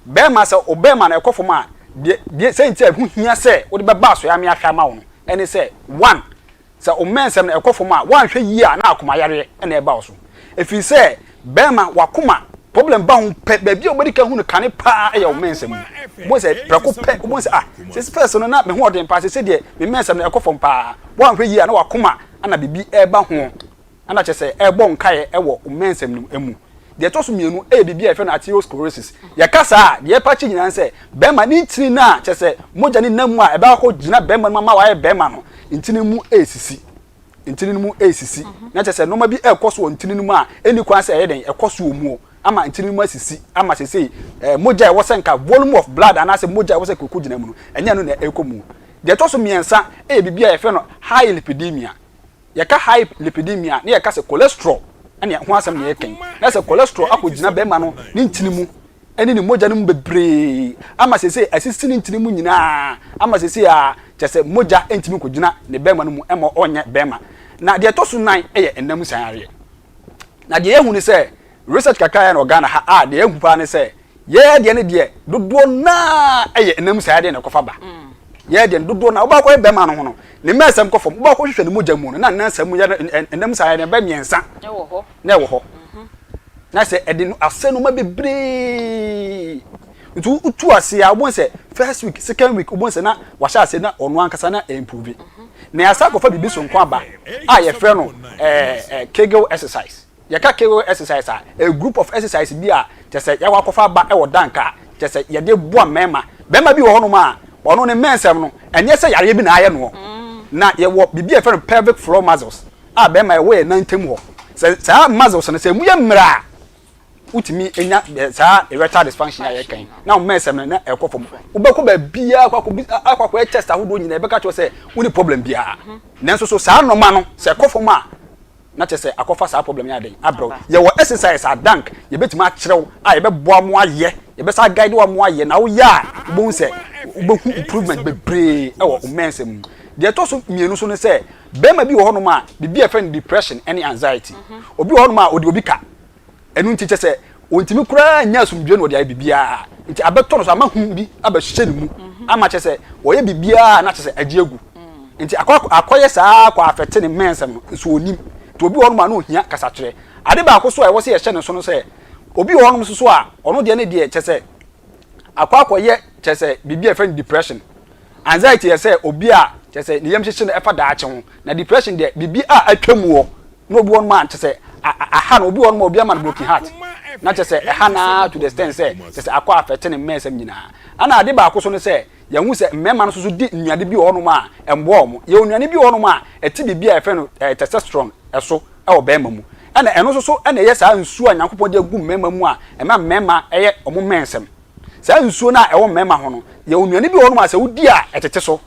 Bɛrima, sɛ wo bɛrima no ɛkɔ fam a, deɛ, deɛ, sɛ nti a ɛho hia sɛ wode bɛba asoɛe ame ahwɛ ama wo no, ɛne sɛ, one, sɛ wo mmɛnsɛm no ɛkɔ fam a, woanhwɛ yie a na akomayareɛ na ɛba wo so. Ɛfiri sɛ, bɛrima, w'akoma, problem ba ho pɛ, baabi a wobɛdi kan hu no kane paa yɛ wo mmɛnsɛm mu. Wobɛhu sɛ prɛko pɛ, wobɛhu sɛ ah, sɛ first no na me ho ɔden paa, seesei deɛ me mmɛnsɛm no ɛkɔ fam paa. Woanhwɛ yie a na w'akoma na biribi reba ho. Ɛna kyerɛ sɛ ɛrebɔ nkaeɛ wɔ wo mmɛnsɛm no mu. Deɛ ɛtɔ so mmienu yɛ biribi a yɛfrɛ no arteriosclerosis. Yɛka saa a, deɛ ɛpa akyi nyinaa ne sɛ bɛrima ne ntini no a kyerɛ sɛ mogya no nam mu a ɛbɛkɔ akɔgyina bɛrima no mu ama wayɛ bɛrima no, ntini mu resisi. Ntini no mu resisi. Na kyerɛ sɛ nneɛma bi rekɔ so wɔ ntini no mu a ɛnni kwan sɛ ɛyɛ dɛn ɛkɔ so wɔ mu ama ntini no mu asisi ama seesei eh, mogya a ɛwɔ sɛ nka volume of blood anaasɛ mogya a ɛwɔ sɛ koko gyina mu no, ɛnyɛ ɛno na ɛrekɔ mu. Deɛ ɛtɔ so mmiɛnsa yɛ biribi a yɛfrɛ no high lipidemia. Yɛka hyperlipidemia a, na yɛka sɛ cholesterol ne ho asɛm na yɛreka yi. Na sɛ cholesterol akɔgyina bɛrima no ne ntini mu ne ne mogya no mu bebree ama seesei asisi ne ntini mu nyinaa ama seesei a kyerɛ sɛ mogya ntumi nkɔgyina ne bɛrima no mu ma ɔnyɛ bɛrima. Na deɛ ɛtɔ so nan yɛ ɛnam mu san yareɛ. Na deɛ yɛahu ne sɛ research kakra yɛ no wɔ Ghana ha a deɛ yɛahu paa ne sɛ Yɛɛ deɛ no deɛ dodoɔ naa ɛyɛ ɛnam saa deɛ na ɛkɔfa ba. Yɛɛ deɛ no dodoɔ naa wobɛkɔ yɛ bɛrima no ho no ne mmɛnsɛm kɔ fam wobɛkɔ hwehwɛ ne mogya mu no na nnansɛm mu yɛ ɛnam saa yɛ bɛ mmiɛnsa na ɛwɔ hɔ. Na sɛ ɛde no asɛ no ma bebree nti wotu ase a wobɛhu sɛ first week second week wobɛhu sɛ na wahyɛ ase na ɔno ankasa na improve. Na yɛasa akɔfa biribi sonko aba a yɛfrɛ no ɛɛ kegel exercise. Yɛka Kegel exercise a, ɛyɛ group of exercise bi a kyerɛ sɛ yɛakɔ akɔfa aba wɔ dank a kyerɛ sɛ yɛde boa mmarima. Barima bi wɔ hɔnom a, ɔno ne mmɛnsɛm no, ɛnyɛ sɛ yareɛ bi na ayɛ noɔ. Na yɛwɔ biribi a yɛfrɛ no pelvic floor muscles a barima ɛwɔ yɛn nan ntam hɔ. Sɛ saa muscles no, sɛ ɛmu yɛ mmerɛ a, wotumi nya saa erectile dysfunction a yɛka yi, na wo mmɛnsɛm no na ɛkɔ fam. Wobɛkɔ baabiara akɔ akɔ akɔyɛ test ahodoɔ nyinaa, ɛbɛka kyerɛ wo sɛ wonni problem biara. Nanso so saa nnoɔma no, sɛ ɛkɔ fam a, na kyerɛ sɛ akɔfa saa problem yi aden abrɛ wo. Yɛwɔ exercise a dank yɛbɛtumi akyerɛ wo a yɛbɛboa mo ayɛ, yɛbɛsa guide wo ama woayɛ na woyɛ a wobɛhu sɛ wobɛhu improvement bebree wɔ wo mmɛnsɛm mu. Deɛ ɛtɔ so mmienu nso ne sɛ bɛrima bi wɔ hɔnom a biribi a yɛfrɛ no depression ne anxiety. Obi wɔ hɔnom a ɔde obi ka. Ɛno nti kyerɛ sɛ ɔntumi koraa nnya asomdwoeɛ na ɔde ayɛ biribiara. Nti abɛtɔ no so ama hu bi abɛhyɛ ne mu ama kyerɛ sɛ ɔyɛ biribiara na kyerɛ sɛ agye agu. Nti akɔ akɔyɛ saa akɔ afɛte ne mmɛnsɛm no nso ɔnnim. Nti obi wɔ hɔnom a na ɔhia kasakyerɛ. Ade baako so a ɛwɔ sɛ yɛhyɛ ne so no sɛ obi wɔ hɔnom nso so a ɔno deɛ ne deɛ kyerɛ sɛ akɔ akɔyɛ kyerɛ sɛ biribi a yɛfrɛ no depression. Anxiety yɛ sɛ obi a kyerɛ sɛ ne yam hyehye no ɛfa daakye ho, na depression deɛ biribi a atwa mu hɔ na obi wɔ nom a kyerɛ sɛ aha no, obi wɔ nom a obi ama no broken heart na kyerɛ sɛ ɛha no ara to the extent sɛ kyerɛ sɛ akɔ affect ne mmɛnsɛm nyinaa. Ɛna ade baako so ne sɛ yɛhu sɛ mmarima no nso so di nnuane bi wɔ hɔnom a ɛmmoa wɔn. Yɛwɔ nnuane bi wɔ hɔnom a ɛte biribi a yɛfrɛ no testosterone so wɔ barima mu. Ɛna ɛno nso so na ɛyɛ saa nsuo a Nyankopɔn de agu mmarima mu a ɛma mmarima yɛ wɔn mmɛnsɛm. Saa nsuo no a ɛwɔ mmarima ho no, yɛwɔ nnuane bi wɔ hɔnom a sɛ wodi a ɛtete so.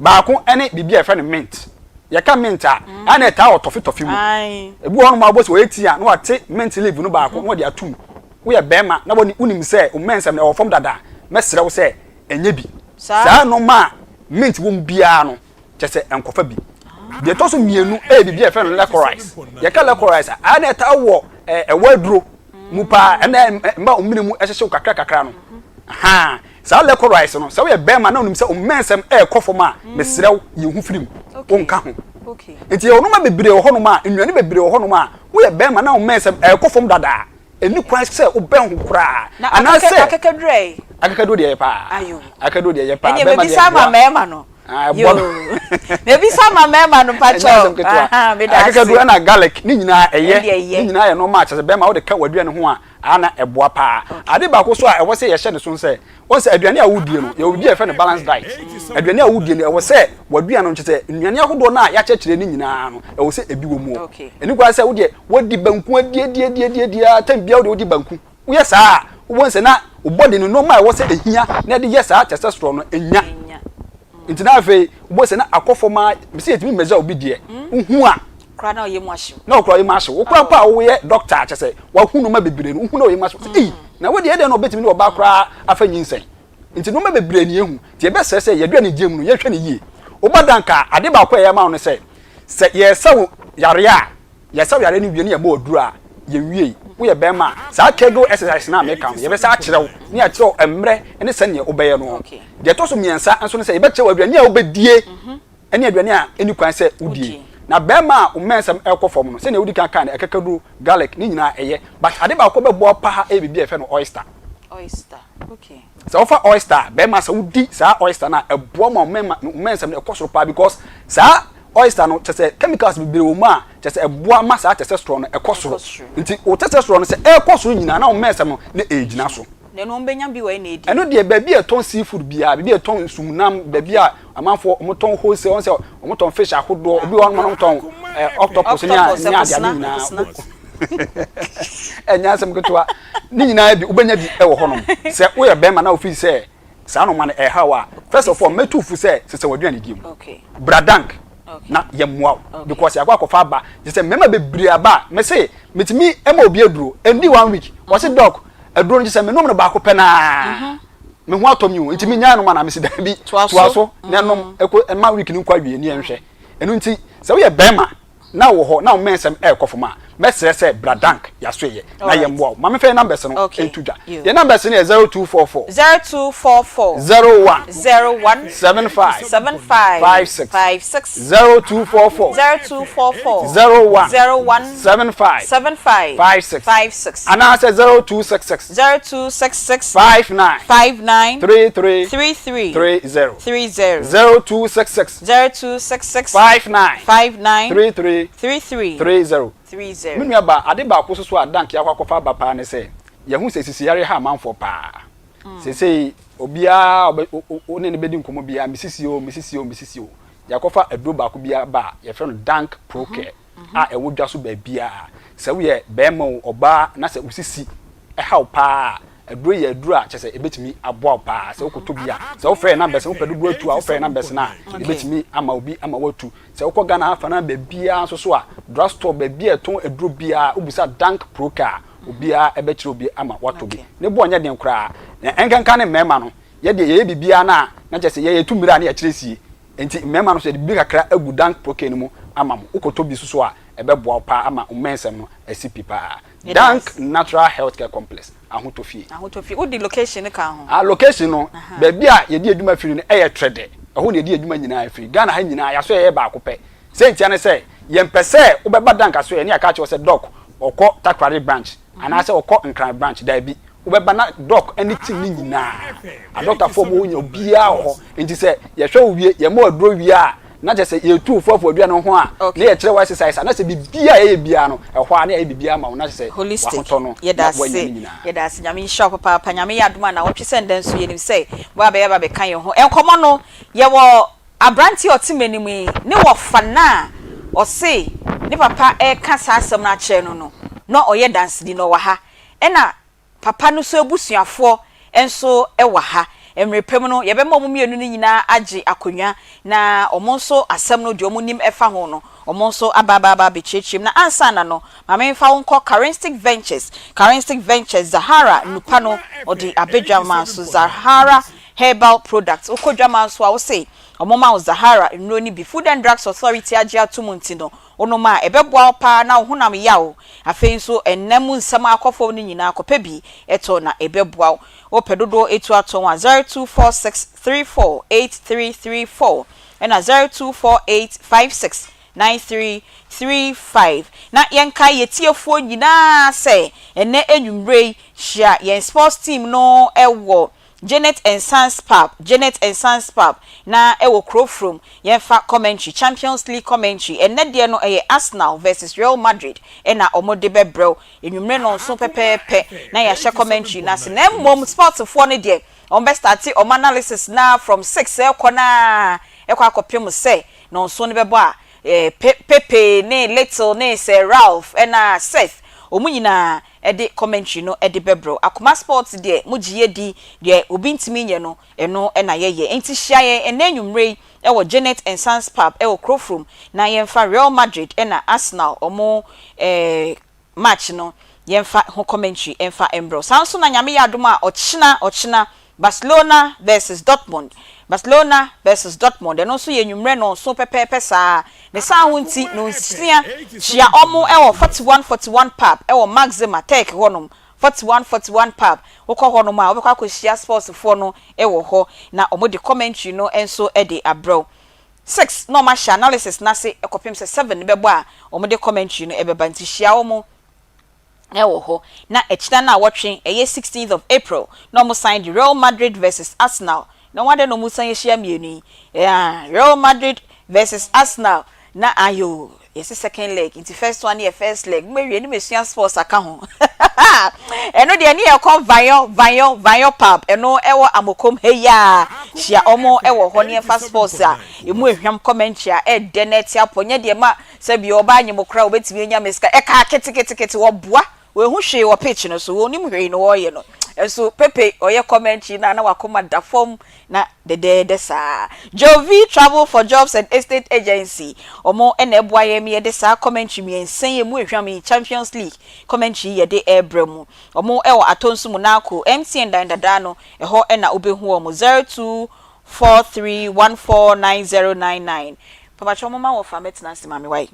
Baako ne biribi a yɛfrɛ no mint. Yɛka mint a, ɛyɛ na ɛtaa wɔ tɔfe tɔfe mu. Ebi wɔ hɔnom a wobɔ sɛ wɔyɛ tea a na wɔate mint leaf no baako na wɔde ato mu. Woyɛ barima na wonim sɛ wo mmɛnsɛm no ɛwɔ fam dada a, mɛsrɛ wo sɛ ɛnyɛ bi. Saa nnoɔma a mint wɔ mu biara no, kyerɛ sɛ nkɔfa bi. Deɛ ɛtɔ so mmienu yɛ biribi a yɛfrɛ no licorice. Yɛka licorice a, ɛyɛ na ɛtaa wɔ ɛwɔ aduro mu paa, ɛna ɛma omini mu hyehyew kakra kakra no. Ha, saa licorice no, sɛ woyɛ bɛrima na onim sɛ omɛnsɛm ɛrekɔ fam a, mesrɛ wo, yi ho firi mu, wonka ho. Nti yɛwɔ nneɛma bebree wɔ hɔnom a, nnuane bebree wɔ hɔnom a, woyɛ bɛrima na omɛnsɛm ɛrekɔ fam dada a, ɛnni kwan sɛ wobɛn ho koraa. Na Anaasɛ akakaduro ɛ? Akakaduro deɛ ɛyɛ paa. Ayo. Akakaduro deɛ ɛyɛ paa. Ɛnneɛ Bɛrima deɛ mebisa ama ɛboa. mmarima no. Ah, ɛboa Yoo. Mebisa ama mmarima no Ɛnyɛ asɛm mpakyɛw. ketewa. Aha, meda ase. Akakaduro ɛna garlic ne nyinaa ɛyɛ. Ɛndeɛ ɛyɛ. Ne nyinaa yɛ nneɛma a kyerɛ sɛ bɛrima wode ka w'aduane ho a, a na ɛboa paa. Ade baako nso a ɛwɔ sɛ yɛhyɛ ne so sɛ, wɔn sɛ aduane a wodie no, yɛwɔ biribi a yɛfrɛ no balance diet. Aduane a wodie no, ɛwɔ sɛ w'aduane no kyerɛ sɛ nnuane ahodoɔ no a yɛakyerɛkyerɛ ne nyinaa no, ɛwɔ sɛ ebi wɔ mu. Ɛni kwan sɛ wodeɛ wodi banku adiadiadiadiadi ara, time biara wodeɛ wodi banku. Woyɛ saa a, wobɛhu sɛ na wo body no nneɛma a ɛwɔ sɛ ɛhia na ɛde yɛ saa testosterone no, ɛnya. Nti na afei wobɛhu sɛ na akɔ fam ara, mese yɛtumi measure obi deɛ, wohu a, Koraa na ɔyɛ mu ahyew. Na ɔkora ɔyɛ mu ahyew. Wo koraa mpo a woyɛ doctor a kyerɛ sɛ wahu nneɛma bebree no, wohu na ɔyɛ mu ahyew. Ei, na wo deɛ ɛdɛn na ɔbɛtumi ne ɔbaa koraa afa nyinsɛn? Nti nneɛma bebree na yɛhu. Nti yɛbɛsrɛ sɛ yɛn aduane mu no, yɛnhwɛ no yie. Woba dank a, ade baako a ɛyɛ ma wo ne sɛ, sɛ yɛresa wo yareɛ a, yɛsa wo yareɛ no wie na yɛma wo aduro a, Yɛnwiei. Woyɛ barima a, saa Kegel exercise no a meka no, yɛbɛsan akyerɛ wo na yɛakyerɛ wo mmerɛ ne sɛdeɛ wobɛyɛ no. Deɛ ɛtɔ so mmiɛnsa nso ne sɛ yɛbɛkyerɛ wo aduane a wobɛdie ne aduane a ɛnni kwan sɛ wodie. Na barima a wo mmɛnsɛm rekɔ fam no, sɛdeɛ wodi kan kae no, akakaduro, garlic, ne nyinaa ɛyɛ. But ade baako a ɛbɛboa wo paa yɛ biribi a yɛfrɛ no oyster. Sɛ wofa oyster a, barima sɛ wodi saa oyster no a, ɛboa ma wo mmɛnsɛm no ɛkɔ soro paa because saa Oyster no, kyerɛ sɛ chemicals bebree wɔ mu a kyerɛ sɛ ɛboa ma saa testosterone no ɛkɔ soro. Nti wo testosterone no sɛ ɛrekɔ soro nyinaa na wo mmɛnsɛm no na ɛregyina so. Na ɛno wɔbɛnya bi wɔ he na adi? Ɛno deɛ baabi a ɛtɔn seafood biara, baabi a ɛtɔn nsumnam, baabi a amanfoɔ wɔtɔn wholesale, wɔn sɛ wɔtɔn fish ahodoɔ, obi wɔ hɔ nom a wɔtɔn eh, octopus ne a ne adeade nyinaa. Ɛnyɛ asɛm ketewa. Ne nyinaa bi wobɛnya bi wɔ hɔnom. Sɛ woyɛ bɛrima na wofii sɛ saa nnoɔma no ɛhaw wo a, first of all mɛtu wo fo sɛ sesa w'aduane mu. Bra dank na yɛmmoa wo because yɛakɔ akɔfa aba. Kyerɛ sɛ mmarima bebree aba a, mese metumi ma obi aduro, ɛndi one week, ɔse doc aduro no kyerɛ sɛ menom no baako pɛ naa me ho atɔ me o, nti menyae nom anaa? Mese daabi, toa so na nom ɛkɔ ɛma week no nkɔ awie ne yɛnhwɛ. Ɛno nti sɛ woyɛ barima na wɔ hɔ na wo mmɛnsɛm ɛrekɔ fam a, mɛsrɛ sɛ bra Dank Yasoeɛ na yɛmmoa wo. Ma memfa yɛn numbers no nto dwa. Yɛn numbers no yɛ 0244. 0244. 01. 01. 75. 75. 56. 56. 0244. 0244. 01. 01. 75. 75. 56. 56. Anaasɛ 0266. 0266. 59. 59. 33. 33. 30. 30. 0266. 0266. 59. 59. 33. 33. 30. 30. Me nua baa, ade baako nso so a Dank akɔ akɔfa aba paa ne sɛ, yɛahu sɛ sisiyare ha amanfoɔ paa. Seesei obiara a wo ne no bɛdi nkɔmmɔ biara, me sisi o, me sisi o, me sisi o. Yɛakɔfa aduro baako bi aba a yɛfrɛ no Dank Pro Care a ɛwɔ dwa so baabiara. Sɛ woyɛ barima o, ɔbaa na sɛ wo sisi ha wo paa a, aduro yi yɛ aduro a kyerɛ sɛ ɛbɛtumi aboa wo paa. Sɛ wokɔtɔ bi a, sɛ wofrɛ yɛn numbers no, wopɛ dodoɔ atu a, wofrɛ yɛn numbers no a, yɛbɛtumi ama obi ama woatu. Sɛ wokɔ Ghana ha fa no baabiara nso so a, drug store baabi a ɛtɔn aduro biara, wobisa Dank Pro Care a, obiara bɛkyerɛ obi ama woatɔ bi. Ne boɔ nyɛ den koraa. Na ɛnkenka ne mmarima no, yɛ deɛ yɛyɛ biribiara no a, na kyerɛ sɛ yɛ yɛtu mmira a na yɛkyerɛ sie. Enti mmarima no nso yɛde biribi kakra agu Dank Pro Care no mu ama mo. Wokɔtɔ bi nso so a, ɛbɛboa wo paa ama wo mmɛnsɛm no asi pi paa. Dank Natural Healthcare Complex, Ahotɔ Fie. Ahotɔ Fie. Wode location no ka ho? Ah, location no, baabi a yɛdi adwuma firi no yɛ Trɛdɛ. Ɛhɔ na yɛdi adwuma nyinaa firi. Ghana ha nyinaa, yɛn asoɛeɛ yɛ baako pɛ. Sɛ ntia ne sɛ, yɛmpɛ sɛ wobɛba Dank asoɛeɛ na yɛaka akyerɛ wo sɛ Doc, ɔkɔ Takoradi branch anaasɛ ɔkɔ Nkran branch. Daabi. Wobɛba na Doc ne team no nyinaa, adɔktafoɔ a wɔwɔ hɔ nyinaa, obiara wɔ hɔ. Nti sɛ yɛhwɛ wo wie, yɛma wo aduro wie a, na kyerɛ sɛ yɛtu wo fo afu aduane no ho a, na yɛkyerɛ wo exercise a, na sɛ biribiara a yɛyɛ biara no, ɛhɔ ara na yɛayɛ biribiara ama wo, na kyerɛ sɛ Holistic, w'ahotɔ no, yɛda na ase, woanya ne nyinaa. yɛda ase, Nyame nhyira wo papaapa, Nyame yɛ adom a nawɔtwe sɛ ndɛ nso yɛnim sɛ woabɛyɛ aba abɛka yɛn ho. Nkɔmmɔ no, yɛwɔ abranteɛ a ɔte m'anim yi, ne wɔfa no a ɔse ne papa reka saa asɛm no akyerɛ no no, na ɔyɛ danseni na ɔwɔ ha, ɛna Papa no nso abusuafoɔ nso wɔ ha. Mmerɛ pa mu no, yɛbɛma wɔn mmienu no nyinaa agye akonnwa na wɔn nso asɛm no, deɛ wɔnim fa ho no, wɔn nso aba aba aba abɛkyerɛkyerɛ mu. Na ansa na no, ma memfa wo nkɔ Karinstick Ventures. Karinstick Ventures, Zahara nnupa no, ɔde aba dwaman so. Zahara Herbal Products. Wokɔ dwaman so a, wose wɔma wo Zahara nnuro no bi. Food and Drugs Authority agye atom nti no, Wonom a, ɛbɛboa wo paa na wo honam yaw. Afei nso, nna mu nsɛm a akɔ fam no nyinaa, kɔpɛ bi tɔ na ɛbɛboa wo. Wopɛ dodoɔ etu atɔn a, 0246348334 ɛna 0248569335. Na yɛnkae yɛn tiefoɔ nyinaa sɛ, ɛnnɛ anwummerɛ yi, hyia yɛn sports team no wɔ Janet and Sons Pub, Janet and Sons Pub, na ɛwɔ kuro from, yɛnfa commentary, Champions League commentary, ɛnnɛ deɛ no ɛyɛ Arsenal versus Real Madrid ɛna wɔn de bɛbrɛ wo, anwummere nnɔnson pɛpɛɛpɛ na yɛahyɛ commentary no ase, na mmom sports foɔ no deɛ wɔn bɛ starte wɔn analysis no ara from six ɛrekɔ no ara ɛkɔ akɔpem sɛ nnɔnson no bɛbɔ a, eh, Pepe ne Little ne Sir Ralph ɛna Seth wɔn nyinaa de commentary no de bɛbrɛ wo. Akoma sports deɛ mo gye yɛ di, deɛ obi ntumi nyɛ no ɛno na yɛyɛ. Enti hyia yɛn ɛnnɛ anwummerɛ yi wɔ Janet and Sons Pub wɔ Kurofrom na yɛmfa Real Madrid na Arsenal wɔn eh, match no yɛmfa ho commentary mfa mbrɛ wo. Saa nso na Nyame yɛ adom a ɔkyena, ɔkyena. Barcelona vs Dortmund Barcelona vs Dortmund, ɛno nso yɛ anwummerɛ nnɔnson pɛpɛɛpɛ saa ara. Ne saa ho nti, nnɔnsia, hyia wɔn wɔ 4141 Pub wɔ Maxima, Turkey hɔnom. 4141 Pub, wokɔ hɔnom a, wobɛkɔ akɔhyia sportsfoɔ no wɔ hɔ, na wɔde commentary no nso de abrɛ wo. Six na wɔahyɛ analysis no ase kɔpem sɛ seven bɛbɔ a wɔde commentary no bɛba, nti hyia wɔn. wɔ hɔ, na akyina naawɔtwe, ɛyɛ sixteenth of April, na wɔn san de Real Madrid vs Arsenal, na wɔn adɛn na wɔn san ahyia mmienu yi, yeah, Real Madrid vs Arsenal, na ayoo, yɛsi second leg, nti first one yɛ first leg, mo awie ne mesua sports aka ho, ɛno deɛ ne yɛkɔ Vanyɔ, Vanyɔ, Vanyɔ pub, ɛno ɛwɔ Amokom ha yi a, hyia wɔn ɛwɔ hɔ ne yɛfa sports a, emu ehwam commentary a ɛdɛ na ɛte apɔ, nyɛ deɛ ma Sɛ bia ɔbaa nyem koraa a obetumi anya me sika. Ɛkaa ketekete wɔboa. Wɔnhu hwee wɔ pitch no so. Wɔnnim hwee na wɔreyɛ no. Nso Pepe ɔyɛ commentary no a na wakoma da fam na dɛdɛɛdɛ saa. Jovi Travel for Jobs and Estate Agency wɔn na ɛboa yɛn ma yɛde saa commentary mmiɛnsa yi emu ehwam yi Champions League commentary yi yɛde rebrɛ mo. Wɔn wɔ Atonsu Monaco MTN dan dadaa no ɛhɔ na wobɛhu wɔn 0243149099. Papakyɛw momma wɔfa mɛtena ase ma me wai.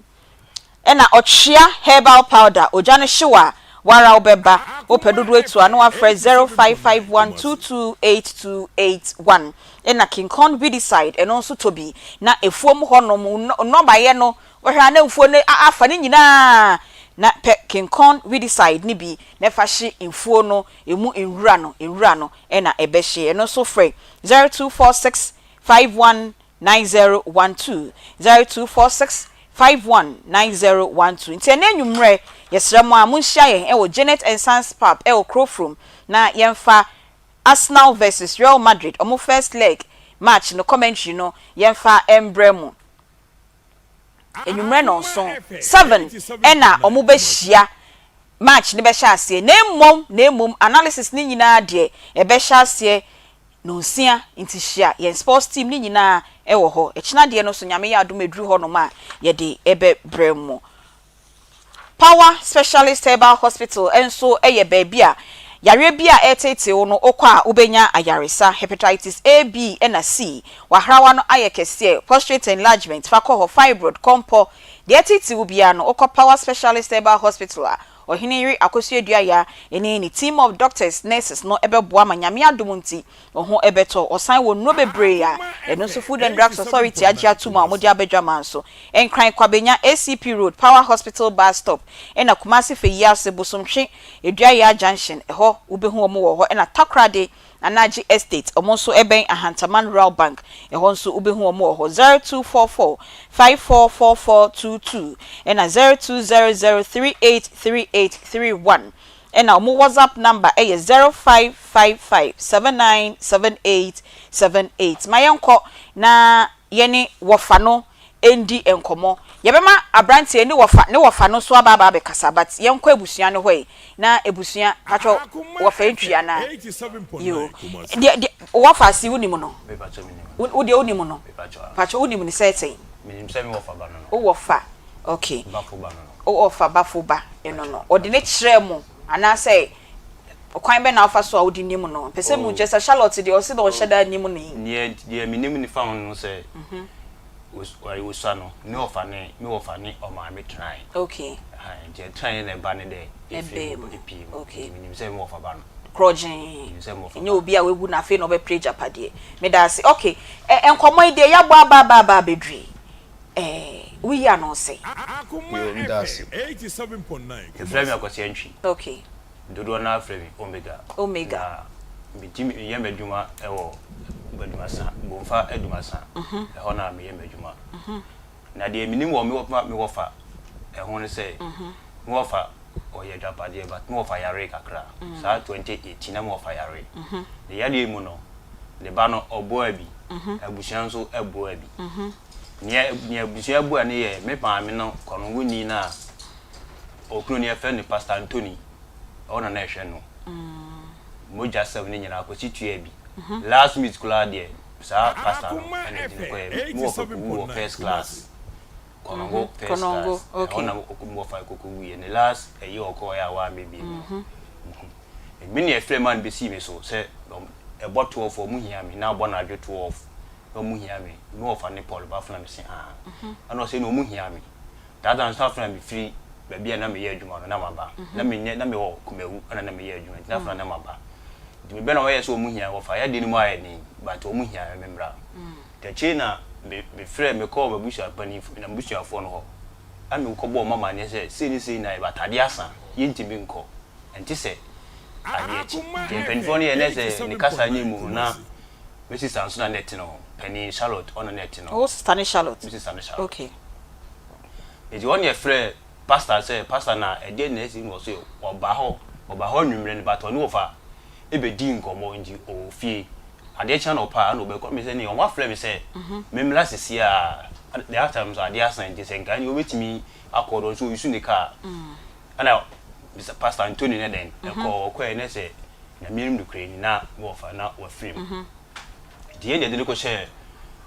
Ɛna ɔtwea herbal powder ogya no hyew a woara wobɛba wopɛ dodoɔ atu a na wafrɛ 0551228281 ɛna kinkon weedicide ɛno nso tɔ bi na afuom hɔ nom nnɔbaeɛ no wohwɛ a na mfuo no afa ne nyinaa na pɛ kinkon weedicide no bi na fa hye mfuo no ɛmu nwura no nwura no ɛna ɛbɛhye ɛno nso frɛ 0246 51 9012, 0246 51 9012. Nti ɛnnɛ anwummerɛ, yɛsrɛ mo a monhyia yɛn wɔ Janet and Sons Pub wɔ Kurofrom na yɛmfa Arsenal vs Real Madrid wɔn first leg match no commentary no yɛmfa mbrɛ mo. Anwummerɛ nnɔnson, 7, ɛna wɔbɛhyia match no bɛhyɛ aseɛ na mmom na mmom analysis no nyinaa deɛ ɛbɛhyɛ aseɛ Nonsia nti hyia yɛn sports team no nyinaa wɔ hɔ. Ɛkyena deɛ no nso Nyame yɛ adom ɛduru hɔ nom a yɛde bɛ brɛ mo. Power Specialist Herbal Hospital nso yɛ baabi a yareɛ bi a ɛreteetee wo no wokɔ a wobɛnya ayaresa. Hepatitis A, B ɛna C, w'ahrawa no ayɛ kɛseɛ, prostrate enlargement, fa kɔ hɔ, fibroid, kɔmpɔ, deɛ ɛteetee wo biara no wokɔ Power Specialist Herbal Hospital a Ɔhene yere Akosua Aduaya ne ne team of doctors, nurses no bɛboa ma Nyame adom nti wo ho bɛtɔ. Ɔsan wɔ nnuro bebree a ɛno nso Food and Drugs Authority agye atom a wɔde aba dwaman so. Nkran Kwabenya, ACP Road, Power Hospital Bus Stop ɛna Kumasi Feyiase, Bosomtwe, Aduaya Junction ɛhɔ wobɛhu wɔn wɔ hɔ ɛna Takoradi, Anagye Estate, wɔn nso bɛn Ahantaman Rural Bank, ɛhɔ nso wobɛhu wɔn wɔ hɔ, 0244 544422 ɛna 0200 383831 ɛna wɔn WhatsApp number yɛ 0555 797878. Ma yɛnkɔ na yɛne wɔfa no ndi nkɔmmɔ. Yɛbɛma abranteɛ ne wɔfa ne wɔfa no nso aba aba abɛkasa but yɛnkɔ abusua no hɔ yi na abusua patwɔ wɔfa ntwi anaa yoo deɛ deɛ wɔfa si wonim no wo deɛ wonim no patwɔ wonim no sɛ sɛn wo wɔfa okay wo wɔfa bafo ba ɛno no ɔde ne kyerɛ mo anaasɛ kwan bɛ na afa so a wode nim no mpɛ sɛ mu kyɛ sɛ Charlotte deɛ ɔse na ɔhyɛ da nim no yi. Deɛ deɛ menim ne fa ho no sɛ Osua no, me wɔfa ne me wɔfa ne ɔmaame tenae. Okay. Ɛhɛn, nti ɛtenae na ɛba ne dɛ efiri mu epie mu. Okay. Nti menim sɛ me wɔfa ba no. Korɔgyee. Menim sɛ me wɔfa ba. Ɛnyɛ obi a wawu na afei na ɔbɛpere agyapadeɛ. Meda ase. Okay, ɛ nkɔmmɔ yi deɛ yɛabɔ aba aba aba abɛduru yi, ɛ woyi ano sɛn? Yoo, meda ase. Yɛfrɛ me Akwasi Antwi. Okay. Dodoɔ no ara frɛ me Omega. Omega. Na medi meyɛ m'adwuma wɔ Badumasa, Bomfa Adumasa. Ɛhɔ na meyɛ m'adwuma. Na deɛ menim wɔ me wɔfa me wɔfa ɛho ne sɛ, me wɔfa ɔyɛ adwapadeɛ but me wɔfa yaree kakra. Saa 2018 na me wɔfa yaree. Ne yareɛ mu no, ne ba no ɔboaa bi, abusua nso boaa bi. Nea nea abusua boa no yɛ me maame no kɔnɔngoni no a Okunu no yɛfrɛ no Pastor Anthony, ɔno na na ɛhwɛ no. Mogya sɛm no nyinaa Kwasi tuaa bi. Last minute koraa deɛ saa pastor no ɛna ɛde no kɔɛ. Mo wɔ kɔkɔ wu wɔ first class. Kɔnɔngo first class. Ɛhɔ na mo wɔfa kɔkɔ wuiɛ. Ne last ɛyi ɔkɔɛ a wammɛ bio no. Me na ɛfrɛ maa no bɛsii me so sɛ Ɛbɔ 12 a ɔmo hia me, na abɔ anadwo 12 na ɔmo hia me. Me wɔfa ne Paul Bafo na mese aa. Ɛna ɔse na ɔmo hia me. That time nso afei na mefiri baabi a na meyɛ adwuma no na maba. Na menyɛ na mewɔ Kumawu ɛna na meyɛ adwuma nti na afei na na maba. Nti mebɛ na wɔyɛ sɛ ɔmo hia wɔfa yadeɛ no mu ayɛ den but ɔmo hia me memmra. Nti akyire na me mefrɛ mekɔɔ m'abusua panin m'abusuafoɔ no hɔ ɛna mekɔbɔɔ wɔn amaneɛ sɛ sei ne sei na ayɛ but adeɛ asa yɛntumi nkɔ ɛnte sɛ adeɛ kye. Nti mpanimfoɔ no yɛ na sɛ ne kasa nyɛ mu no na me sista nso na na ɛte ne ho panin Charlotte ɔna na ɛte ne ho. Wo sista ne Charlotte? Me sista ne Charlotte. Okay. Nti ɔne ɛfrɛ pastor sɛ pastor na ɛdeɛ na asi na ɔse ɔba hɔ ɔba hɔ anwummerɛ no but ɔne wɔfa ɛbɛdi nkɔmmɔ nti ɔwɔ fie adeɛ kye anɔpa a na ɔbɛkɔ me sɛ ne ɔmo afrɛ me sɛ memmra sisi a the time nso adeɛ asa nti sɛ nka ɛne ɔbɛtumi akɔ dɔ nso ɔyusu ne kaa ɛna pastor Anthony ne dɛn ɛkɔ ɔkɔɛ ne sɛ Nyame anim nokorɛ ni na me wɔfa na wafiri mu nti yɛn deɛ yɛde no kɔhyɛɛ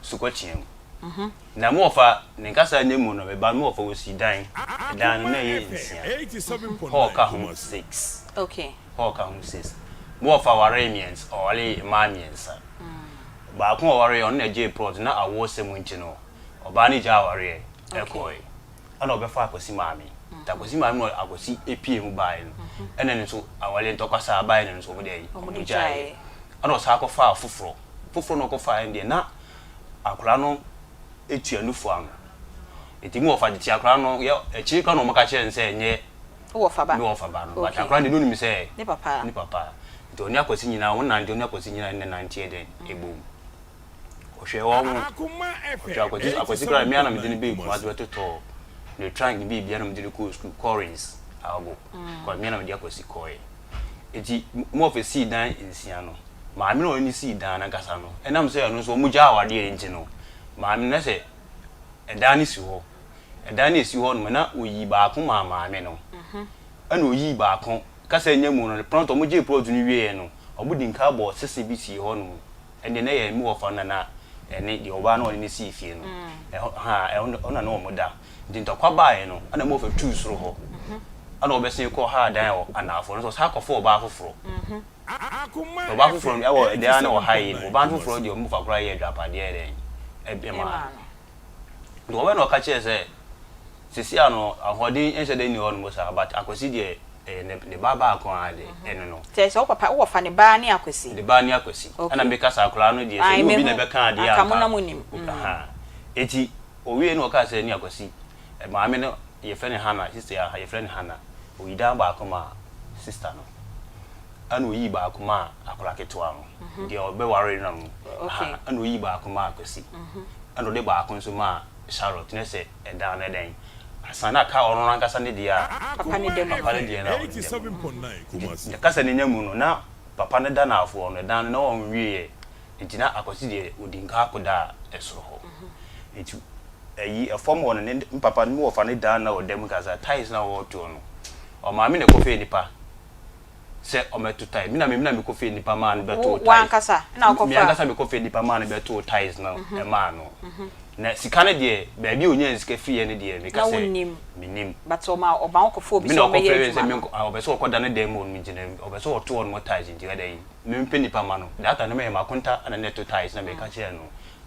sukɔkyea mu na me wɔfa ne nkasa nyɛ mu no me ba me wɔfa wɔsii dan ɛdan no na ɛyɛ nsia hall ka ho six hall ka ho six me wɔfa waree mmiɛnsa ɔwaree mmaa mmiɛnsa baako a ɔwaree ɔno na ɛgyee plot na awoɔ sɛm nti no ɔbaa no gyaa awareɛ ɛkɔɛ ɛna ɔbɛfaa Akwasi maame. Nti Akwasi maame na Akwasi epie mu baeɛ no, ɛna no nso awareɛ ntɔkwa saa baeɛ no nso wɔn deɛ wɔn gyaeɛ. Ɛna ɔsan kɔfaa foforɔ. Foforɔ na ɔkɔfaeɛ no deɛ na akwadaa no tua nufu ano. Nti mu wɔfa tete akwadaa no yɛ akyire koraa na wɔn ka kyerɛ no sɛ ɛnyɛ ne wɔfa ba no. But akwadaa no deɛ na onim sɛ ne papa. Ne papa. Nti ɔne Akwasi nyinaa wɔn nante ɔne Akwasi nyinaa na nanteɛ dɛn ɛbom. Ɔhwɛ wɔn ho. Ɔhwɛ Akwasi Akwasi koraa mmea na mede no bɛɛ Kumasi bɛtotɔɔ ne trunk ne biribiara na mede no kɔɔ sukuu Collins Ago kɔ mmea na mede Akwasi kɔɔɛ. Eti mo ɔfɛ sii dan nsia no maame na ɔne no sii dan n'ankasa no ɛnam sɛ ɛno nso wɔn gyaa awadeɛ nti no maame no na sɛ ɛdan no si hɔ ɛdan no esi hɔ nom na oyi baako maa maame no ɛna oyi baako kasa nya mu no plot wɔn gyee plot no wieɛ no wɔn di nka bɔɔ sese bi sii hɔ nom. Ɛnde na ɛyɛ me wɔfa no na ɛne deɛ ɔbaa no a ɔne no sii fie no, ɛhɔ ha, ɛhɔ na na wɔda. Nti ntɔkwa baeɛ no, ɛna me wɔfa tuu soro hɔ, ɛna ɔbɛsen kɔɔ haa dan wɔ anaafoɔ no so, ɔsan kɔfaa ɔbaa foforɔ. Na ɔbaa foforɔ no, ɛwɔ ɛdan a na ɔha yi no, ɔbaa no foforɔ deɛ ɔmo fa koraa yɛɛ adwapadeɛ dɛn, ɛmaa no. Nti ɔbɛ na ɔka kyerɛɛ sɛ sisi a no ahoɔden nhyɛ da nni hɔ nom saa but Akwasi deɛ ɛyɛ ne ne ba baako ara deɛ ɛno no. Kyerɛ sɛ wo papa wo wɔfa ne ba ne Akwasi. Ne ba ne Akwasi. Okay. Ɛna meka sɛ akwadaa no deɛ sɛ Ae nyɛ obi na mehu ɛbɛka adeɛ a anka mo anka na mo nim. ahaa eti owie na ɔkaa sɛ ne Akwasi maame no yɛfrɛ no Hannah sister yi a yɛfrɛ no Hannah oyi dan baako maa sister no. Ɛna oyii baako maa akwadaa ketewa no, deɛ ɔbɛware no no, aha, ɛna oyii baako maa Kwasi, ɛna ɔde baako nso maa Charlotte, ne sɛ ɛdan no ɛdɛn, asan na aka ɔno ankasa ne deɛ a, Papa ne da mu. papa ne deɛ no a ɔde da mu no. Nti ne kasa no nya mu no, na papa no da n'afoɔ no, ɛdan no na ɔnwieɛ, nti na Akwasi deɛ ɔdi nka akɔda ɛsoro hɔ. Nti ɛyi ɛfam hɔ no, ne papa no, me wɔfa no dan no a ɔda mu kasa, tiles no a wɔretoɔ no, ɔmaame na ɛkɔfɛɛ nipa sɛ ɔmɛto tiles. Me na me na mekɔ fie nipa maa no bɛtoo Wo tiles. w'ankasa na wokɔ Me faa? ankasa mekɔ fie nipa maa no bɛtoo tiles no maa no. Na sika no deɛ baabi a onyaa sika firiiɛ no deɛ meka Na sɛ wonnim. mennim. But ɔma ɔma wokɔ faa obi Me sɛ na ɔmmɛyɛ ɔkɔfrɛ me sɛ adwuma no. menkɔ ah ɔpɛ sɛ ɔkɔda ne dan mu hɔ nom nti no ɔpɛ sɛ ɔto hɔ nom tiles nti ɛdɛn mempɛ nipa ma no. That time no meyɛ m'akonta na na ɛto tiles na meka kyerɛɛ no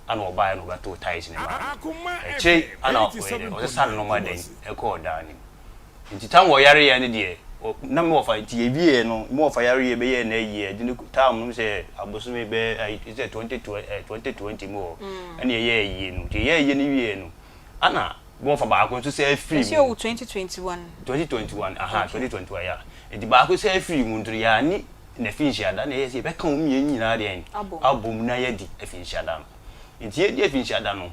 ana ɔbaeɛ na ɔbɛtoo tiles no maa no. Akyire ana ɔyɛ dɛn ɔsesa ne nnoɔma dɛn ɛkɔɔ dan no mu. Nti tam wɔyare yɛ no deɛ na me wɔfa nti yɛwieɛ no me wɔfa yare yɛ bɛyɛɛ no ayie ɛde no tam no sɛ abosome bɛɛ ayi sɛ 2020 mu hɔ ɛna yɛyɛɛ ayie no nti yɛyɛɛ ayie no wieɛ no ana me wɔfa baako nso sɛ afiri Ɛsɛ mu owu 2021. 2021 aha 2021 ya nti baako sɛ afiri mu nti yɛanni n'afinhyia da na yɛyɛ sɛ yɛbɛka wɔn mmienu nyinaa deɛn abom na yɛadi afinhyia da no nti yɛdi afinhyia da no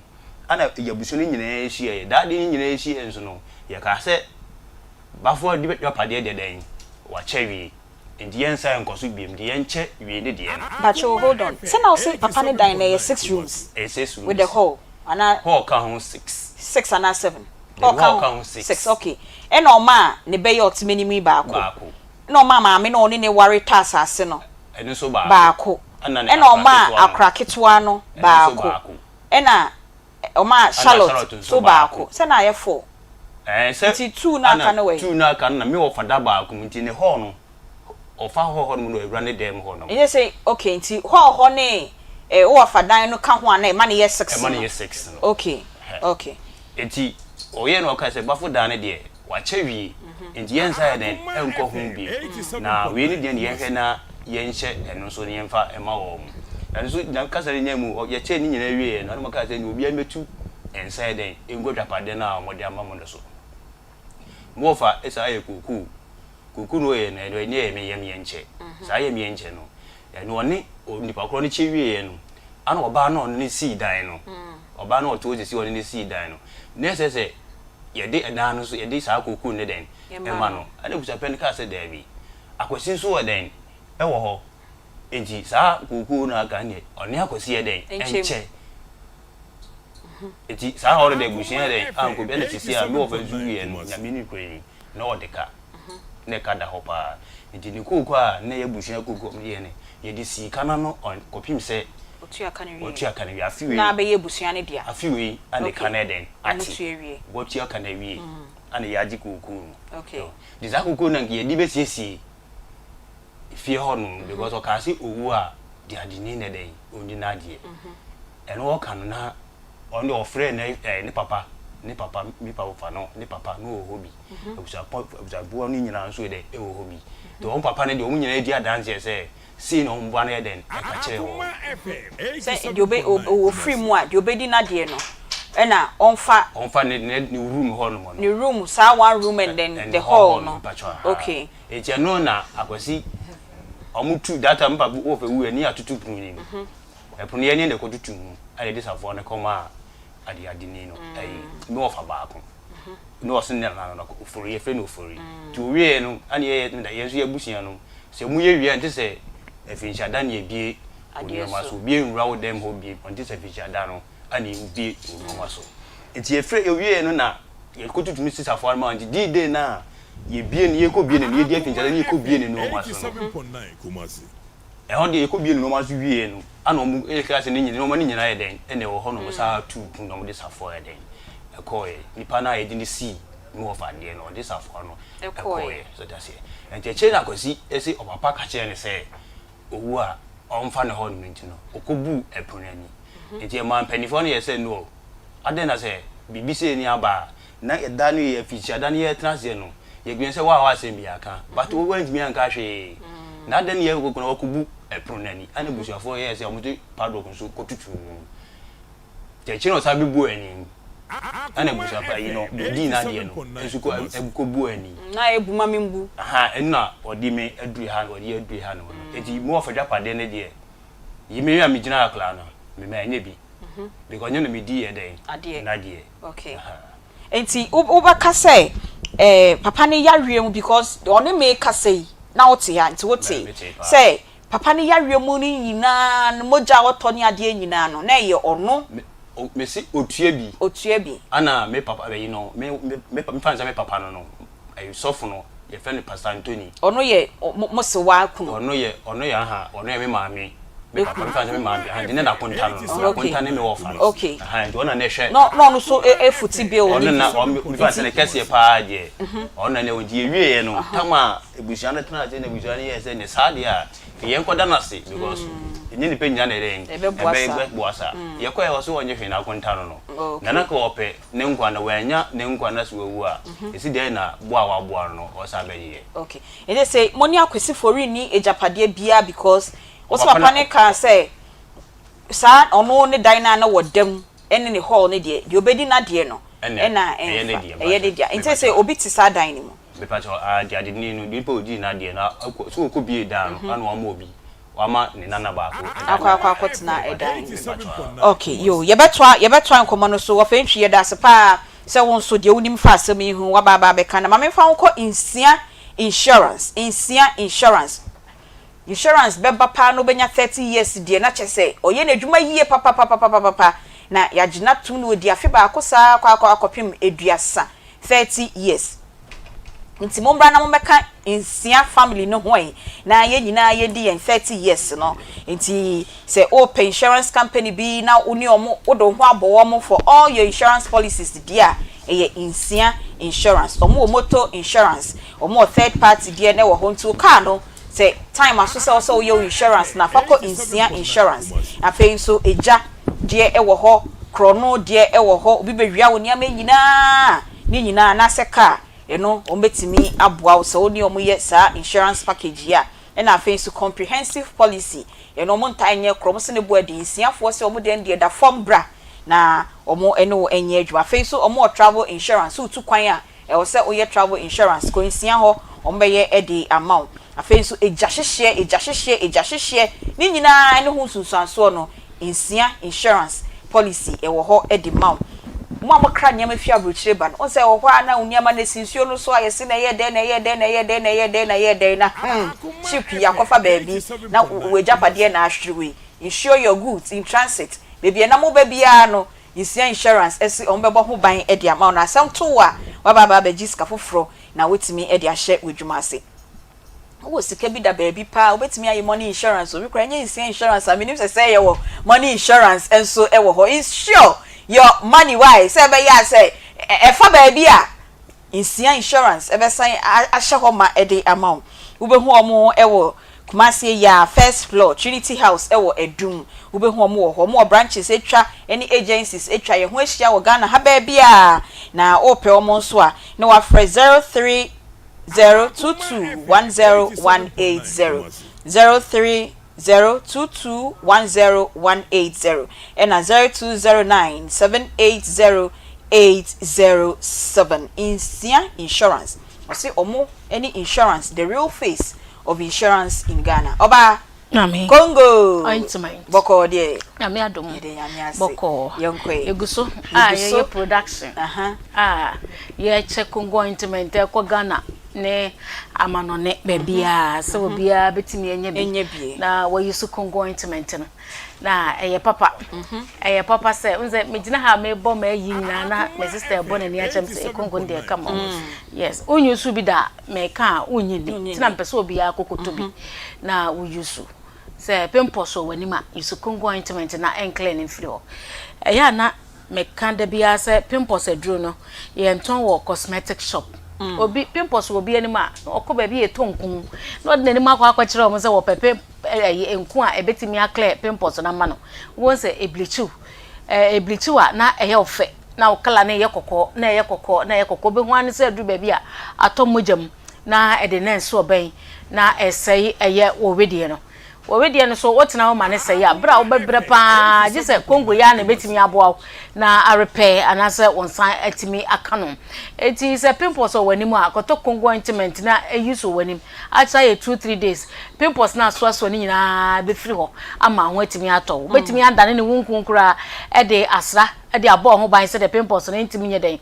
Ɛna yɛn abusua no nyinaa hyiaeɛ. Daa adeɛ no nyinaa hyiaeɛ nso no, yɛkaa sɛ, Bafoɔ de bɛpadeɛ deɛ dɛn? Wakyɛ awie. Nti yɛnsan nkɔ so biom. Nti yɛnkyɛ wie ne deɛ no. Mpakyɛw hold on, sɛ na wose papa ne dan no ɛyɛ six rooms Ɛyɛ six with the rooms. hall anaa? Hall ka ho six. Six anaa seven? Dabi, Hall ka hall ho ka ho six. Six, okay. Ɛna ɔmaa ne bɛ yi a ɔte m'anim yi baako. Baako. Ɛna ɔmaa maame no a ɔne no ware tɔ asase no Ɛno nso baako. baako. Ɛna ne Ɛna akora ɔmaa ketewa no. akora ketewa no Ɛno nso baako. baako. Ɛna ɔmaa Ɛna Charlotte Charlotte nso nso baako. baako. Sɛ na ayɛ four. Ɛɛ sɛ Nti two no aka ɛna no wɔ he? two no aka no na me wɔfa da baako mu nti ne hall no. Ɔfa hɔ hɔ nom na ɔwura ne dan mu hɔ nom. Ɛnyɛ sɛ okay nti hall hɔ ne eh, wo wɔfa dan no ka ho a na ɛma no yɛ six no? Ɛma no yɛ no. Okay, okay. Nti ɔyɛɛ na ɔkae sɛ bafo dan no deɛ wakyɛ wie nti yɛnsa yɛ dɛn nkɔ ho bio na wei ne deɛ ne yɛnhwɛ na yɛnhyɛ ɛno nso na yɛmfa mma wɔn. Ɛno nso na kasa no nyaa mu yɛkyɛɛ ne nyinaa wieɛ no ɛna wɔkaa sɛ ɛnneɛ obiara mmɛtu nsa yɛ dɛn ngu agyapadeɛ no a wɔde ama mo no so. Mo wɔfa saa yɛ kookoo. Kookoo no yɛ no ɛno ɛnyɛ yɛ me yam yɛnkyɛ. Saa yam yɛnkyɛ no ɛno ɔne onipa korɔ no kyɛ wieɛ no ana ɔbaa no a ɔne no sii dan no ɔbaa no a ɔte hɔ sisi ɔne no sii dan no na ɛsɛ sɛ yɛde ɛdan no so yɛde saa kookoo no dɛn ɛma no ɛna abusuapɛn no kaa sɛ daabi Akwasi nso wɔ dɛn ɛwɔ hɔ nti saa kookoo no aka neɛ ɔne Akwasi yɛ dɛn ɛnkyɛ nti saa hɔ no de abusua yɛ dɛn ankɔ bi ɛna sisi a me wɔfa nso wieɛ no Nyame ne kura yi na ɔde ka na ɛka da hɔ paa nti ne kooko a na ɛyɛ abusua kooko a wɔyɛ no yɛde sii ka no ano kɔpem sɛ Ɔtua ka no wie. Ɔtua ka no wie afe wei. Na abɛyɛ abusua no dea. Afe wei ɛna ka no ɛdɛn ate. Wɔtua wie. Wɔtua ka no awie ɛna yɛagye kooko no. Okay. Nti saa kooko no na nka yɛde bɛsiesie fie hɔ nom because ɔkaa sɛ owu a deɛ adeni na ɛdɛn ɔndi n'adeɛ. Ɛno ɔka no na Ɔno deɛ ɔfrɛɛ ne ɛɛ ne papa, ne papa, me papa no, ne papa no wɔ hɔ bi. Abusuapɔ abusuafoɔ no nyinaa nso yɛ dɛ ɛwɔ hɔ bi. Nti wɔn papa no deɛ wɔn nyinaa di adanseɛ sɛ sei na wɔn ba no yɛ dɛn ɛka kyerɛɛ wɔn. Sɛ deɛ ɔbɛ ɔ ɔfiri mu a, deɛ ɔbɛdi n'adeɛ no ɛna ɔmfa. Ɔmfa ne ne ne room hɔ nom no. Ne room, saa one room and then the hall no. Mpakyɛw ahaa. Okay. Nti ɛno na Akwasi wɔn tu that time me papa wɔ fɛ wuiɛ ne yɛatoto pono no mu. Ɛpono yɛ ne na ɛkɔtutu mu a yɛde safoa no kɔmaa adeadeni no ɛyi ne ɔfa baako ne ɔse ne nana no ofori yɛfrɛ no ofori nti owieɛ no ɛne yɛyɛ ne da yɛn nso yɛabusua no sɛ mo yɛ wie a nte sɛ afinhyia ne yɛbie nneɛma so obi nwura wo dɛm hɔ bie ɔnte sɛ afinhyia da no ɛne yɛbie nneɛma so nti yɛfrɛ owieɛ no na yɛkɔtutu no si safoa no ma nti dii dei no a yɛbie no yɛkɔbie no yɛdi afinhyia da ne yɛkɔbie ne nneɛma so no Ɛhɔ deɛ yɛkɔ bie ne nnoɔma nso wieɛ no ana ɔmo yɛ sɛ ne nyina nnoɔma no nyinaa yɛ dɛn ɛna ɛwɔ hɔ na ɔmo saa tuu pon na ɔmo de safoa yɛ dɛn ɛkɔɔyɛ nipa no a yɛde no sii mu ɔfa adeɛ no ɔde safoa no ɛkɔɔyɛ so te aseɛ nti akyire na Akwasi ɛse ɔpapa ka kyerɛ no sɛ owu a ɔmfa ne hɔ nom nti no ɔkɔ buu ɛpono ani nti ɛmaa mpaninfoɔ no yɛ sɛ no adɛn na sɛ biribi sei ni aba a na ɛda no yɛ afikyia da no yɛtena aseɛ no Yɛdwen sɛ woa w'asɛm bi aka but wo wantumi anka hwee na adɛn ne yɛkɔ na wakɔbu ɛpono no ani ɛna abusuafoɔ yɛɛ sɛ wɔde padlock nso kɔtutuu mu nti akyire na ɔsan bɛbu ani ɛna abusuafoɔ ayi no deɛ ɔdii n'adeɛ no nso kɔ kɔbu ani. Na ebu ma membu. Aha ɛno na ɔde me aduru ha ɔde aduru ha nom no nti me wɔfa dwapadeɛ no deɛ yi me a megyina ha koraa no me manyɛ bi because nyɛ na medi yɛ dɛn Adeɛ. n'adeɛ. Okay. Aha. Nti wobɛka sɛ eh, papa no yareɛ mu because ɔne me kasa yi na wote ha nti wote sɛ papa no yareɛ mu no nyinaa no mogya a ɔtɔ ne adeɛ nyinaa no na ɛyɛ ɔno. Mese otua bi. Otua bi. Ana me papa bɛyi no me me me fa no sɛ me papa no no ɛyi sɔfo no yɛfrɛ no Pastor Anthony. Ɔno yɛ mo sewaa kunu. Ɔno yɛ ɔno yɛ aha ɔno yɛ me maame me papa me fa sɛ me maame aha nti ne na konta no no akonta ne me wɔfa no okay aha nti ɔno na ne hwɛ. Na ɔno nso efuti bill ne bi. Ɔno na ɔno me fa sɛ ne kɛseɛ paa deɛ ɔno na ne nti yɛwie yɛ no tam a ebusua no tena ase na ebusua no yɛ sɛ ne saa deɛ a yɛn kɔ da no ase because ɛnyɛ nipa nyina na ɛdɛn ɛbɛboa saa yɛkɔ yɛ ɔso ɔnyɛ hwee na akonta no no na na ka ɔpɛ ne nkwa na wannya ne nkwa na sɛ wawu a, ɛsi dɛn na boa a waboa no no ɔsan bɛyeyɛ? Okay. Ɛnti sɛ mo ne Akwasifoɔ renni agyapadeɛ biara because wo sɛ papa no kaa sɛ saa ɔno ne dan no a na wɔda mu ɛne ne hall no deɛ, deɛ ɔbɛdi n'adeɛ no ɛna ɛmfa, ɛyɛ ne dea. Ɛnti sɛ obi te saa dan no mu. Mepakyɛw, ah, deɛ adeni no, nipa a ɔdii n'adeɛ no, sɛ ɔkɔbie dan no, ɛna wama obi. Wama ne nana baako ɛdan Akɔ akɔ akɔtena ɛdan no mu. Ok yoo yɛbɛtoa yɛbɛtoa nkɔmmɔ no so wɔfa ntwi yɛdaase paa sɛ wo nso deɛ wonim fa asɛm yi ho waba aba abɛka na ma memfa wo nkɔ nsia insurance nsia insurance insurance bɛba paa na wobɛnya 30 years deɛ na kyɛ sɛ ɔyɛ n'adwuma yie papapapapapa na yɛagye no atom na ɔdi afe baako saa akɔ akɔ akɔpem aduasa 30 years. Nti mommra na mommɛka nsia family no ho ɛ na yɛn nyinaa yɛndi yɛn 30 years no. Nti sɛ wopɛ insurance company bi na wo ne wɔn wode wo ho abɔ wɔn for all your insurance policies deɛ a, ɛyɛ nsia insurance. Wɔn wɔ motor insurance, wɔn wɔ third party deɛ na ɛwɔ hɔ. Nti wo car no. Sɛ time aso sɛ ɔsɛ woyɛ wo insurance no a, fa kɔ Nsia Insurance. Afei nso egya deɛ wɔ hɔ, korɔno deɛ wɔ hɔ, obi bɛwia wo nneɛma nyinaa, ne nyinaa anaasɛ car, ɛno wɔbɛtumi aboa wo sɛ wo ne wɔn yɛ saa insurance package yi a. Ɛna afei nso comprehensive policy, ɛno wɔn ntaa nyɛ korɔ, wɔn se ne bo adi, Nsiafoɔ se wɔn deɛ no deɛ da fam bra na wɔn ne wo nyɛ adwuma. Afei nso wɔn wɔ travel insurance, sɛ wotu kwan a, Ɛwɔ sɛ woyɛ travel insurance, kwansia hɔ wɔbɛyɛ de ama wo. Afei nso egya hyehyeɛ, egya hyehyeɛ, egya hyehyeɛ, ne nyinaa ne ho nsunsuansoɔ no, nsia insurance policy ɛwɔ hɔ de ma wo. Mo a mokra nneɛma fi aburokyire ba no, wohu sɛ ɛwɔ hɔ a na wo nneɛma no asi nsuo no so a yɛse na ɛyɛ dɛn na ɛyɛ dɛn na ɛyɛ dɛn na ɛyɛ dɛn na ɛyɛ dɛn na hmm, ship yi akɔfa baabi na w'agyapadeɛ na ahwere wei. Insure your goods in transit, baabi a ɛnam woba biara no, Nsia insurance se wɔn bɛbɔ ho ban de ama wo na asɛm to wo a waba aba abɛgye sika foforɔ na woatumi de ahyɛ w'adwuma ase. Wowɔ sika bi da baabi paa a wobɛtumi ayɛ money insurance obi koraa ɛnyɛ nsia insurance a menim sɛ sɛ yɛwɔ money insurance nso wɔ hɔ. Insure your money why sɛ ɛbɛyɛ a sɛ ɛfa baabi a Nsia Insurance bɛsan ahyɛ hɔ ma de ama wo. Wobɛhu wɔn wɔ Kumasi Ayaa, First Floor, Trinity House wɔ Adum. Wobɛhu wɔn wɔ hɔ. Wɔwɔ branches atwa ne agencies atwa yɛn ho ahyia wɔ Ghana ha baabiara. Na wopɛ wɔn nso a, na woafrɛ 0302210180, 03. 02210180 ɛna 0209780807 Nsia Insurance ɔse ɔmo ne insurance the real face of insurance in Ghana Ɔbaa Nyame Congo ointment bɔkɔɔ deɛ Nyame adom yɛda Nyame ase bɔkɔɔ yɛnkɔ ɛ yɛgu so a yɛgu so yɛyɛ production aha a yɛkyɛ Congo ointment ɛkɔ Ghana ne amanɔne baabiara sɛ obiara bɛtumi anya bi na wayi so Congo ointment no na ɛyɛ papa ɛyɛ papa sɛ n sɛ megyina ha a mebɔ m'ayi nyinaa na me sister ɛbɔ n'ani akyɛm sɛ Congo no deɛ ɛka ma yes wonyi so bi da meka a wonyi nni nti na mepɛ sɛ obiara kɔkɔtɔ bi na woyi so sɛ pimples wɔ w'anim a use Congo ointment na ɛnclear no mfiri hɔ ɛyɛ a na Meka da biara sɛ pimples aduro no yɛntɔn wɔ cosmetic shop. Obi pimples wɔ obi anim a na ɔkɔ baabi yɛtɔ nku na ɔde n'anim akɔ akɔkyerɛ wɔn sɛ wɔpɛ pim ɛyɛ nku a ɛbɛtumi aclear pimples no ama no. Wobɛhu sɛ ɛblikyiw ɛɛ ɛblikyiw a na ɛyɛ wo fɛ na wo colour no yɛ kɔkɔɔ na ɛyɛ kɔkɔɔ na ɛyɛ kɔkɔɔ wobɛhu ara ne sɛ aduru baabi a atɔ mogya mu na ɛde nɛnso ɔbɛn na ɛsɛe ɛyɛ wo wedeɛ no. Wɔ wedeɛ no so, wotena hɔ ma no sɛe a, berɛ a wobɛbrɛ pa ara, gye sɛ Congo yi ara na ɛbɛtumi aboa wo na arepɛɛ anaasɛ wo nsa atumi aka no. Enti sɛ pimples wɔ w'anim a, kɔtɔ Congo ointment na use wɔ w'anim. Akyɛ ayɛ two, three days, pimples no a asoasoa no nyinaa bɛfiri hɔ ama ho atumi atɔ wo. Wobɛtumi adane ne wo nku koraa de asra de abɔ wo ho ban sɛdeɛ pimples no ntumi nyɛ dɛn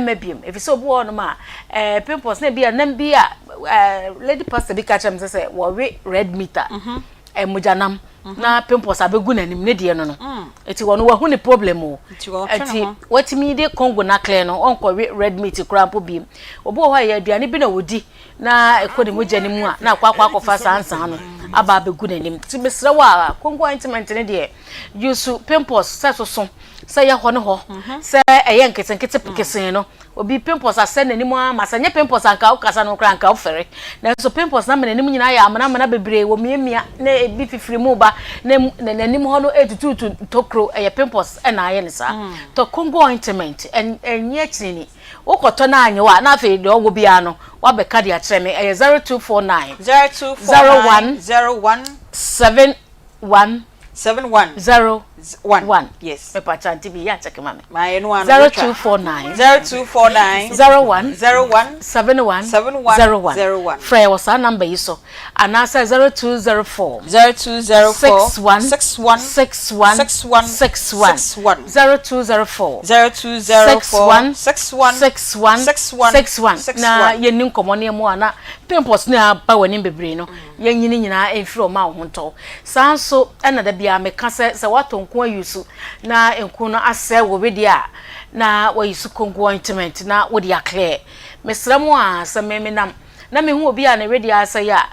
mma biom. Ɛfiri sɛ obi wɔ hɔnom a, eh, pimples na ebi a nam bi a eh, lady pastor bi ka kyerɛ me sɛ sɛ wɔwe red meat a, mm-hmm. eh, mogyanam mm-hmm. na pimples abɛgu n'anim ne deɛ no no. Mm. Eti wɔn wahu ne problem o. Eti watumi de Congo na clear no ɔnkɔwe red meat koraa mpo biem. Obi wɔ hɔ a yɛ aduane bi na wɔdi na ɛkɔ ne mogya no mu a na akɔ akɔ akɔfa saa nsaa no aba abɛgu n'anim. Nti mesrɛ wo a Congo ointment ne deɛ use pimples sɛ soso sɛ ɛyɛ hɔ ne hɔ sɛ ɛyɛ nketenkete kesee no obi pimples asɛ n'anim ara ma sɛ nyɛ pimples anka wokasa no koraa anka wofɛre nanso pimples na ama n'anim nyinaa yɛ amena amena bebree wɔ miamia na ebi fifiri mu ba na n'anim hɔ no etututu ntokuro ɛyɛ pimples ɛna ayɛ ne saa mm. tɔ Congo ointment ɛnyɛ kyinini wokɔtɔ no anyɛ wa na afei deɛ ɔwɔ biara no wabɛka de akyerɛ me ɛyɛ 0249 0249 01 7 1 71 0 1 1 yes. Mepakyɛ ante bi yɛ akyɛke ma me. Ma yɛ no ano 0249 0249 01 01 71 71 01 01. Frɛ wɔ saa namba yi so anaasɛ 0204 0204 61 61 61 61 61 61 0204 0204 61 61 61 61 61 na 61. yɛnni nkɔmmɔ ne ɛmu a na pimples no aba w'anim bebree no Yɛnyi ne nyinaa mfiri hɔ ma wo ho ntɔ wo. Saa ara nso na da biara meka sɛ, sɛ woatɔ nku ayusu na nku no asɛe wo wedeɛ a, na woayusu kongo ointment na wode aclear. Mesrɛ mo a, sɛ me menam na mehu obi a ne wedeɛ asɛe a,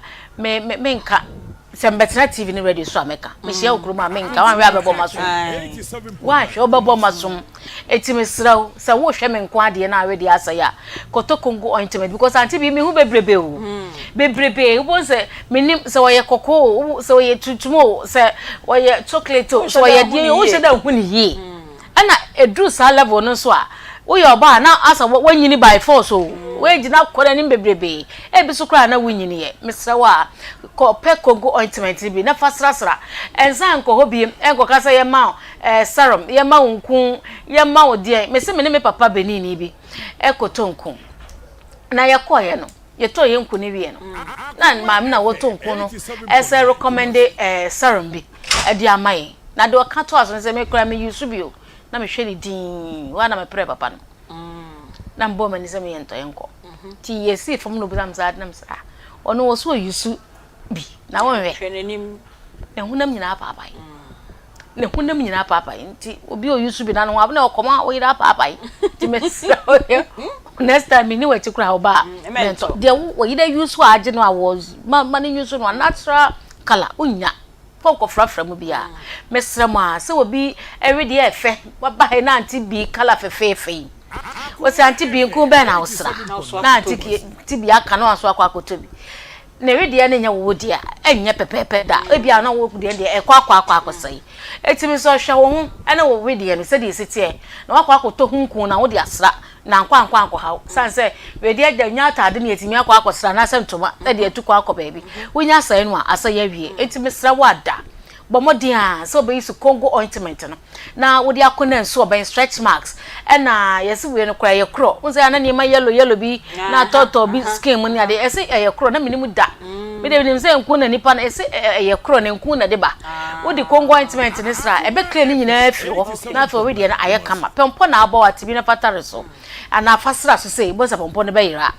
me me menka. Sɛ mebɛtena TV ne radio so a mɛka. Mehyia wo kurom a menka. Woanhwɛ a bɛbɔ m'asom. Woanhwɛ wobɛbɔ m'asom. Eti mesrɛ wo sɛ wohwɛ me nko adeɛ na awedeɛ asɛe a, kɔtɔ Congo ointment because ante bi mehu bebrebe o. Bebrebe wobɛhu sɛ menim sɛ ɔyɛ kɔkɔɔ o, sɛ ɔyɛ tuntum o, sɛ ɔyɛ chocolate o, sɛ ɔyɛ deɛ o, wonhyɛ da nhu no yie. Ɛna ɛduru saa level no nso a, woyɛ ɔbaa a na asɛ woanyini by force o, woagyina kɔ n'anim bebrebee, ebi so koraa na wonyiniiɛ. Mesrɛ wo a, kɔ pɛ Congo ointment no bi na fa srasra. Nsan nkɔ hɔ biem nkɔka sɛ yɛmma wo eh, serum, yɛmma wo nku, yɛmma wo deɛn. Mese me ne me papa Beninni bi kɔtɔ nku, na yɛkɔeɛ no, yɛtɔɔ yɛn nku no wieɛ no, na maame no a wɔtɔ nku no ɛsɛ recommende eh, serum bi de ama yɛn. Na deɛ ɔka toa so no sɛ me koraa me use bi o, na mehwɛ ne dinn, hɔ a na meprɛ papa no. Na mebɔɔ m'ani sɛ meyɛ ntɔ yɛnkɔ. Nti yɛsii fam na obisa me saa ade na mesɛ ah, ɔno wɔ so ɔuse bi na wonhwɛ. Hwɛ n'anim. Ne honam nyinaa apaapae. Ne honam nyinaa apaapae. Nti obi a ɔuse bi na ne ho abena ɔkɔm a wo yere apaapae. Nti mesrɛ wo yɛ next time menni w'akyi koraa wo ba a mentɔ. Deɛ wo yere use a agye no a wɔ ma ma ne use no a natural colour wonnya. Kɔ nkɔfrafra mu biara. Mesrɛ mo a sɛ obi wedeɛ ɛfɛ waba ha yi na ante bi colour fɛfɛɛfɛ yi. Wɔsi ante bi nku bɛn na wosra na ante ti bi aka na waso akɔ akɔtɔ bi. Ne wedeɛ no nyɛ wo deɛ a, ɛnyɛ pɛpɛɛpɛ da. Ebia na wo deɛ deɛ ɛkɔ akɔ akɔ akɔsɛe. Enti me sɛ hwɛ wo ho ne wo wedeɛ no sɛdeɛ ɛsi teɛ na wakɔ akɔtɔ ho nku na wode asra na ankɔ ankɔ ankɔha wo. Sane sɛ wedeɛ deɛ nyɛ ataade na yɛtumi akɔ akɔsra anaasɛ ntoma de atu kwan akɔ baabi. Wonya asɛe no a, asɛe awie. Enti mesrɛ wo ada, bɔ mmɔden ara sɛ wobɛyi so Congo ointment no. na wode ako na nsu ɔbɛn stretch marks ɛna yɛse wei no koraa ɛyɛ korɔ wohu sɛ ana nneɛma yellow yellow bi na atɔtɔ bi skin mu ne ade ɛse ɛyɛ korɔ na menim da me de menim sɛ nku na nipa no ɛse ɛyɛ korɔ na nku na de ba wode Congo ointment ne sra ɛbɛ clear ne nyinaa afiri hɔ na afei ɔwe deɛ no ayɛ kama pɛmpɔ na abɔ ate bi na fatare so anaa fa sra so sei wobɛhu sɛ pɔmpɔ no bɛyera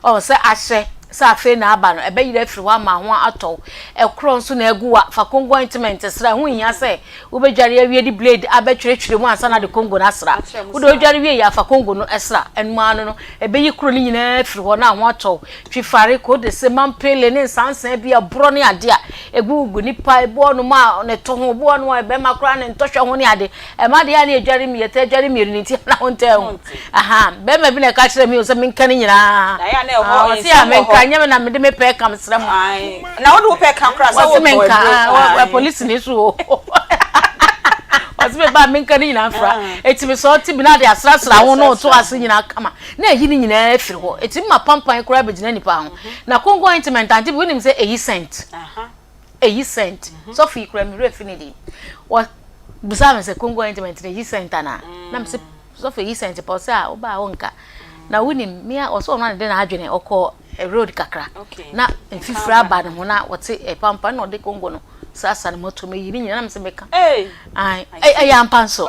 Ɔho sɛ ahyɛ sɛ afei na aba no, ɛbɛyera afiri hɔ ama ho atɔ wo. Ɛkorɔ nso na agu wa, fa kongo ointment sra. Ɛho nhia sɛ wobɛdware awie de blade abɛtwerɛtwerɛ mu ansa na de kongo no asra. Wode wodware wie a, fa kongo no sra. Ɛno ara no no, ɛbɛyi koro no nyinaa afiri hɔ na ho atɔ wo. Twifare, kodese, mampele ne nsansaa bi a borɔ ne ade a ɛgugugu nipa, ebi wɔ hɔnom a ne to ho, ebi wɔ hɔnom a bɛrima koraa ne ntɔhwɛ ho ne ade. Ɛma deɛ a ne yɛdware mmienu, yɛtaa dware mmienu no nti na wontaa hu. Aha, bɛrima bi na ɛka kyerɛ me o sɛ menka ne nyinaa. Na yɛ a na ɛhɔ Ah, ɔse a nsɛm wɔ menka, hɔ. nyɛ me na mede me pɛ ka mesrɛ mo. Ae, na wode wo pɛ ka koraa sɛ Ɔse wotɔ menka, aduro. ah, wɔ- wɔ- Ae. polisi ni so o. Ɔse me ba a menka ne nyinaa mfra. Eti me sɛ ɔte bi na ade asrasra ho na ɔto ase nyinaa kama. Na ɛyi ne nyinaa afiri hɔ. Eti ma pampan koraa bɛgyina nipa ho. Na konko ointment ante bi wonim sɛ ɛyi scent. Ɛyi scent. Sɔfo yi koraa me werɛ fi ne din. Wɔ bisaa me sɛ konko ointment no ɛyi scent anaa? Na me sɛ Sɔfo eyi sɛ nti pa ɔsɛ a woba a wonka na wonim me a ɔsɛ ɔno a ne de n'adwene ɔkɔ road kakra na mfifiri aba ne ho na ɔte pampa na ɔde kongo no sasa ne moto meyi ne nyina na mesɛ meka ɛyɛ ampa nso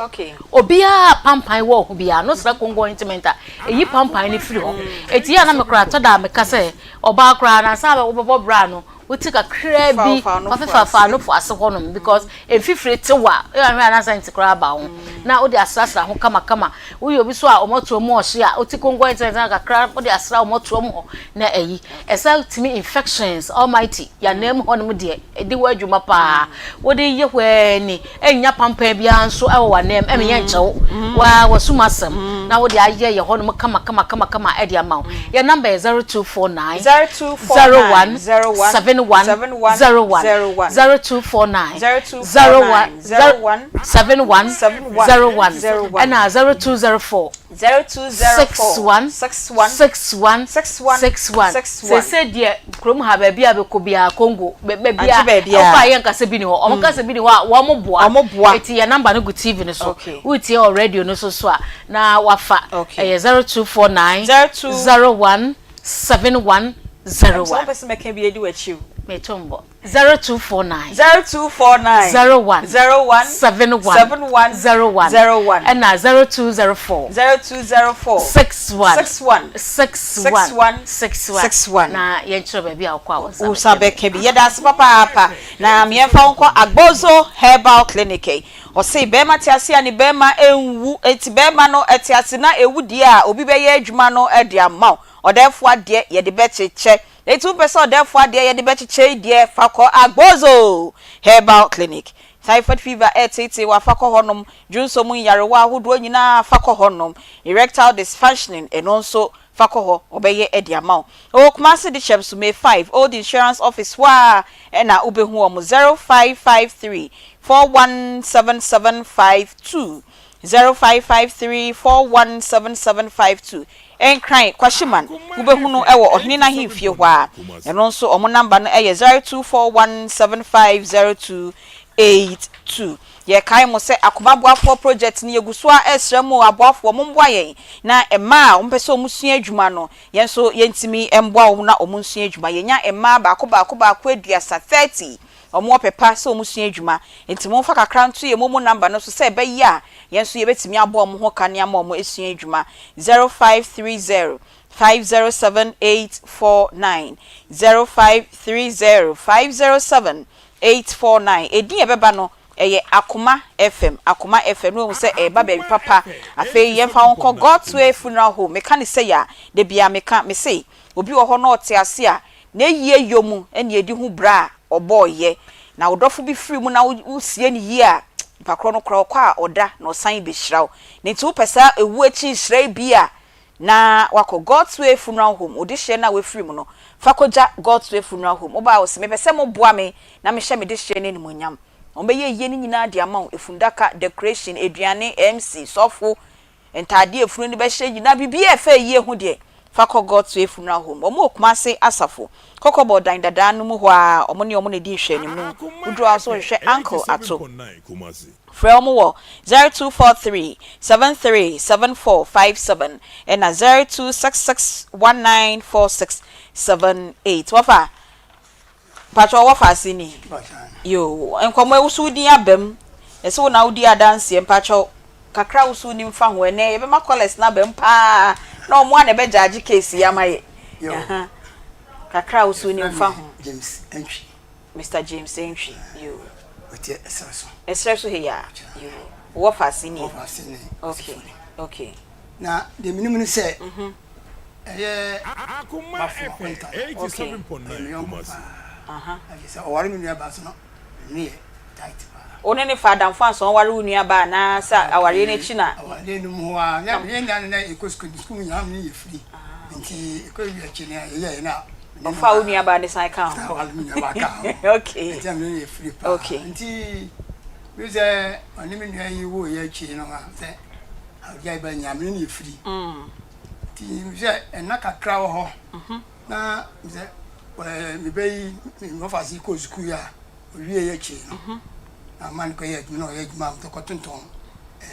obiara pampan wɔ ho biara no sra kongo ointment a eyi pampan no firi hɔ eti yɛ na mekora tɔ da meka sɛ ɔbaa koraa na ansa wobɛbɔ bra no Wo ti kakraa bi fafefafa ano fo ase hɔnom because mfifire te wo a, ɛyɛ ahwɛ a na sɛnte koraa aba wo ho. Na wode asrasra ho kamakama. Woyɛ obi so a wɔn mu ɔhye a, wote kongo ntɛntɛn kakra wode asra wɔn mu hɔ na ayi. Ɛsan tumi infections almighty yɛanan mu hɔnom deɛ ɛdi hɔ adwuma paa. Wode yɛ hɔ ara ni, ɛnnya pampan biara nso wɔ w'anan mu, ɛmmenyɛ nkyɛ wo. Waa w'asum asɛm na wode ayɛ yɛ hɔnom kama kama kama kama de ama wo. Yɛn number yɛ 0249 01 71 01 0249 01 71 01 ɛna 0204 61 61 61 Seesei deɛ kurom ha baabi a bɛkɔ biara Congo baabi a wofa yɛ nkasa bi ni hɔ wɔn kasa bi ni hɔ a wɔn boa eti yɛ namba no gu TV no so wotie wɔ radio no so so a na wafa ɛyɛ 0249 01 71 01. Sɛ wopɛ sɛ mɛka bi adi w'akyi o. Meto mbɔ. 0249. 0249. 01. 01. 71. 71. 01. 01. Ɛna 0204. 0204. 61. 61. 61. 61. 61. 61. Na yɛnkyerɛ baabi a wokɔ a wo nsa Wo nsa bɛka bɛka bi. Yɛda ase papaapa. Na yɛmfa wo nkɔ Agbozo Herbal Clinic. Ɔse bɛɛma te ase a ne bɛɛma nwu, enti bɛɛma no te ase na ɛwu deɛ a obi bɛyɛ adwuma no de ama wo. Ɔdɛɛfoɔ adeɛ yɛde bɛkyekyɛ. Enti wopɛ sɛ ɔdɛɛfoɔ adeɛ yɛde bɛkyekyɛ yi deɛ fa kɔ Agbozo Herbal Clinic. Typhoid fever ɛreteetee wo a fa kɔ hɔnom, dwonsɔ mu nyarewa ahodoɔ nyinaa fa kɔ hɔnom, erectile dysfunctioning ɛno nso fa kɔ hɔ wɔbɛyɛ de ama wo. Ɛwɔ Kumasi Dikyɛm so May 5 Old Insurance Office hɔ ara na wobɛhu wɔn 0553 417752 0553 417752 Nkran, Kwashiman, wobɛhu no wɔ Ɔhene no ahemfie hɔ ara. Ɛno nso wɔn namba no yɛ 0241750282. Yɛrekae mo sɛ Akoma Aboafoɔ Project no yɛgu so ara resrɛ mo aboafoɔ momboa yɛn na mmaa a wɔpɛ sɛ wɔsua adwuma no yɛn nso yɛntumi mmoa wɔn na wɔnsua adwuma. Yɛnya mmaa baako baako baako aduasa, 30, wɔwɔ pɛ pa sɛ wɔsua adwuma nti momfa kakra nto yɛn momo number no so sɛ ɛbɛyɛ a yɛn nso yɛbɛtumi abɔ wɔn ho ka ne ama wɔn asua adwuma. 0530 507 849 0530 507 849 Edin a ɛbɛba no, ɛyɛ Akoma FM, Akoma FM, na wahu sɛ ɛreba baabi papa. Afei yɛmfa wo nkɔ God's Way Funeral Home. Meka no sei a, da biara meka, mese, obi wɔ hɔ na ɔte ase a, n'ayie yɔ mu na ɛdi ho bra a ɔbɔeɛ. Na wo dɔfo bi firi mu na wosie no yie a, nipa korɔ no koraa ɔkɔ a ɔda na ɔsan bɛhyira wo. Na nti wopɛ saa ɛwuo akyi nhyira yi bi a, na wakɔ God's Way Funeral Home, wo dehyeɛ no a wafiri mu no, fa kɔgya God's Way Funeral Home. Woba a, wose, Mepɛ sɛ moboa me na mehyɛ me dehyeɛ no animuonyam. Wɔbɛyɛ ayie no nyinaa de ama wo, efundaka, decoration, aduane, MC, sɔfo, ntaadeɛ a efunu no bɛhyɛ nyinaa, biribiara a ɛfa ayie ho deɛ, fa kɔ God's Way Funeral Home. Wɔn wɔ Kumasi Asafo, Kɔkɔbɔ dan dadaa no mu hɔ ara, wɔn ne wɔn na ɛdi nhwɛanimu. Woduru hɔ a, nso wohwehwɛ Uncle Ato. Frɛ wɔn wɔ 0243 73 7457 ɛna 0266 19 46 78. Wɔfa, mpakyɛ wɔfa ase ni? Yoo, nkɔmɔ yi woso wodin aba mu, yɛse wo na wodi adanseɛ, mpakyɛ kakra woso wonim fa ho, ɛnɛ yɛbɛma callers no aba mu paa na wɔn a na ɛbɛ gyaagye case yi ama yɛ. Kakra woso wonim fa ho. James Antwi. Mister James Antwi, yoo. Ɔte ɛserɛ so. Ɛserɛ so he ya, yoo. Wɔ faase nie. Wɔ faase ne. Okay, okay. Na deɛ menim ne sɛ, ɛyɛ Bafo Akonta. Okay. Ɔyɛ me yɔnko paa. Ɛfiri sɛ ɔware me nua baa so no, me ne yɛ tight paa. Wo ne ne fa adamfo ansa ɔware wo nua baa anaa sɛ awareɛ no akyi na. Awareɛ no mu hɔ ara, na yɛn nyinaa no na yɛkɔ sukuu, sukuu mu nyinaa me ne yɛ firi. Nti ɛkɔ wie akyi no yɛyɛɛ na. Ɔfaa wo nua baa ne san kaa ho. Ɔfaa me nua baa kaa ho. Okay. Nti na me ne yɛ firi paa. Okay. Nti mi sɛ ɔne me nua yi woo yɛ akyi no a sɛ agya ba nyinaa me ne yɛ firi. Nti mi sɛ ɛna kakra wɔ hɔ na mi sɛ ɛɛ me bɛ yi me wɔfa ase kɔ sukuu yi a owie yɛ akyi no na ama no kɔ yɛ adwuma na ɔyɛ adwuma a motɔ tontɔn ɛɛ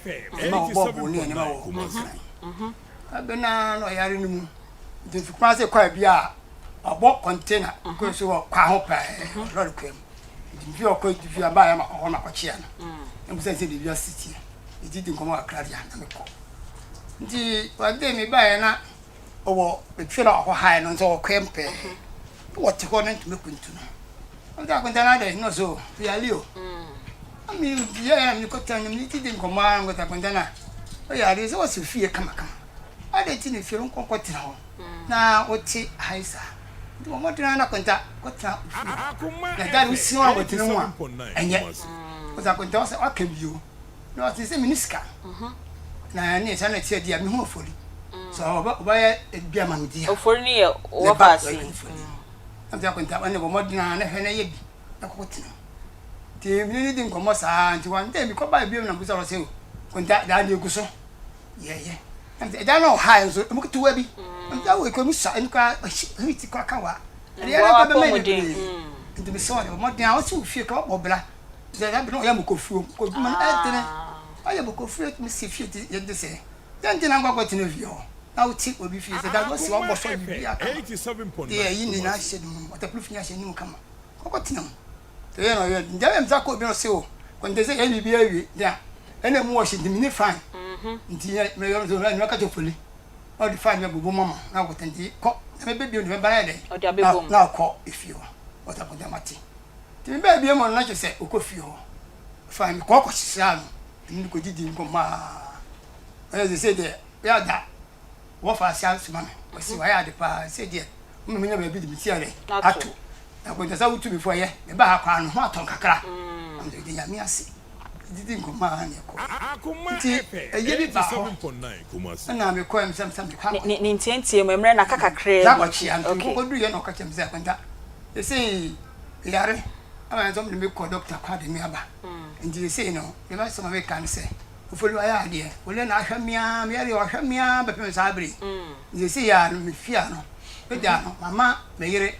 sɛ ɛma ɔbɔ bo ne ɛnɛma wɔ nkran. Bɛ no ara na ɔyare no mu. Nti fi Kumasi kɔ bi a ɔbɔ container kɔ so wɔ kwa ho pɛɛ wɔ lɔre kwa mu. Nti fi ɔkɔ fi aba yɛ makɔ hɔ makɔ kyea no. Na bisa sɛ biribi ase teɛ. Nti di nkɔmɔ kakra deɛ na mekɔ. Nti one day me baeɛ na ɔwɔ efie na ɔkɔ hae no nso ɔwɔ kwa mu pɛɛ. Na wɔte hɔ na ntumi kuntu no. Ɔsɛ akonta no adɛ na ɔsɛ o yale o. Na me yɛ na me kɔtena no me di nkɔmɔ ara nkɔtena akonta no a ɔyare sɛ ɔsɛ fie kamakama. Adɛn nti na fie no nkɔ nkɔtena hɔ na wote ha yi saa? Nti bɔ mmɔden ara na akonta kɔtena fie hɔ. Na da no wosi hɔ a wɔtena mu a ɛnyɛ. Ɔsɛ akonta ɔsɛ ɔka bio na ɔte sɛ mene sika na ɛne saa na ɛteɛ deɛ mehu ofori sɛ ɔbɛyɛ bi ama me deɛ. Ofori no yɛ wɔfa ase. Na mete akonta ɔne bɔ mmɔden ara na hwɛ na yɛ bi na kɔkɔ tena mu. Nti mene ne di nkɔmmɔ saa nti one day mekɔ baa bio na mbusa wɔ sɛ o konta daa deɛ gu so yɛyɛ. Na mete ɛdan na ɔhae nso emu ketewa bi. Na mete awo ekura mu sa ɛnu kora ɛhi ti kora ka wa. Ɛde yɛn na bɛma yɛ bebree. Nti mesɛ ɔde bɔ mmɔden a ɔsi ofie ka ɔbɔ bra. Sɛ ɛda bi na ɔyɛ mokɔfuo mokɔdwuma no ɛdene ɔyɛ mokɔfuo tumi si fie ti yɛde sɛ dɛn nti na nkɔ akɔtena fie hɔ. Na wote obi fie sɛ dade ɔsi wabɔ so biribi aka de ayi ne nan ahyɛ ne mu waterproof ne ahyɛ ne mu kama kɔkɔ tena mu te yɛ na ɔyɛ nti ɛyɛ msa kɔ obi ɔse o kɔnte sɛ yɛ biribi awie de a ɛna mu wɔhyɛ nti mene fine nti yɛ mɛyɛ nso na mɛka kyɛ foli na ɔde fine bɛbobɔ mama na ɔkɔtɛ nti kɔ na mɛbɛ bio ne mɛba yɛ dɛ na ɔkɔ efie hɔ ɔta kɔnte mate nti mebɛɛ bio mu no na kyerɛ sɛ ɔkɔ fie hɔ fine mekɔ kɔ sra no ɛne kɔdidi nkɔmɔ a ɛyɛ sɛ sɛ deɛ yɛ ada. Wɔfa ase asoma me. Wɔsi wayɛ ade paa sɛ deɛ woma menya baabi de me ti ayɛ ato. Na akonta sɛ wotu me fo ɛyɛ meba ha koraa no ho atɔ kakra. Na mede Nyame ase didi nkɔmmɔ a na ɛkɔ. Nti ɛyɛ bi baa hɔ ɛna mekɔɛ sɛ sɛ mekɔ akɔ. Ne ntiantia mu mmerɛ na aka kakraa bi. Akɔkyea nti mekɔkɔduiɛ na ɔka kyerɛ me sɛ akonta seesei meyare ama nso mede me kɔ dɔkta kɔ ade me aba. Nti seesei no deɛ mɛsɛ ma meka ne sɛ Ofori wayɛ adeɛ. Wole na ahwɛ me ara, meyɛ deɛ wahwɛ me ara bɛpem saa bere yi. Nti seesei a no mefie a no, me da no, mama me yere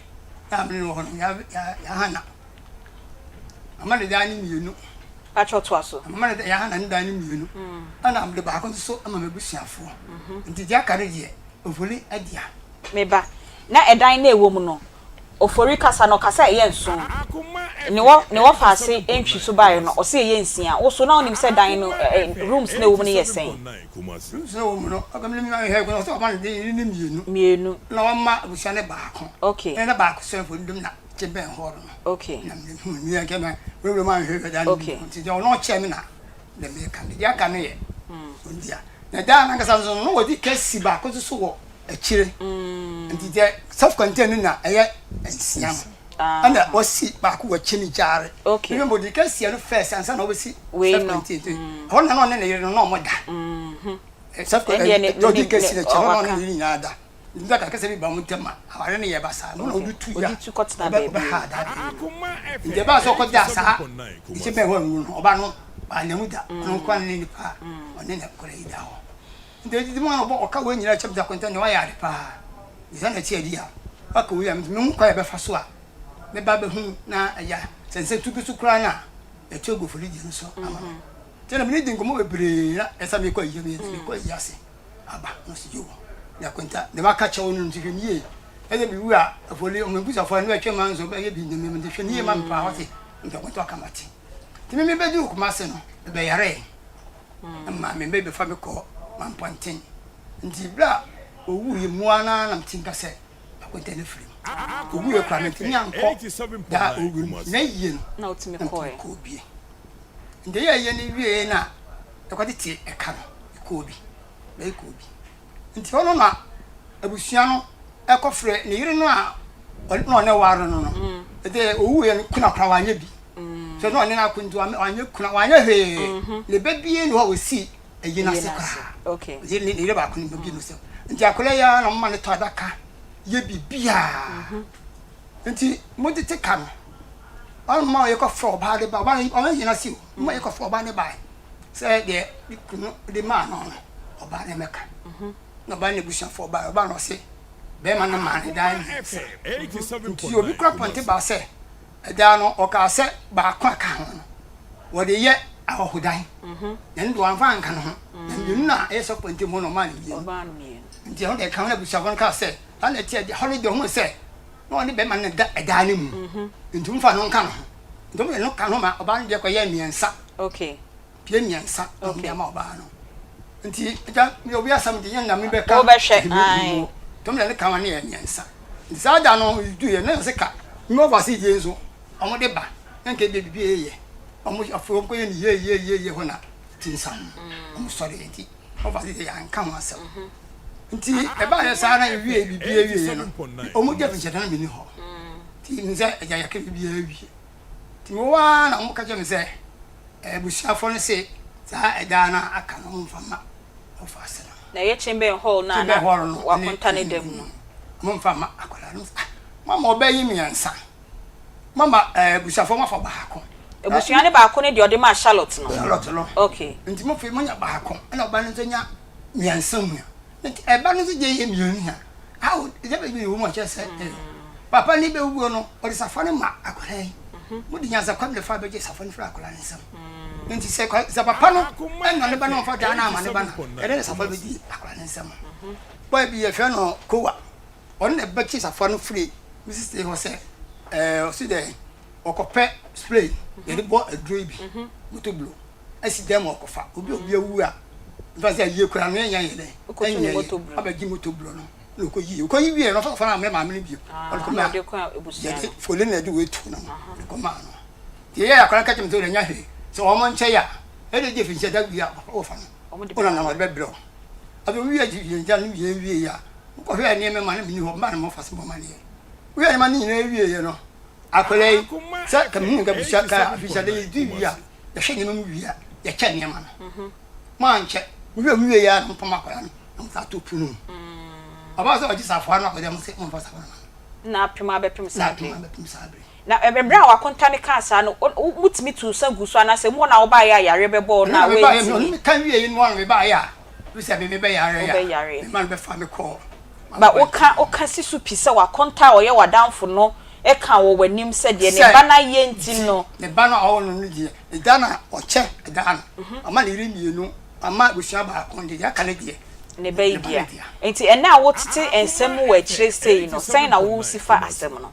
a me ne no wɔ hɔ no, yɛahana. Mama ne dan no mmienu. Pakyɛ toa so. Mama ne yɛahana ne dan no mmienu. Ɛna mede baako nso so ama m'abusuafoɔ. Nti deɛ aka no deɛ, Ofori dea. Me ba, na ɛdan no a ɛwɔ mu no, Ofori kasa no ɔkasa a ɛyɛ nson. Ne wɔ ne wɔfaase ntwi so baeɛ no ɔse ɛyɛ nsia. Wo so na wonim sɛ dan no ɛ rooms no a ɛwɔ mu no yɛ sɛn? Rooms no a ɛwɔ mu no, ɔka me ne me hwɛ ɔsɛ ɔma no de ne mmienu. Mmienu. Na wama abusua no baako. Okay. Ɛna baako sɛ mfoni na kye bɛn hɔ no. Okay. Na me hu ni yɛn kɛ na wura mu ahwɛ dan no. Okay. Nti deɛ ɔno ɔkyɛ me na deɛ meka no deɛ aka no yɛ. Ondia. Na dan no ankasa nso no wɔde kɛsi baako nso so wɔ akyire nti deɛ self contained no na ɛyɛ nsia no ɛna wɔsi baako wɔ akyi no gyaare okay ebi mo de kɛseɛ no first ansa na wɔbɛsi self contained mm. ɛhɔ na ɔne ne yere no na ɔmo da mm-hmm. eh, self contained eh, ɔde kɛseɛ no akyi ɛhɔ na ɔne ne yere nyinaa da nti sɛ kakasa bi ba mo ntɛm a aware no yɛ basaa mo na ɔde tu ya ɔbɛha adaa nti ɛbaa sɛ ɔkɔda saa ɛkyɛ bɛn hɔ nwunu no ɔba no anamu da ɔno nkoa ne nipa ɔne ne kɔla yi da hɔ Nti edidi mu a na ɔbɔ ɔka wei nyinaa kyerɛ me sɛ Akonta nea wayɛ ade paa. Nti sɛ na ɛte adi a, waka wei a nti mehu kwan a ɛbɛfa so a mɛba abɛhu na agya sɛ nsɛntu bi so koraa no a yɛatu agu afɔridie no so ama me. Nti na mene di nkɔmmɔ bebree na ɛsɛ mekɔ ayie no yɛ mekɔ ayie ase aba na ɔsi yoo na Akonta deɛ maka kyerɛ wo no nti hwɛ no yie ɛsɛ mewu a afɔri ɔmo abusuafoɔ no bɛtwe ma nso bɛyɛ bi nneɛma nti hwɛ no yie ma me paa wate nti Akonta ɔka mate. Nti me mebɛduru Kumase no mebɛyaree. ma me mma bɛfa me kɔ Mampɔnten. Nti berɛ a ɔwuiɛ mu ara na mete nka sɛ akonta no afiri mu. Ɔwuiɛ koraa mantumi ankɔ da a ɔwuiɛ no na yie no na wotumi na metumi kɔɔ bie. Nti ɛyɛ yie no wieɛ no a ɛkɔtete ɛka no ɛkɔɔ bi bɛyɛ kɔɔ bi. Nti hɔ no na abusua no kɔfrɛ ne yere no a na ɔne ware no no. Ɛdɛ owuiɛ no kuna koraa wanyɛ bi. Sɛ na ɔne no ako nti wanyɛ kuna wanyɛ hwee. Ne ba bie ne hɔ a ɔsi ayi no ase koraa. Ne yere baako no bi no sɛ. Nti akwadaa yi ara na ɔma no tɔ adaka yɛ biribiara. Nti motete ka no. Ɔno ma yɛkɔfrɛ ɔbaa de ba ɔbaa no ɔno yɛ n'ase o. Ɔma yɛkɔfrɛ ɔbaa no bae. Sɛ deɛ ne kunu de maa no no, ɔbaa no mmɛka. Na ɔbaa no n'abusuafoɔ baeɛ, ɔbaa no ɔse bɛrima no maa no dan mmiɛnsa. Nti obi kura pɔnte baa sɛ ɛdan no ɔkaa sɛ baako a ka ho no wɔde yɛ ahɔhodan. Na ɛno deɛ wamfa anka ne ho. Na mmienu no a ɛyɛ sɛ pɔnte mu no ɔmaa no mmienu. Nti ɛho deɛ ɛka ho na abusuafoɔ no kaa sɛ saa na ɛteɛ deɛ hɔ no deɛ ɔhunu sɛ na ɔne bɛrima no da ɛdan no mu. Nti wɔmfa no nka ne ho. Nti wɔde no ka ne ho ma ɔbaa no deɛ kɔyɛɛ mmiɛnsa. Okay. Pie mmiɛnsa na wɔde ama ɔbaa no. Nti agya mi obi asɛm de yɛn na mi bɛka. Wobɛhwɛ ae. Tɔm na ne ka ma ne yɛ mmiɛnsa. Nti saa da no du yɛ na yɛsɛ ka mi wɔ ase yie nso wɔn de ba na nka ebi bibi yɛ wɔn afei wɔn kɔ yɛ ne yie yie yie yie hɔ na ti nsam wɔn sɔre yɛ nti wɔn ase yɛ anka ho asɛm. Nti ɛbaa yɛ saa na ewie bibi ewie yɛ no wɔn gya fi nhyɛ dan mi ni hɔ. Nti nsɛ agya yɛ ka bibi ewie. Nti mewɔ hɔ ara na wɔka kyerɛɛ me sɛ abusuafoɔ no se saa ɛdan no a aka no wɔmfa mma ɔfaase no. Na ɛyɛ Chamber Hall no a na wakonta ne da mu no. Wɔmfa mma akwadaa no. Ah, moama ɔbaa yi mmiɛnsa. Moama abusuafoɔ moafa baako. Abusua no baako ne deɛ ɔde maa Charlotte no. Charlotte no. Okay. Nti mo afei moanya baako ɛna ɔbaa no nso anya mmiɛnsa mu a. Nti ɛba no nso deɛ yɛ mmienu a. Awo, ɛgya baabi wɔ mu a kyerɛ sɛ papa no bɛwuo no, ɔde safoa no ma akwadaa yi. Mode nyansakwan na ɛfa bɛgye safoa no firi akwadaa no nsam. Nti sɛ sɛ papa no ɛna ne ba no ɔmfa daa no ama ne ba no, ɛdɛ ne safoa bɛdi akwadaa no nsam. Bɔyɛ bi yɛfrɛ no Kowa, ɔno na ɛbɛgye safoa no firi me sista yi hɔ sɛ ɛɛ ɔsi dɛ ɔkɔpɛ spray yɛde bɔ aduro yi bi, moto blow. asi dan mu ɔkɔfa obi a obi awu a nfa sɛ ayie koraa no ɛnyɛ yɛ dɛ ɛnyɛ yɛ abɛgye moto blɔ no na ɔkɔ yie ɔkɔ yi wie no ɔfa no amɛ maame no bio ɔde kɔ maa yɛde fole na ɛde wei tu no ɔde kɔ maa no deɛ yɛ akora kɛkyɛ mi sɛ ɔde nya hwee sɛ wɔn nkyɛn a ɛde gye fi nkyɛn da wie a wɔfa no ɔna na ɔde bɛbrɛ wɔn. Afei wowie agya no wie wie a, mokɔhwɛɛ nneɛma ma no menni hɔ, mma no mofa so bɔ amaneɛ. Woyɛ nneɛma no nyinaa wieeɛ no, akwadaa yi, sɛ ka mehu nka busua ka afirihyia yɛdi wie a, yɛhwɛ nneɛma mu wie a, yɛkyɛ nneɛma no. Moankyɛ, wohwɛ mu wieeɛ a na mopam akwadaa no na mosan to pono mu. Ɔbaa sɛ ɔgye safoa no akwadaa mu sɛ momfa safoa no ma no. Na apem abɛpem saa bere. Na apem abɛpem saa bere. Na bere a w'akonta no kaa saa no, wotumi tuu nsa guu so anaasɛ mu hɔ na wobaeɛ a yareɛ bɛbɔɔ wo no a woantumi? Ɔno meka wieeɛ no ara na mebaeɛ a, ɛfiri sɛ me mebɛyareɛ a, me mma no bɛfaa me kɔɔ. Ba woka woka si so pi sɛ w'akonta a ɔyɛ w'adamfo no ka wɔ w'anim sɛ deɛ ne ba no ayɛ nti no. Ne ba no a ɔwɔ no no deɛ, ne da no a ɔkyɛ da no, wama ne yere mmienu, wama abusua baako, deɛ aka no deɛ, ne ba yi dea. Enti ɛnnɛ a wotete nsɛm mu wɔ akyire sei no, sɛn na wosi fa asɛm no?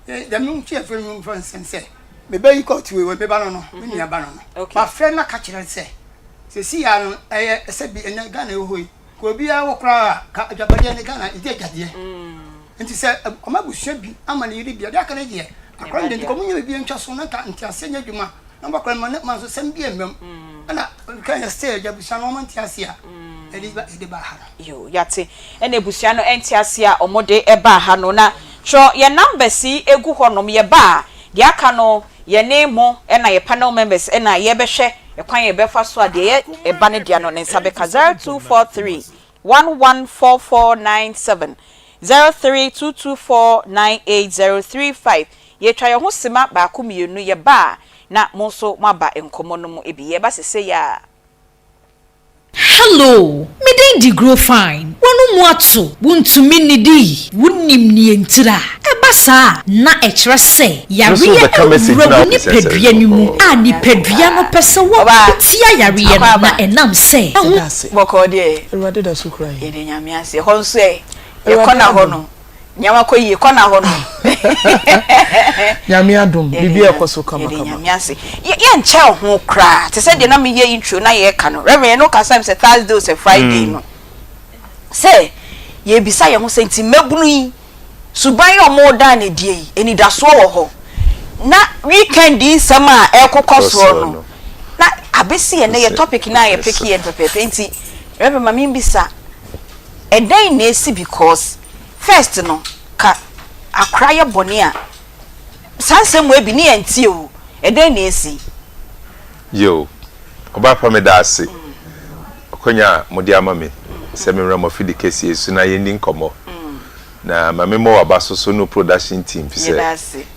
Dɛm ntsi afei no mfa nsɛm sɛ, me ba yi kɔ tue wɔ me ba no no, me nua ba no no, mafrɛ no aka kyerɛ no sɛ, sesei ara no ɛyɛ sɛ bi ɛnɛ Ghana ɛwɔ hɔ yi, ka obiara wɔ koraa a, ka agyapadeɛ ne Ghana ɛdi agyadeɛ. Nti sɛ ɔma abusua bi ama ne yere bi a, deɛ aka no deɛ, akora no deɛ nti ka ɔmo nyɛ biribi ntwa so na nka nteaseɛ nyɛ adwuma na ɔmo akora no ma ne ma nso sɛm bi ɛmma mu. Ɛna nka yɛ sɛ agya abusua no ɔmo nte aseɛ a, ɛde ba ɛde ba ha no. Yoo yate ɛna abusua no ɛnte aseɛ a ɔmo de ɛbaa ha no na twerɛ yɛn numbers yi gu hɔ nom yɛba a deɛ aka no yɛne mo ɛna yɛ panel members ɛna yɛbɛhwɛ ɛkwan a yɛbɛfa so a deɛ ɛyɛ ɛba no dea no ne nsa bɛka 0243 114497 03224 98035 yɛtwa yɛn ho sima baako mmienu yɛba a na mo nso moaba nkɔmmɔ no mu bi yɛba sesei a. Hello, me din de Grow Fine. W'ano mu ato, wuntumi nnidi, wunnim nea entira. Ɛba saa a, na ɛkyerɛ sɛ yareɛ awura wo nipadua no mu a nipadua no pɛ sɛ wɔko tia yareɛ no na ɛnam sɛ ɛho. Bɔkɔɔ deɛ. Awurade da so kura yɛn. Yɛda Nyame ase. Ɛhɔ nso ɛ, yɛkɔ na hɔ no. Nneɛma kɔ yie, kɔ na hɔ no. Nyame adom, biribi ɛkɔ so kama kama. Yɛda Nyame ase. Yɛnkyɛ ho koraa, te sɛ deɛ na meyɛ intro na yɛreka no. Reverend, yɛne wo kasa sɛ Thursday o sɛ Friday no. Sɛ yɛrebisa yɛn ho sɛ nti mmabunu yi, suban yi a wɔreda no adie yi, anidasoɔ wɔ hɔ? Na weekend yi nsɛm a ɛrekokɔ soɔ no, na abɛsi ɛnnɛ yɛ topic no a yɛpeke yɛ no pɛpɛɛpɛ. Nti Reverend ma membisa, ɛdɛn na ɛsi because First no ka akora yɛ bɔne a saa nsɛm wei bi ne yɛn ntie o ɛdɛn na esi. Yoo, ɔbaa pa meda ase akwanya a mode ama me sɛ memmra mo afidi kɛseɛ yi so na yɛnni nkɔmmɔ. Na ma memmɔ w'aba so so ne wo production team fisɛ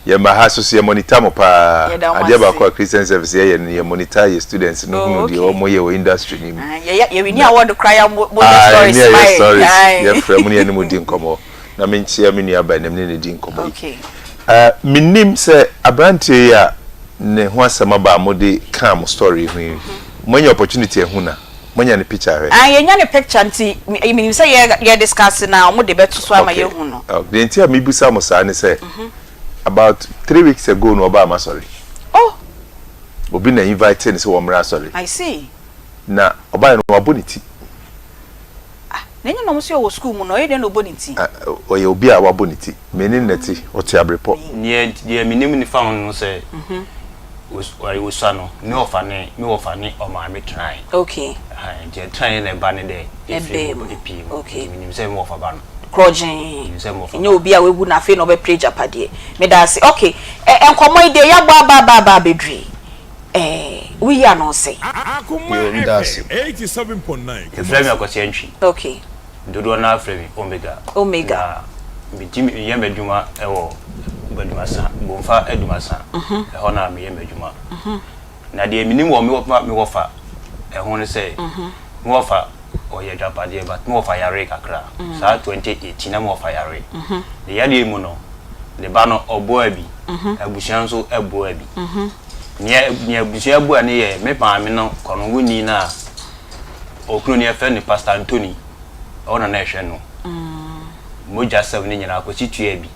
yɛmma ha so so yɛ monitor mo paa. Adeɛ baako a Christian service yɛyɛ no yɛ monitor yɛ students no hunu deɛ wɔyɛ wɔ industry no mu. Yɛwini award koraa yɛ mo yɛ stories ma yɛ. Yɛfrɛ mo ne yɛne mo di nkɔmmɔ na menkyea me nua baa na me ne no di nkɔmmɔ yi. Mennim sɛ aberanteɛ yi a ne ho asɛm aba a mode kaa mo story yi ho yi, moanya opportunity ahu no a? Moanya ne picture ahwɛ? Ae, yɛanya ne picture nti menim sɛ yɛ yɛ discuss no a wɔde bɛto so ama yɛahu no. Okay, deɛ nti a mebisa mo saa ne sɛ, about 3 weeks ago no ɔbaa m'asɔre. Oh! Obi na invite no sɛ wɔmmra asɔre. I see. Na ɔbaeɛ no wabɔ ne ti. Ah, na ɛnyɛ na wɔn sɛ ɔwɔ school mu no, ɔyɛ dɛn na ɔbɔ ne ti? Ah, ɔyɛ obi a wabɔ ne ti. Me ne no na ɛte, ɔte Abrepɔ. Neɛ deɛ menim ne fa ho no sɛ ɔsua no me wɔfa ne me wɔfa ne ɔmaame tenae. Okay. Nti ɛtenaeɛ na ɛba ne dɛ ɛfiri mu ɛpie mu. Okay. Nti menim sɛ me wɔfa ba no. Korɔgyee. Menim sɛ me wɔfa ba. Ɛnyɛ obi a wawu na afei na ɔbɛpere agyapadeɛ. Meda ase. Okay. Ɛ nkɔmmɔ yi deɛ yɛabɔ aba aba aba abɛduru yi. Ɛɛ woyi ano sɛn? Yoo, meda ase. Yɛfrɛ me Akwasi Antwi. Okay. Dodoɔ no ara frɛ me Omega. Omega. Na metumi meyɛ m'adwuma wɔ Badumasa, Bomfa Adumasa. Ɛhɔ na meyɛ m'adwuma. Na deɛ menim wɔ me wɔfa me wɔfa ɛho ne sɛ, me wɔfa ɔyɛ agyapadeɛ but me wɔfa yaree kakra. Saa 2018 na me wɔfa yaree. Ne yareɛ mu no, ne ba no ɔboaa bi, abusua nso boaa bi. Nea nea abusua boa no yɛ me maame no kɔnɔngoni no a Okunu no yɛfrɛ no Pastor Anthony, ɔno na na ɛhwɛ no. Mogya sɛm no nyinaa Kwasi tuaa bi.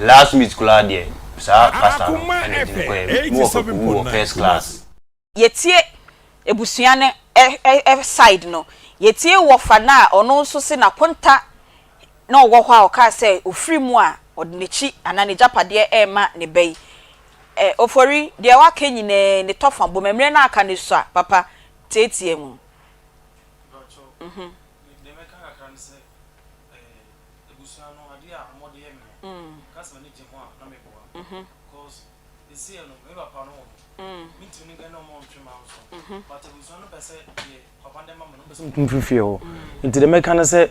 Last minute koraa deɛ saa pastor no na ɛde no kɔɛ. Mo wɔ kɔkɔwu wɔ first class. Yɛtie abusua no side no, yɛtie wɔfa no a ɔno nso se n'akonta na ɔwɔ hɔ a ɔkaa sɛ ɔfiri mu a ɔde n'akyi anaa n'agyapadeɛ rema ne ba yi. Ofori, deɛ waka nyinaa ne tɔfa bom, mmerɛ no a aka no sua papa, teatea mu. Mpakyɛw, deɛ mɛka Mfiri fie hɔ. Nti deɛ mɛka ne sɛ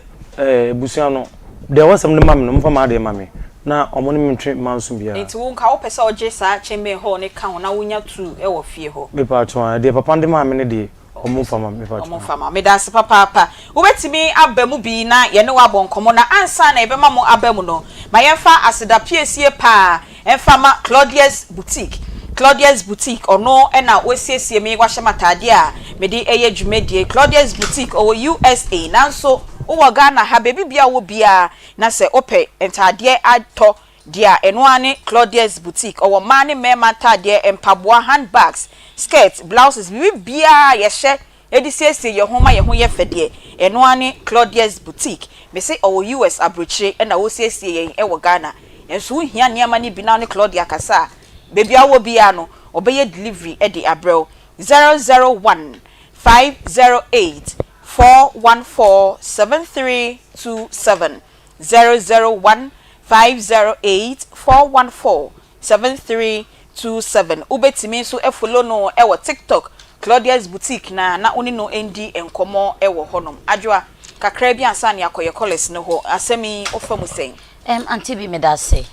abusua no, deɛ ɛwɔ sɛ wɔde ma me no, wɔmfa m'adeɛ mma me na wɔne me ntwe manso biara. Nti wo nka wopɛ sɛ wogye saa chamber hall no ka ho na wonya tuu wɔ fie hɔ? Mepaatwo ae, deɛ papa no de maa me no deɛ, wɔmfa mma me, mepaatwo ae. Wɔmfa mma wo. Medaase papaapa. Wobɛtumi aba mu bi na yɛne wo abɔ nkɔmmɔ na ansa na yɛbɛma mo aba mu no, ma yɛmfa aseda piesie paa Ɛmfa ma Claudia's Boutique Claudia's Boutique, ɔno na wasiesie me, wahyɛ me ataadeɛ a mede yɛ dwumadie. Claudia's Boutique, ɔwɔ USA, nanso wowɔ Ghana ha, baabi biara a wowɔ biara na sɛ wopɛ ntaadeɛ atɔ deɛ a, ɛno ara ne Claudia's Boutique. Ɔwɔ mmaa ne mmarima ntaadeɛ, mpaboa, handbags, skirts, blouses, biribiara a yɛhyɛ de siesie yɛn ho ma yɛn ho yɛ fɛ deɛ, ɛno ara ne Claudia's Boutique. Mese ɔwɔ US abrokyire na ɔresiesie yɛn wɔ Ghana. Nso wohia nneɛma no bi na wo ne Claudia kasa a, baabi a wowɔ biara no, ɔbɛyɛ delivery de abrɛ wo. 001 508 414 7327 001 508 414 7327 Wobɛtumi nso afollow no wɔ TikTok, Claudia's Boutique na na wo ne no ndi nkɔmmɔ wɔ hɔnom. Adwoa, kakra bi ansa na yɛakɔ yɛ callers no hɔ, asɛm yi wofa mu sɛn? Ɛm Auntie Bi medase.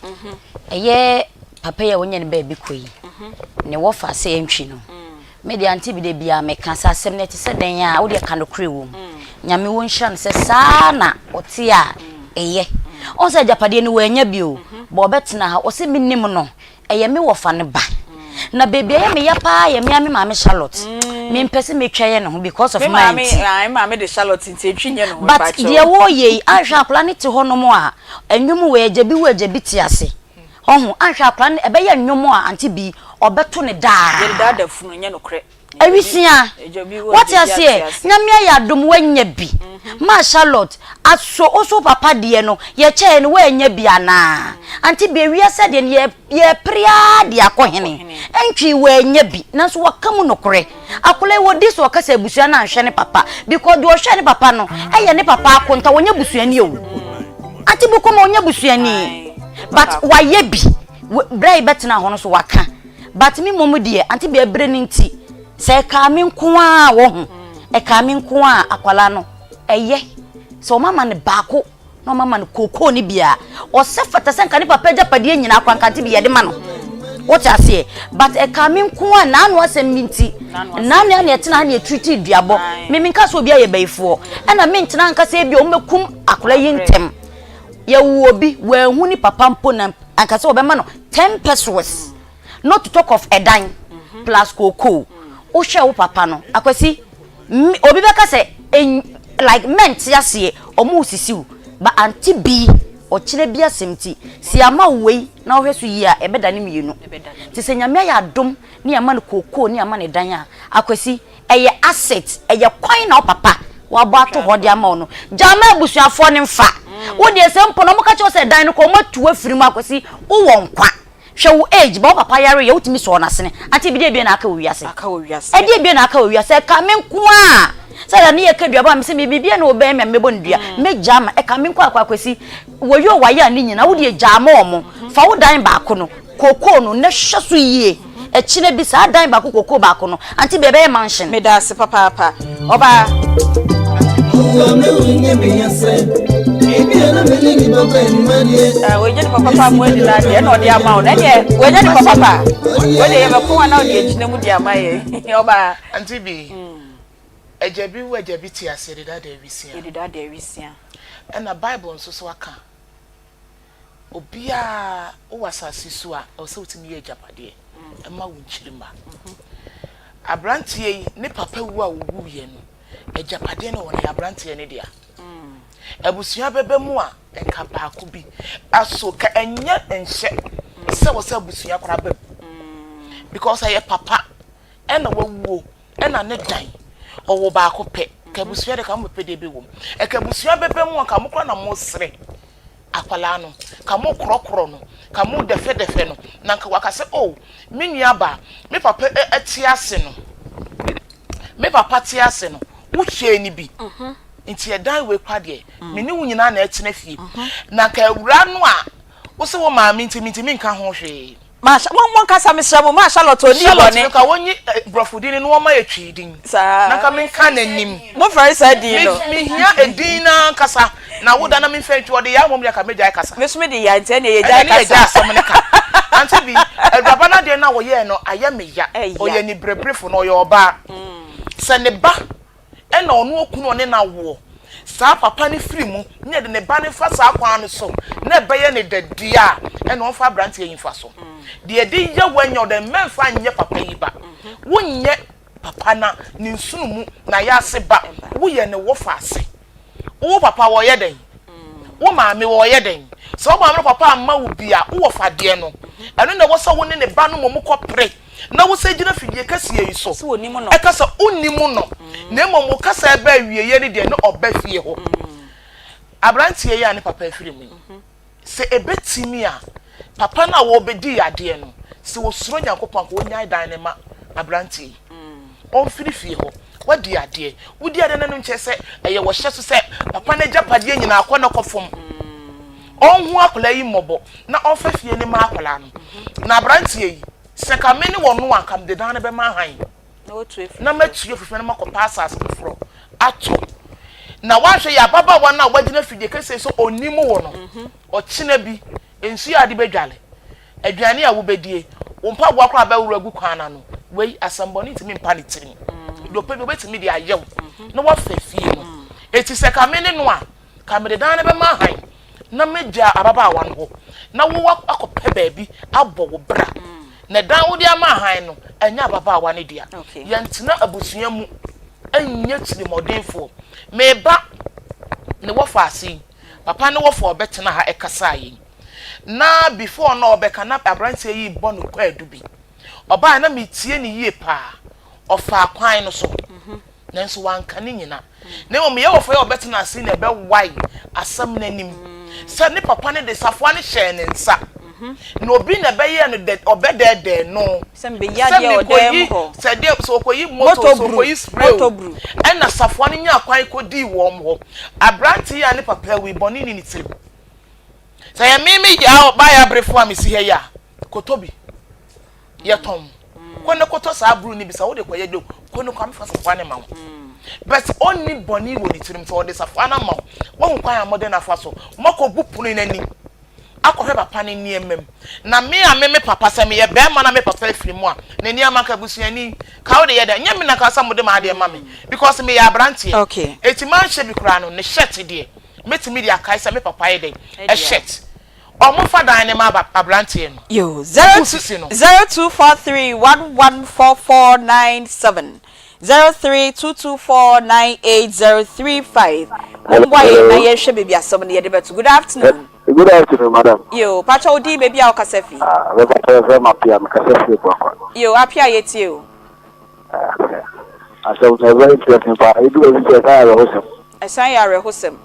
Ɛyɛ papa yi a wanya ne baabi kɔ yi, ne wɔfa ase antwi no. Me deɛ Auntie Bi da biara meka sɛ asɛm no ɛte sɛ dɛn a wodeɛ ka nokorɛ wɔ mu. Nyame wɔ nhyira no sɛ saa na ɔte a ɛyɛ. Ɔhu sɛ agyapadeɛ no wannya bi o, but ɔbɛtena ha ɔse menim no ɛyɛ me wɔfa no ba. Na baabi a ɛyɛ me ya paa yɛ me ara me maame Charlotte. Mempɛ sɛ metwa yɛ ne ho because of Me mine maame, nti. ah, me maame de Charlotte nti etwi nyɛ ne ho But mpakyɛw. deɛ wɔreyɛ yi, anhwɛ akwadaa no te hɔnom a, nnwom wei agya bi wu agya bi te ase. Ɔho, anhwɛ akwadaa no ɛbɛyɛ nnwom a Auntie Bi ɔbɛto no daa. Yɛde daadaa funu, ɛnyɛ nokorɛ. Awisia, wate aseɛ, Nyame ayɛ adom wanya bi. Maa Charlotte, aso wo so wo papa deɛ no yɛkyɛɛ no woannya bi anaa? Auntie Bi, ewiase deɛ no yɛ yɛpere ara de akɔ hene? Ɛntwee wannya bi, nanso waka mu nokorɛ. Akwadaa yi wɔdi so ɔka sɛ abusua no anhwɛ ne papa because deɛ ɔhwɛ ne papa no ɛyɛ ne papa akonta, ɔnyɛ busuani o. Auntie Bi kɔma ɔnyɛ busuani but wayɛ bi, berɛ a yɛbɛtena hɔ no so waka. But me mmom deɛ ante bia ɛberɛ no nti sɛ ɛkaa me nko ara wɔ ho ɛkaa me nko ara akwadaa no ɛyɛ sɛ wɔn ama no baako na wɔn ama no kookoo no bi a ɔsɛ fata sɛ nka ne papa agyapadeɛ nyinaa koraa nka ante bi yɛde ma no wote aseɛ but ɛkaa me nko ara naano asɛm bi nti naano a na ɛtena ha na ɛtiriti duabɔ me menka sɛ obi ayɛ bayifoɔ ɛna mentena nka sɛ ebi wɔn bɛkum akwadaa yi ntɛm Yɛwoo obi, wanhu ne papa mpo na anka sɛ wɔbɛma no ten pesewas, not to talk of ɛdan plus kookoo. Wohwɛ wo papa no, Akwasi, me, obi bɛka sɛ, en, like mɛnte aseɛ, wɔn resisi wo, but ante bi, ɔkyerɛ bi asɛm nti, sɛ yɛama wo wei na wohwɛ so yie a, ɛbɛdane mmienu. Nti sɛ Nyame ayɛ adom ne yɛama no kookoo ne yɛama no dan a, Akwasi, Ɛyɛ asset, ɛyɛ kwan na wo papa wabɔ ato hɔ de ama wo no. Gya ma abusuafoɔ no mfa. Wo deɛ sɛ mpo na wɔka kyerɛ wo sɛ dan no kɔ wɔatu wo afiri mu akɔsi wowɔ nkwa. Hwɛ wo age, ba wo papa yare yɛ wotumi sɔɔ n'asene. Ante bi deɛ ebien na aka wɔ wiase. Ɛdeɛ ebien na aka wɔ wiase. Ɛka me nko a. Sɛ da ne yɛ ka duaba a mese me biribi na ɔbɛn me a mebɔ no dua. Mɛgya ama ɛka me nko a kɔ akɔsi. Wɔyɛ o wɔayɛ a ne nyinaa wo deɛ gya ama wɔn. Fa wo dan baako no. Kokoo no na hwɛ so yie. Ɛkyena bi saa dan baako kokoo baako no ante bia ɛbɛyɛ mansion. Medaase papaapa ɔbaa. Wanya nipa papa mu adi n'adeɛ ɛna ɔde ama wo na ɛneɛ wanya nipa papa wei deɛ yɛbɛko a na ɔde agyina mu de ama yɛ ɔbaa. Ante bi agya bi wu agya bi te ase yɛde daadaa awisia. Yɛde daadaa awisia. Ɛna bible nso so aka. Obiara wowɔ asase so a, ɛwɔ sɛ wotumi yɛ agyapadeɛ ma wo nkyirimma. Aberanteɛ yi, ne papa wu a ɔwuiɛ no, agyapadeɛ no wɔ no yɛ aberanteɛ no dea. Abusua bɛba mu a, nka baako bi aso ka ɛnyɛ nhyɛ sɛ wɔ sɛ abusua koraa ba mu. Because ɛyɛ papa ɛna wawuo ɛna ne dan ɔwɔ baako pɛ. Ka abusua de ka mo pɛ deɛ bɛwɔ mu. Ɛka abusua bɛba mu a, nka mo koraa na mo sere. akwadaa no, ka mo korɔkorɔ no, ka mo dɛfɛdɛfɛ no, na nka waka sɛ, oh, me nua baa, me papa te ase no, me papa te ase no, wohwɛɛ no bi. Nti ɛdan wei kwa deɛ, me ne wo nyinaa na ɛtena fie. Na nka awuraa no a wo se wo maame nti mentumi nka ho hwee. Ma mo mo nkasa mesrɛ mo ma Charlotte ɔnii Charlotte bɔne. no ka wɔnyi eh, borɔfo din no na wɔma yɛ Twi din. Saa. Na nka menka n'anim. Mo fɛre saa din no. Me mehia edin no ankasa na wo da na memfa ntwi ɔde yaa mmom deɛ ka mɛgyae kasa. Me nso mede yaa nti ɛneɛ yɛgyae Ɛneɛ ne kasa. yɛgyae asɛm no ka. Ante bi, awuraba no adeɛ no a wɔyɛɛ no ayɛ me ya. Ɛya. Ɔyɛ anibereberefo na ɔyɛ ɔbaa. Sɛ ne ba ɛna ɔno okunu a ɔne no awoɔ, saa papa no firi mu na yɛde ne ba no fa saa kwan no so na ɛbɛyɛ no dɛ deɛ a, ɛna ɔmfa aberanteɛ yi mfa so. Deɛ ɛde yɛ wo anya ɔdɛ mɛmfa nyɛ papa yi ba. Wonyɛ papa na ne nsono mu na yɛase ba, woyɛ ne wɔfa ase. Wo papa wɔyɛ dɛn? Wo maame wɔyɛ dɛn? Sɛ wo maame ne papa amma wo bi a, wo wɔfa deɛ no, ɛno na ɛwɔ sɛ wo ne ne ba no mmom kɔpere. na wosan gyina fidie kɛseɛ yi so ka sɛ wonnim no, na mmom wo kasa reba awieeɛ no deɛ ne ɔba fie hɔ. Aberanteɛ yi a ne papa afiri mu yi, sɛ ɛbɛtumi a, papa no a wɔrebɛdi yadeɛ no, sɛ ɔsuro Nyankopɔn anka ɔnnyae dan no ma aberanteɛ yi. Ɔmfiri fie hɔ. Wadi adeɛ. Wodi adeɛ no ɛno nkyerɛ sɛ ɛyɛ wɔhyɛ so sɛ papa no agyapadeɛ nyinaa kɔ na kɔ fam. Ɔnhu akwadaa yi mmɔbɔ na ɔmfa fie no mma akwadaa no. Na aberanteɛ yi, sɛ nka me ne ɔno a, nka mede dan no bɛma hann na matu afiri fie na makɔpɛ asase foforɔ atɔ. Na woanhwɛ yie a, ababaawa no a wagyina fidie kɛseɛ sɛ ɔnim wo no, ɔkyena bi, nsuo a ade bɛdwale, aduane a wobɛdie, wo mpaboa koraa a bɛworɔ agu kwan no ano, wei, asɛmmɔne ntumi mpa ne tirim. Deɛ ɔpɛ bi ɔbɛtumi de ayɛ wo na wafa fie no. Enti sɛ ka me ne no a, Ka mede dan no bɛma hann na magyaa ababaawa no hɔ na wo akɔpɛ baabi abɔ wo bra. Na dan wode ama hann no, ɛnyɛ ababaawa no dea. Yɛntena abusua mu nyɛ tirimɔdenfoɔ. Me ba ne wɔfa ase yi, papa ne wɔfa a ɔbɛtena ha ɛkasaa yei. Na before na ɔbɛka na aberanteɛ yi rebɔ no kwaadu bi. Ɔbaeɛ na metie no yie paa. Ɔfaa kwan no so. Nanso wanka ne nyina. Na mmom yɛn wɔfa yi a ɔbɛtena ase na ɛbɛwae asɛm no anim sɛ ne papa no de safoa no hyɛɛ ne nsa, na obi na ɛbɛyɛɛ no dɛ, ɔbɛdɛɛdɛɛ no sɛ mekɔyi, sɛ deɛ, sɛ ɔkɔyi moto, sɛ ɔkɔyi spray o, ɛna safoa no nyaa kwan kɔdii wɔn hɔ. Aberante yi a ne papa awu yi, bɔne nni ne tirim. Sɛ ɛyɛ me, me yaa ɔbaa aberefoɔ a mesi ha yi a, kɔtɔ bi. Yɛtɔn. Kɔ na kɔtɔ saa aburu no bi sɛ wode kɔyɛ dwom. Kɔ no kɔ mefa safoa no ma wo. But ɔnni bɔne wɔ ne tirim sɛ ɔde safoa no ama wo. Woahu kwan a mode no afa so. Moakɔbu pono no ani akɔhwɛ papa no nneɛma mu. Na me a me me papa sɛ meyɛ barima na me papa afiri mu a, ne nneɛma nka abusuani ka wode yɛ dɛn? Nyɛ me na nka sɛ mode m'adeɛ ma me because meyɛ aberanteɛ. Enti manhyɛ bi koraa no ne shirt deɛ mɛtumi de akae sɛ me papa yɛ dɛn? Shirt. Ɔmo fa dan no ma abranteɛ no. Yo, zero two, 0243 114497, 03224 98035. Momboa yɛn na yɛnhwɛ baabi asɛm no yɛde bɛto. Good afternoon. Good afternoon, madam. Yo, pakyɛ wo din baabi a wokasa fi. Ah, me pakyɛ yɛfrɛ me Apia, mekasa fi Abuakwa. Yo, Apia yɛtie o. Asɛm no very interesting paa, edu baabi sɛ ɛsan yɛ awerɛhosɛm. Ɛsan yɛ awerɛhosɛm.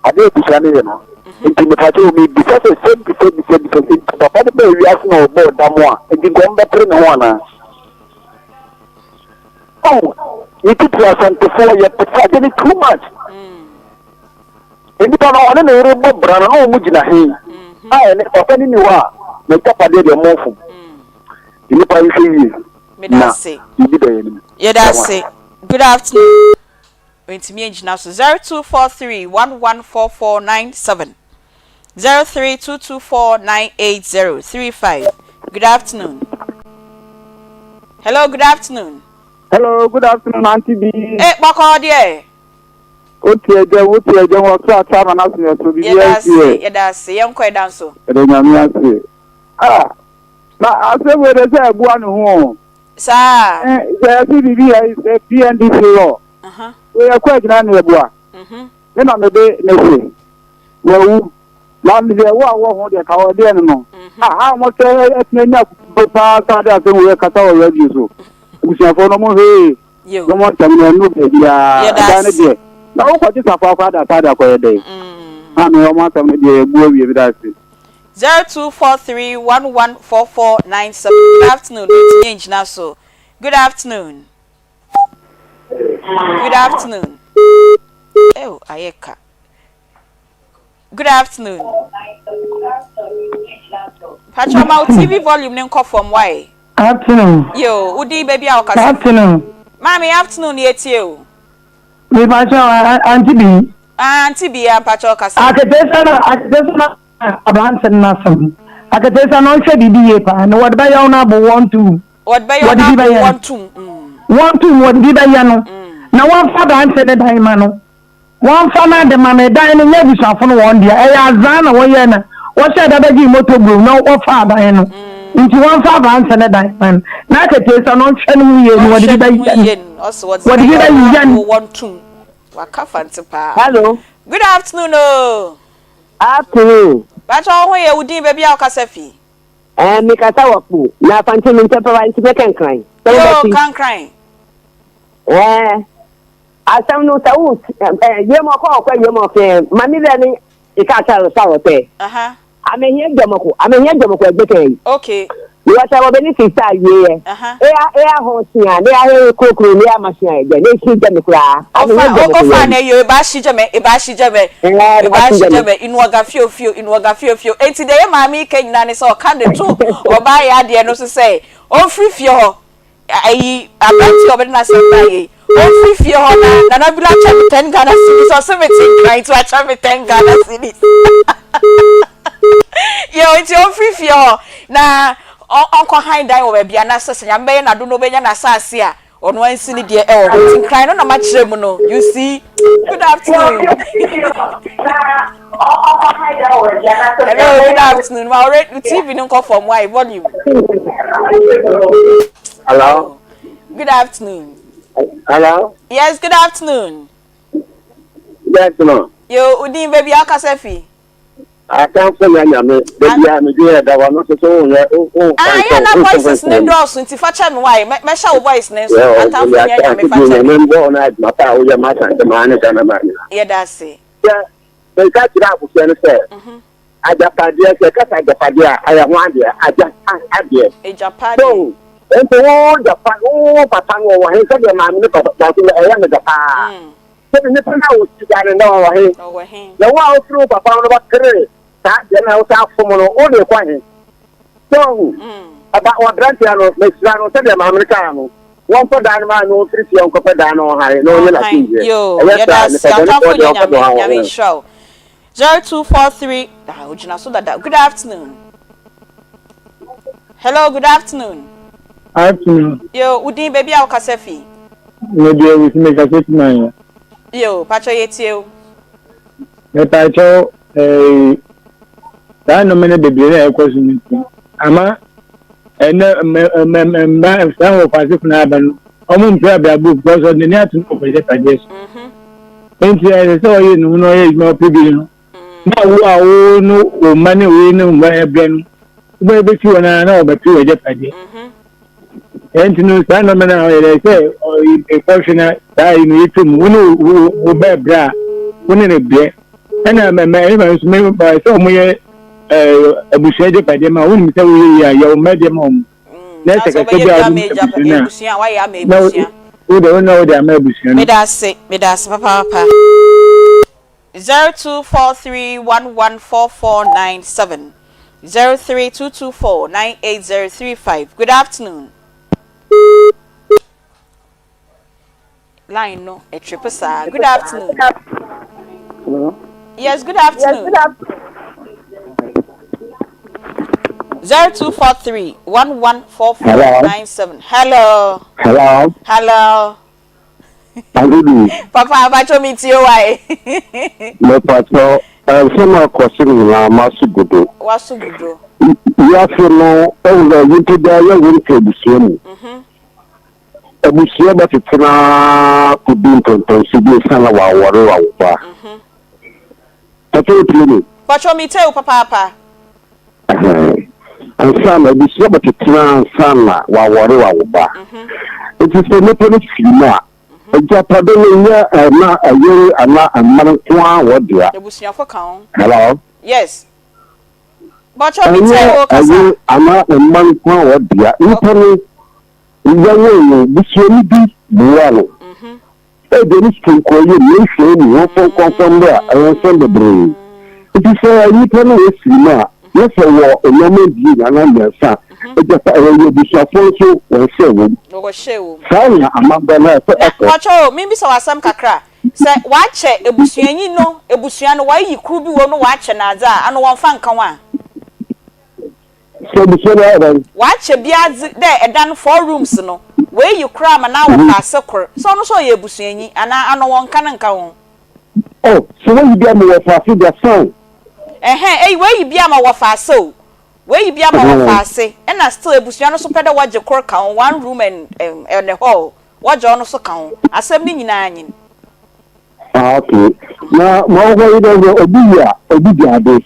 Ade a abusua no yɛ no nti mepakyɛw mebisa sɛ sɛbi sɛbi sɛbi sɛbi nti papa no baa wiase na ɔbɔɔ dam a nti nka ɔmo bɛpere ne ho anaa? Oh ne titiri asantefoɔ yɛpɛ saa ade no too much. Nnipa no ɔne ne yere bɔ bra no na ɔmo gyina he a ɛne papa no ni hɔ a n'agyapadeɛ deɛ ɔmo fom. Nnipa nhwɛ yie na biribi da yɛn anim. Yɛda ase. Good afternoon. Wantumi angyina so. 0243 114497 03224 98035 Good afternoon. Hello, good afternoon. Hello, good afternoon, Auntie B. Eh, bɔkɔɔ deɛ. Wote agya wote agya mu ɔsoro ate ama n'aso yɛ so biribi Yɛda asi ase, ɛ. yɛda ase. Yɛnkɔ ɛda nso. Yɛda Nyame ase. Ah, na asɛm wei de sɛ ɛboa ne ho o. Saa. Eh, sɛ yɛse biribi yɛ sɛ PNDC law. Wei yɛkɔ agyina ne yɛboa. Me na mede ne se. Wawu. Na deɛ wo a wɔ ho deɛ ka ɔdeɛ no no. Ah, a wɔn sɛ ɛtena anya akokoɔ paa saa de asɛm wei kasa wɔ radio so. Abusuafoɔ no wɔn hwee. Na wɔn nsɛm no ɛnu baabiara. Ɛdan no deɛ. Na wokɔgye safoa koraa da saa de akɔyɛ dɛn. Maame wɔn asɛm no deɛ yɛbu awie meda ase. 0243 114497 Good afternoon Mentumi angyina so Good afternoon Good afternoon Ew. ayɛ ka. Good afternoon. Pacho ma wo TV volume ne nkɔ fam why? Afternoon. Yo, wo din baabi a wokasa. Afternoon. Maame, afternoon yɛtie o. Me pacho auntie bi. Ah, auntie bi ya mpacho kasa. Akatesa na akatesa na abrante no n'asɛm. Akatesa na ɔnhwɛ biribi yie paa na wɔde bɛyɛ wo abo wɔn tum. Wɔde bɛyɛ wo abo wɔn tum. Wɔn tum wɔde bi bɛyɛ no. Na wɔmfa abrante ne dan ma no. Wɔmfa n'ade ma no, dan no nyɛ abusuafo no wɔn dea, ɛyɛ azaa na wɔyɛɛ na wɔhyɛɛ da bɛgyee motor broom na wɔfaa dan no, nti wɔmfa aberanteɛ no dan ma no, na aketeesa no ɔnhwɛ ne ho yie no wɔde bi bɛyɛ no, wɔde bi bɛyɛ no. Hello. Good afternoon o. Afternoon. Bàtà ɔho yɛ wo din baabi a ɔkasa fi. Ɛɛ eh, mekasa wɔ kpo na afante mi ntɛ papa nti mɛka nkran. Yoo kankran. Ɛɛ. Eh. Asɛm no sɛ wo ɛ wiem ɔkɔ ɔkɔ wiem ɔfɛ ma mi bɛ ni ika sa sa wɔ tɛ. Amehia jɔmɔko amehia jɔmɔko ɛgbɛ kɛ yi. Okay. Wɔ sɛ wɔ bɛ ni sista wie yɛ. Eya eya hɔn sia ne ya he kurokuro ne ya ma sia yɛ ne si jɛ mi koraa. Amehia jɔmɔko yɛ. Ofa ne yo eba si jɛ mɛ eba si jɛ mɛ eba si jɛ mɛ inu ɔga fio fio inu ɔga fio fio eti deɛ yɛ maame yi ka nyinaa ne sɛ ɔka de to ɔbaa yɛ adeɛ no so sɛ ɔnfiri fie hɔ Ayi aberanteɛ a ɔbɛde n'asɛm baeɛ yi, ɔmfiri fie hɔ na Nana Bila akyɛ me 10 Ghana cedis, ɔse mete Nkran nti wakyɛ me 10 Ghana cedis. Yɛ nti ɔmfiri fie hɔ na ɔnkɔ han dan wɔ baabi anaasɛ sɛ Nyame bɛyɛ n'adom na ɔbɛnya n'asase a ɔno ansi ne deɛ ɛwɔ hɔ. Nti Nkran no na makyerɛ mu no, you see. Good afternoon. Hello, good afternoon. Ma ɔre TV no nkɔ fam why volume. Hello. Good afternoon. Hello. Yes, good afternoon. Good afternoon. Yo, udin baby akasa fi. Atamfo nya nyame baby a me din ɛda wa no so so wo yɛ wo Ah, yeah, na voices ne dɔɔso nti fa kyɛ me why mɛhyɛ wo voice ne nso. Atamfo nya nyame fa kyɛ me. Nyame mbɔ na adwuma pa a woyɛ ma asante maa ne Ghana maa nyina. Yɛda ase. Sɛ meka kyerɛ abusua no sɛ agyapadeɛ sɛ ɛka sɛ agyapadeɛ a ɛyɛ ho adeɛ agya adeɛ. Agyapadeɛ. So nti wo gyapa wo papa no ɔwɔ he sɛdeɛ maame ne papa baako no ɛyɛ me dɛ paa. Sɛbi nipa no a wɔsi da no na ɔwɔ he na wo a wofiri wo papa no bɛpere saa adeɛ no a wosan fom no wode kɔ he. So ɛba aberanteɛ no mesra no sɛdeɛ maame no kaa no. Wɔmfa dan no ma na ɔmfiri fie nkɔpɛ dan na ɔhare na ɔnyɛ n'asomdwoeɛ. Yoo, Ɛyɛ yɛda saa a, ase. nnipa bɔnefoɔ Atamfo deɛ nyɛ ɔmpɛ Nyame. ɔhaw Nyame ho. nhyira wo. 0243 ah, ogyina so dada. Good afternoon. Hello, good afternoon. Afternoon. Yo, wo din baabi a wokasa fi? Me deɛ wusi me kasa fi man ya. Yo, pakyɛ yɛtie wo. Mepakyɛw ɛɛ saa nnome no bebree na ɛkɔ so no nti ama ɛnɛ mma mma saa wɔfaasefo no aba no wɔn mpɛ abrabɔ because ɔde n'ani ato no ɔkɔhyɛ padeɛ so mhm. nti ɛsɛ sɛ ɔyɛ ne ho na ɔyɛ adwuma ɔpɛ bi no na wo a wo no wo mma ne wo ne wo mma ɛbrɛ no wobɛyɛ bɛfi wɔn a na wɔbɛpe wɔ agyapadeɛ mhm. Ɛnti no saa nneɛma no a ɔyɛ dɛ sɛ ɛkɔhwɛ na saa yi no yɛtwa mu wo ne wo bɛɛ brɛ a wo ne no brɛ ɛna mɛmɛ ɛma nso mɛ sɛ wɔn yɛ abusua agyapadeɛ ma wonim sɛ woyɛ yie a yɛ wo mma deɛ ma wɔn na ɛsɛ kɛkɛ bi a wɔde abusua no a na wo de wo na wo de ama abusua no. Meda ase meda ase papaapa. 0243114497 0322498035 Good afternoon. Line no ɛtripe saa. Good afternoon. Hello. Yes, good afternoon. 0243 114497. Hello. Hello. Hello. Agudu. Papa abacho mi tie wae. Mepatɔ nsɛm a kɔ so nyinaa maso gu do. Waso gu do. Wiase no ɛwɔ dɛ nyimpa biara yɛ wo nka ebusua mu. Mhm. Ebusua bɛtete na kodu ntɔntɔnso bi esiane na wɔawɔre wawo ba. Mhm. Papa etie me. Pacho mi tie wo papaapa. Ɛhɛn. Ansa na abusua bɛtetena ansa na wɔawɔre wawo ba. Nti sɛ nipa no firi mu a, agyapade no nyɛ ɛna ɛyere anaa mma no nko ara wɔ dea. Abusuafo ka ho. Hello? Yes. Bɔkyɛ obi tie wo kasa. Ɛnyɛ ɛyere anaa mma nko ara wɔ dea. Nipa no yɛwoo no, busuani bi boa no. Ebia ne sika nkoa yam, ne nhwɛe mu, wɔmfa nkɔmfa mmra, ɛyɛ nsɛm bebree. Nti sɛ nnipa no wɔ siri mu a, na sɛ wɔ nneɛma abien anaa mmiɛnsa a, agyapa ɛyɛ abusuafoɔ nso wɔn hyɛ wom. Wɔhyɛ wom. Saa na amammerɛ no ɛsɛ Na ɛkɔ. mpakyɛw o, membisa wo asɛm kakra. Sɛ wɔakyɛ ebusuanyi no, ebusua no, wɔayi kor bi wɔ mu na wɔakyɛ no adze a, ano wɔmmfa nnka ho a? Sɛ ebusua no ayɛ dɛn? Wɔakyɛ bi adze dɛ dan four rooms no, woeyi kor ama n'awofo ase kor, sɛ ɔno so ɔyɛ ebusuanyi anaa ano wɔnnka no nnka ho? Oh, sɛ woeyi bi ama wɔfa ase dza fine. Ɛhɛn, eyi woeyi bi ama wɔfa ase o, woeyi bi ama wɔfa ase, nna still ebusua no so pɛ dɛ wɔgye kor ka ho, one room and and a hall, wɔgye ɔno so ka ho, asɛm no nyina nye n'. Ah, okay. Na ma ɔwɔ hɔ yi dɛ sɛ obi yi a, obi di ade.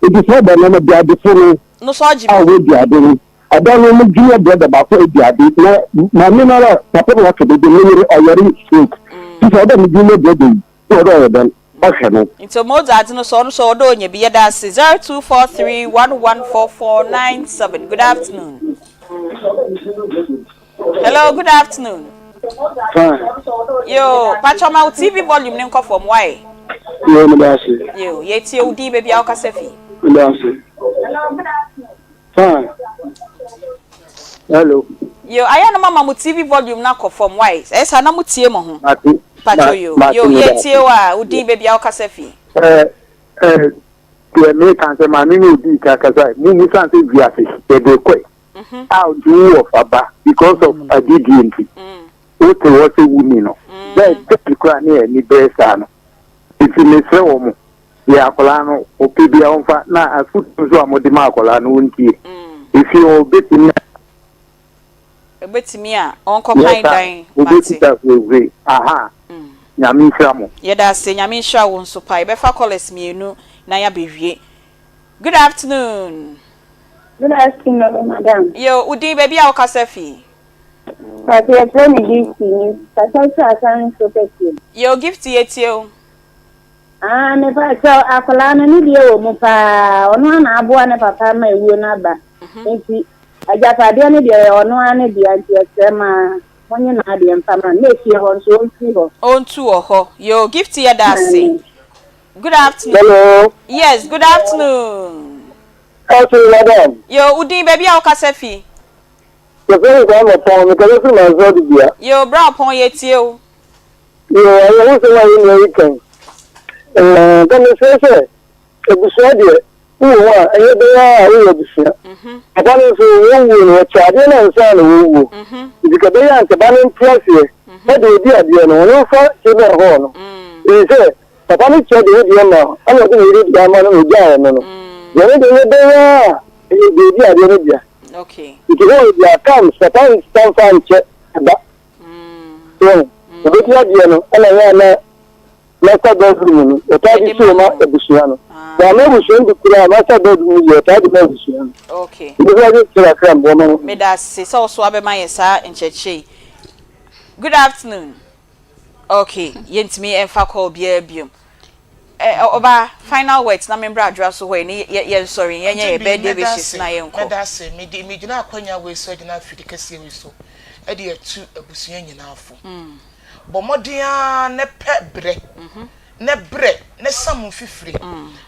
Enti saa da no na biadefo no No so ɔgye a bi. wɔadi ade no, ɛda no mo junior brother baako adi ade na maame no ara papa no aka baabi ne yere ɔyare stroke nti sɛ ɔdɛ me junior brother yi na ɔdɛ ɔyɛ dɛn ɔhwɛ no. Nti ɔma odzi adze no so ɔno so ɔwɔ dɛ onya bi. Yɛda ase. 0243114497 Good afternoon. Hello, good afternoon. Fine. Yo, pacho ma wo TV volume ne nkɔ fam, why? Yo, me da ase. Yo, yɛtie wo din baabi a wokasa fi. Me da ase. Fine. Hello. Yo, ayɛ no mama mo TV volume no akɔ fam, why? Ɛyɛ saa na mo tie mo ho. Mate. Pacho yo, yo, yɛtie wo a, wo din baabi a wokasa fi. Eh, eh, deɛ meka sɛ maame no ɔdii ka kasa, mu mu san sɛ wiase, yɛde kɔe. a nti wo wɔ fa ba because of adidie nti wo te hɔ sɛ wo ni no bɛɛ tɛbi koraa ne ani bɛɛ saa no nti mesrɛ wɔ mo deɛ akwadaa no ɔpɛ bia ɔmfa na afotu nso a mode ma akwadaa no ɔntie ɛfie hɔ ɔbɛtumi a Ɔbɛtumi a ɔnkɔ kan dan mate. Ɔbɛkuta hwehwe aha Nyame nhyira mo. Yɛda ase Nyame nhyira wo nso paa yɛbɛfa callers mienu na yɛabɛwie Good afternoon. Good afternoon, madam. Yo, wo din baabi a wokasa fi? Pàtó yɛfrɛ me Gifty, me kasa firi Asan nsuo kɛseɛ mu. Yo, Gifty yɛtie wo. Ah, me pakyɛw, akwadaa no ne deɛ wɔ mu paa, ɔno ara na aboa ne papa ma ewuo no aba, nti agyapadeɛ no deɛ ɛyɛ ɔno ara ne dea, nti yɛsrɛ mo ara, monye n'adeɛ mfa ma no, na efie hɔ nso ɔmfiri hɔ. Ɔntu wɔ hɔ. Yo, Gifty yɛda ase. Good afternoon. Hello. Yes, good afternoon. Afternoon, madam. Yo, wo din baabi a wokasa fi? Yɛfrɛ me Kwame Ɔpɔn, mekasa firi Mansour Dibea. Yo, bra Ɔpɔn, yɛtie wo. Yo, awerɛhosɛm a yɛn nua yi ka yi, ɛɛ, nka mesrɛ sɛ, abusua deɛ, wowɔ mu a, ɛnyɛ dɛn ara a wowɔ abusua. Papa no nso, wɔwuo no, wɔkyɛ adeɛ no ansa na wɔwuo. Nti ka ɛbɛyɛ a nka ba no nte aseɛ na deɛ ɔdi adeɛ no, ɔno mfa children hall no. Ɛfiri sɛ, Papa no kyerɛ deɛ ɔdi ma no, ɛna ɔde ne yere deɛ ama no na ɔgyaeɛ no no. Deɛ ne deɛ nyɛ dɛn ara a, ɛyɛ deɛ ɔdi adeɛ no dea. Nti hɔ deɛ at times papa nsa mfa nkyɛ ba. So wɔn, ɔbɛdi adeɛ no, ɛna yɛ a na master bedroom no, ɔtaa de si ma abusua no. Wɔama abusua no bi koraa, master bedroom no deɛ ɔtaa de ma abusua no. Okay. Nti sɛ ɔde kyerɛ kakra mboa ma no. Meda ase sɛ wo so abɛma yɛn saa nkyerɛkyerɛ yi. Good afternoon. Ok yɛntumi mfa call biara biom. Eh ɔbaa final words na membra adwoa so hɔ yi ne yɛnsɔre yɛnyɛ yɛ birthday wishes na yɛnkɔ. Mɛda ase, mede megyina akwanya wei so agyina afidi kɛseɛ wei so de atu abusua nyinaa fo. Bɔ mmɔden ara na pɛ berɛ na brɛ na sam mfifire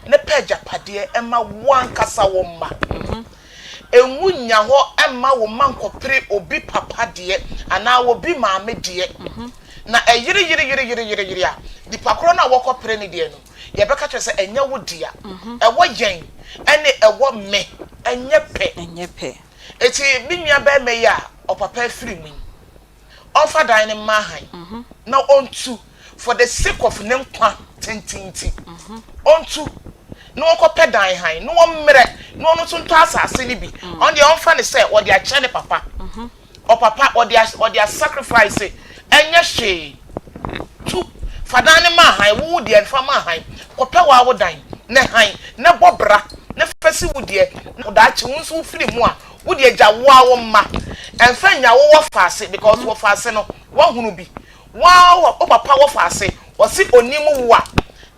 na pɛ agyapadeɛ ma wo ankasa wo mma. Nwu nnya hɔ mma wo mma nkɔpere obi papa deɛ anaa obi maame deɛ. Na ɛyere yere yere yere yere yere a, nipa korɔ no a wɔkɔpere ne deɛ no, yɛbɛka kyerɛ sɛ ɛnyɛ wo dea. Ɛwɔ yɛn ɛne ɛwɔ me, ɛnyɛ pɛ. Ɛnyɛ pɛ. Enti me nua barima yi a ɔpapa afiri mu yi, ɔmfa dan no mma han na ɔntu for the sake of ne nkwa tenten nti, ɔntu na ɔnkɔpɛ dan han na ɔmmrɛ na ɔno nso ntɔ asase no bi. Ɔno deɛ ɔmfa no sɛ ɔde akyɛ ne papa. Ɔpapa ɔde ɔde asacrifice ɛnyɛ hwee. Tu fa dan no ma han, wo wo deɛ fa ma han. Kɔpɛ wo wo dan na han na bɔ bra na fa si wo deɛ na daakye wo nso wofiri mu a wo deɛ gya wo ara wo mma. Ɛmfa nnya wo wɔfaase because wɔfaase no woahunu bi. Wo ara wo papa wɔfaase ɔse ɔnim wo a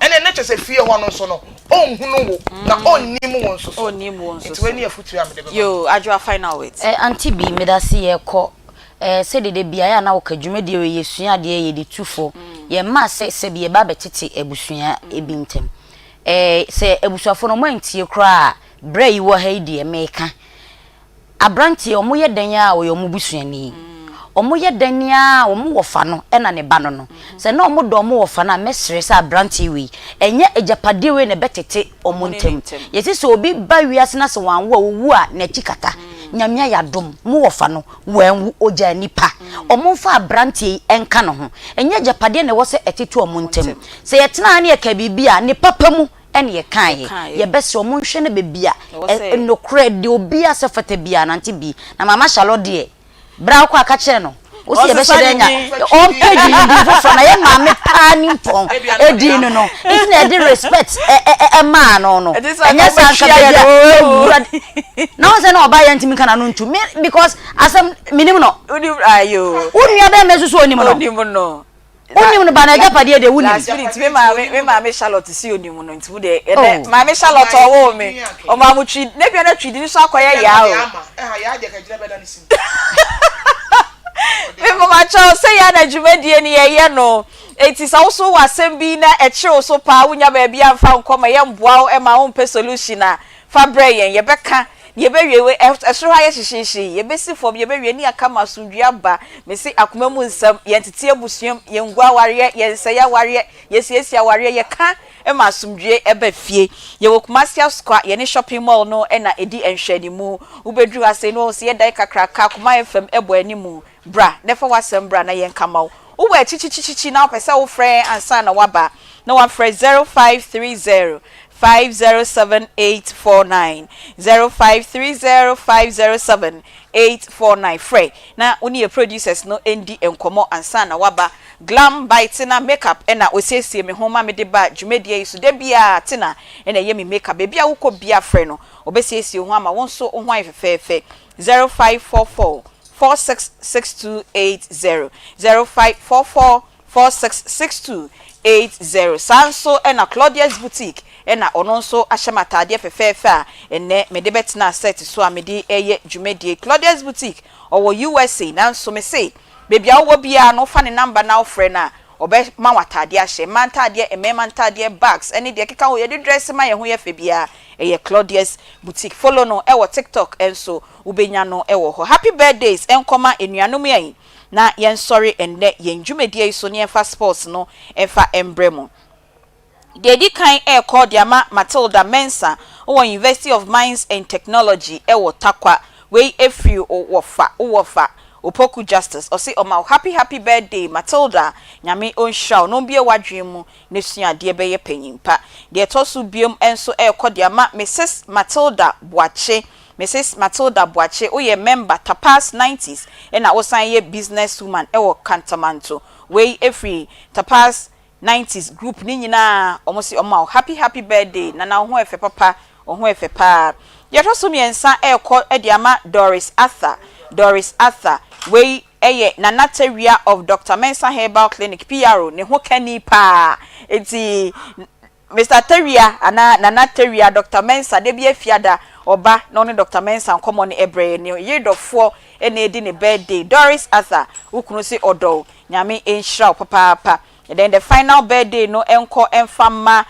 ɛneɛ na kyerɛ sɛ fie hɔ no nso no ɔnhunu wo na ɔnnim wo nso so. Ɔnnim wo nso Nti wei so. ne afutuo a mede bɛma mo. Yoo Adwoa final words. Eh auntie bi medase yɛkɔ. Ɛɛ sɛdeɛ da biara yɛ a na woka dwumadie wei yɛsua adeɛ yɛde tu fo yɛmmaa sɛ sɛbi yɛba abɛtete abusua bi ntam. Ɛɛ sɛ abusuafoɔ no wɔantie koraa a berɛ yi wɔ ha yi deɛ meka Aberanteɛ, wɔyɛ dɛn ara a ɔyɛ wɔn busuani. Wɔyɛ dɛn ara a wɔn wɔfa no na ne ba no no. Sɛ na wɔdɔ wɔn wɔfa no a, mɛsrɛ sɛ aberanteɛ wei, ɛnyɛ agyapadeɛ wei na ɛbɛtete wɔn ntam. Yɛse sɛ obi ba wiase na sɛ wanwo a, ɔwu a, n'akyi kata. Nyame ayɛ adom, mo wɔfa no, wanwu, ɔgyaa nnipa. Wɔmfa aberanteɛ yi nka ne ho. Ɛnyɛ agyapadeɛ na ɛwɔ sɛ ɛtete wɔn ntam. Sɛ yɛtena ha na yɛka biribi a, ne papa mu ɛna yɛkaeɛ. Yɛbɛsrɛ wɔn nhwɛ no baabi a nokorɛ deɛ obiara sɛ fata biara nante bi. Na Mama Shalɔ deɛ, berɛ a wokɔ a ka kyerɛ no, wo sɛ yɛbɛhyɛ dɛ anya, ɔmpɛ din din foforɔ na yɛ maame paa ne mpɔn edin no no, nti na yɛde respect ɛmaa no no. Ɛnyɛ saa nka baabi a ewura na wɔn sɛ na ɔbaa yɛn ntumi nka n'ano ntu me because asɛm menim no. Wo nua bɛrima nso so onim no. Wonim no ba na agyapadeɛ deɛ wonim. Last minute me maame me maame Charlotte si onim no nti wo deɛ ɛnɛ oh. Maame Charlotte ɔwoo me ɔmaa mo twi ne bia na twi di so akɔyɛ yaa o. Me mama kyɛw sɛ yɛ na dwumadie no yɛyɛ no eti sɛ woso wɔ asɛm bi na ɛkyerɛ wo so paa wonya baabi amfa nkɔ ma yɛmboa wo ma wompɛ solution a fa brɛ yɛn yɛbɛka Yɛbɛwie wei, ɛsoro ha yɛ hyehyeehye, yɛbɛsi fam, yɛbɛwie ne yɛaka ma asomdwoeɛ aba. Mese akoma mu nsɛm, yɛntete abusua mu, yɛngu awareɛ, yɛnsɛe awareɛ, yɛsiesie awareɛ, yɛka ma asomdwoeɛ ba fie. Yɛwɔ Kumasi Asokwa, yɛne shopping mall no na ɛdi nhwɛanimu. Wobɛduru ha sei no woahu sɛ yɛdan kakraka, Akoma FM bɔ animu. Bra na fa w'asɛm bra na yɛnka ma wo. Wowɔ akyikyikyikyi na wopɛ sɛ wofrɛ yɛn ansa na woaba a, na woafrɛ 0530 507 849, 0530 507 849. Frɛ na wo ne yɛn producers no ndi nkɔmmɔ ansa na woaba. Glam by Tina Makeup na ɔsiesie me ho ma mede ba dwumadie yi so. Da biara Tina na ɛyɛ me makeup. Baabi a wokɔ biara frɛ no, ɔbɛsiesie wo ho ama wo nso wo ho ayɛ fɛfɛɛfɛ. 0544 466280, 0544 466280. Saa nso na Claudia's Boutique na ɔno nso ahyɛ me ataadeɛ fɛfɛɛfɛ a ɛnnɛ mede bɛtena set so a mede reyɛ dwumadie. Claudia's Boutique, ɔwɔ USA nanso mese baabi a wowɔ biara no wofa ne number na wofrɛ no a ɔbɛma wo ataadeɛ ahyɛ. Mmaa ntaadeɛ, mmarima ntaadeɛ, bags ne deɛ ɛkeka ho yɛde dress ma yɛn ho yɛ fɛ biara ɛyɛ Claudia's Boutique. Follow no wɔ TikTok nso. Wobɛnya no wɔ hɔ. Happy birthdays nkɔma anuanom yɛn na yɛnsɔre ɛnnɛ yɛn dwumadie yi so na yɛmfa sports no mfa mbrɛ mo. Deɛ ɛdi kan ɛrekɔ de ama Matilda Mensah wɔ University of Mines and Technology wɔ Tarkwa. Wei ɛfiri wo wɔfa wo wɔfa Opoku Justice. Ɔse ɔma wo happy happy birthday Matilda. Nyame ɔnhyira wo na ɔmbue w'adwene mu na sua adeɛ bɛyɛ panyin pa. Deɛ ɛtɔ so biom nso ɛrekɔ de ama Mrs Matilda Boakye Mrs Matilda Boakye woyɛ member Tapas Nineties ɛna wosan yɛ business woman ɛwɔ Kantamanto. Wei ɛfiri Tapas Nineties group no nyinaa wɔn se wɔn ma wo happy happy birthday Nana wo ho ɛfɛ papa wo ho ɛfɛ paa. Deɛ ɛtɔ so mmiɛnsa ɛrekɔ de ama Doris Arthur Doris Arthur wei ɛyɛ Nana Tawia of Doctor Mensah Herbal Clinic PRO ne ho kani paa nti Mister Tawia anaa Nana Tawia, Doctor Mensah, da bi afiada ɔba na ɔne Doctor Mensah nkɔmmɔ no ɛbrɛ yɛn. Ne yere dɔfoɔ na ɛredi ne birthday. Doris Arthur, wo kunu se ɔdɔ wo. Nyame nhyira wo papaapa. Then the final birthday no nkɔ mfa mma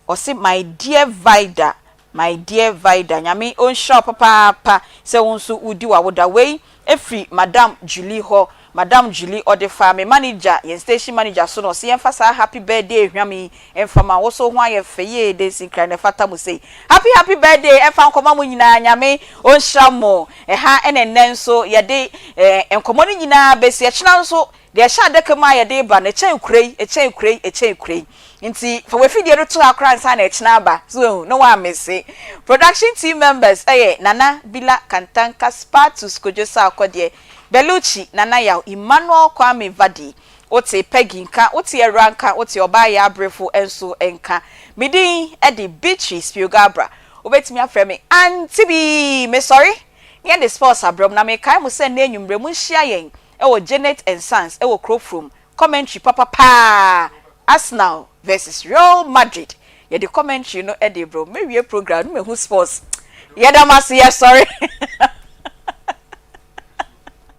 ɔse my dear Vida, My dear Vida, Nyame ɔnhyira wo papaapa sɛ wo nso wodi w'awoda. Wei firi Madam Julie hɔ. Madam Julie, ɔde faa me manager, yɛn station manager so na ɔse yɛmfa saa happy birthday hwam yi mfa ma wo. Wo nso wo ho ayɛ fɛ yie, Daisy Nkran na ɛfata mo sei. Happy happy birthday ɛmfa nkɔma mo nyinaa, Nyame ɔnhyira mo. Ɛha na ɛnnɛ nso yɛde nkɔmmɔ no nyinaa bɛsi. Ɛkyena nso Deɛ ɛhyɛ adaka mu a yɛde reba no, ɛkyɛn kura yi, ɛkyɛn kura yi, ɛkyɛn kura yi. Nti fa w'afidie no to ha koraa ansa na ɛkyena aba. So wahu? Na woammese. Production team members yɛ Nana Bila Kantanka Spatus Kojo Sarkodie, Belucci Nana Yaw, Emmanuel Kwame Vadi. Wote Peggy nka, wote Awuraa nka, wote Ɔbaa Yaa Abrefo nso nka. Me din de Beatrice Piogabra. Wobɛtumi afrɛ me Auntie Bee. Mesɔre na yɛde sports abrɛ mo. Na mekae mo sɛ nnɛ anwummerɛ monhyia yɛn wɔ Janet and Sons wɔ kuro from commentary papa paa Arsenal vs Real Madrid yɛde commentary no de rebrɛ wo mɛwie program no mahu sports yɛda mo ase yɛsɔre.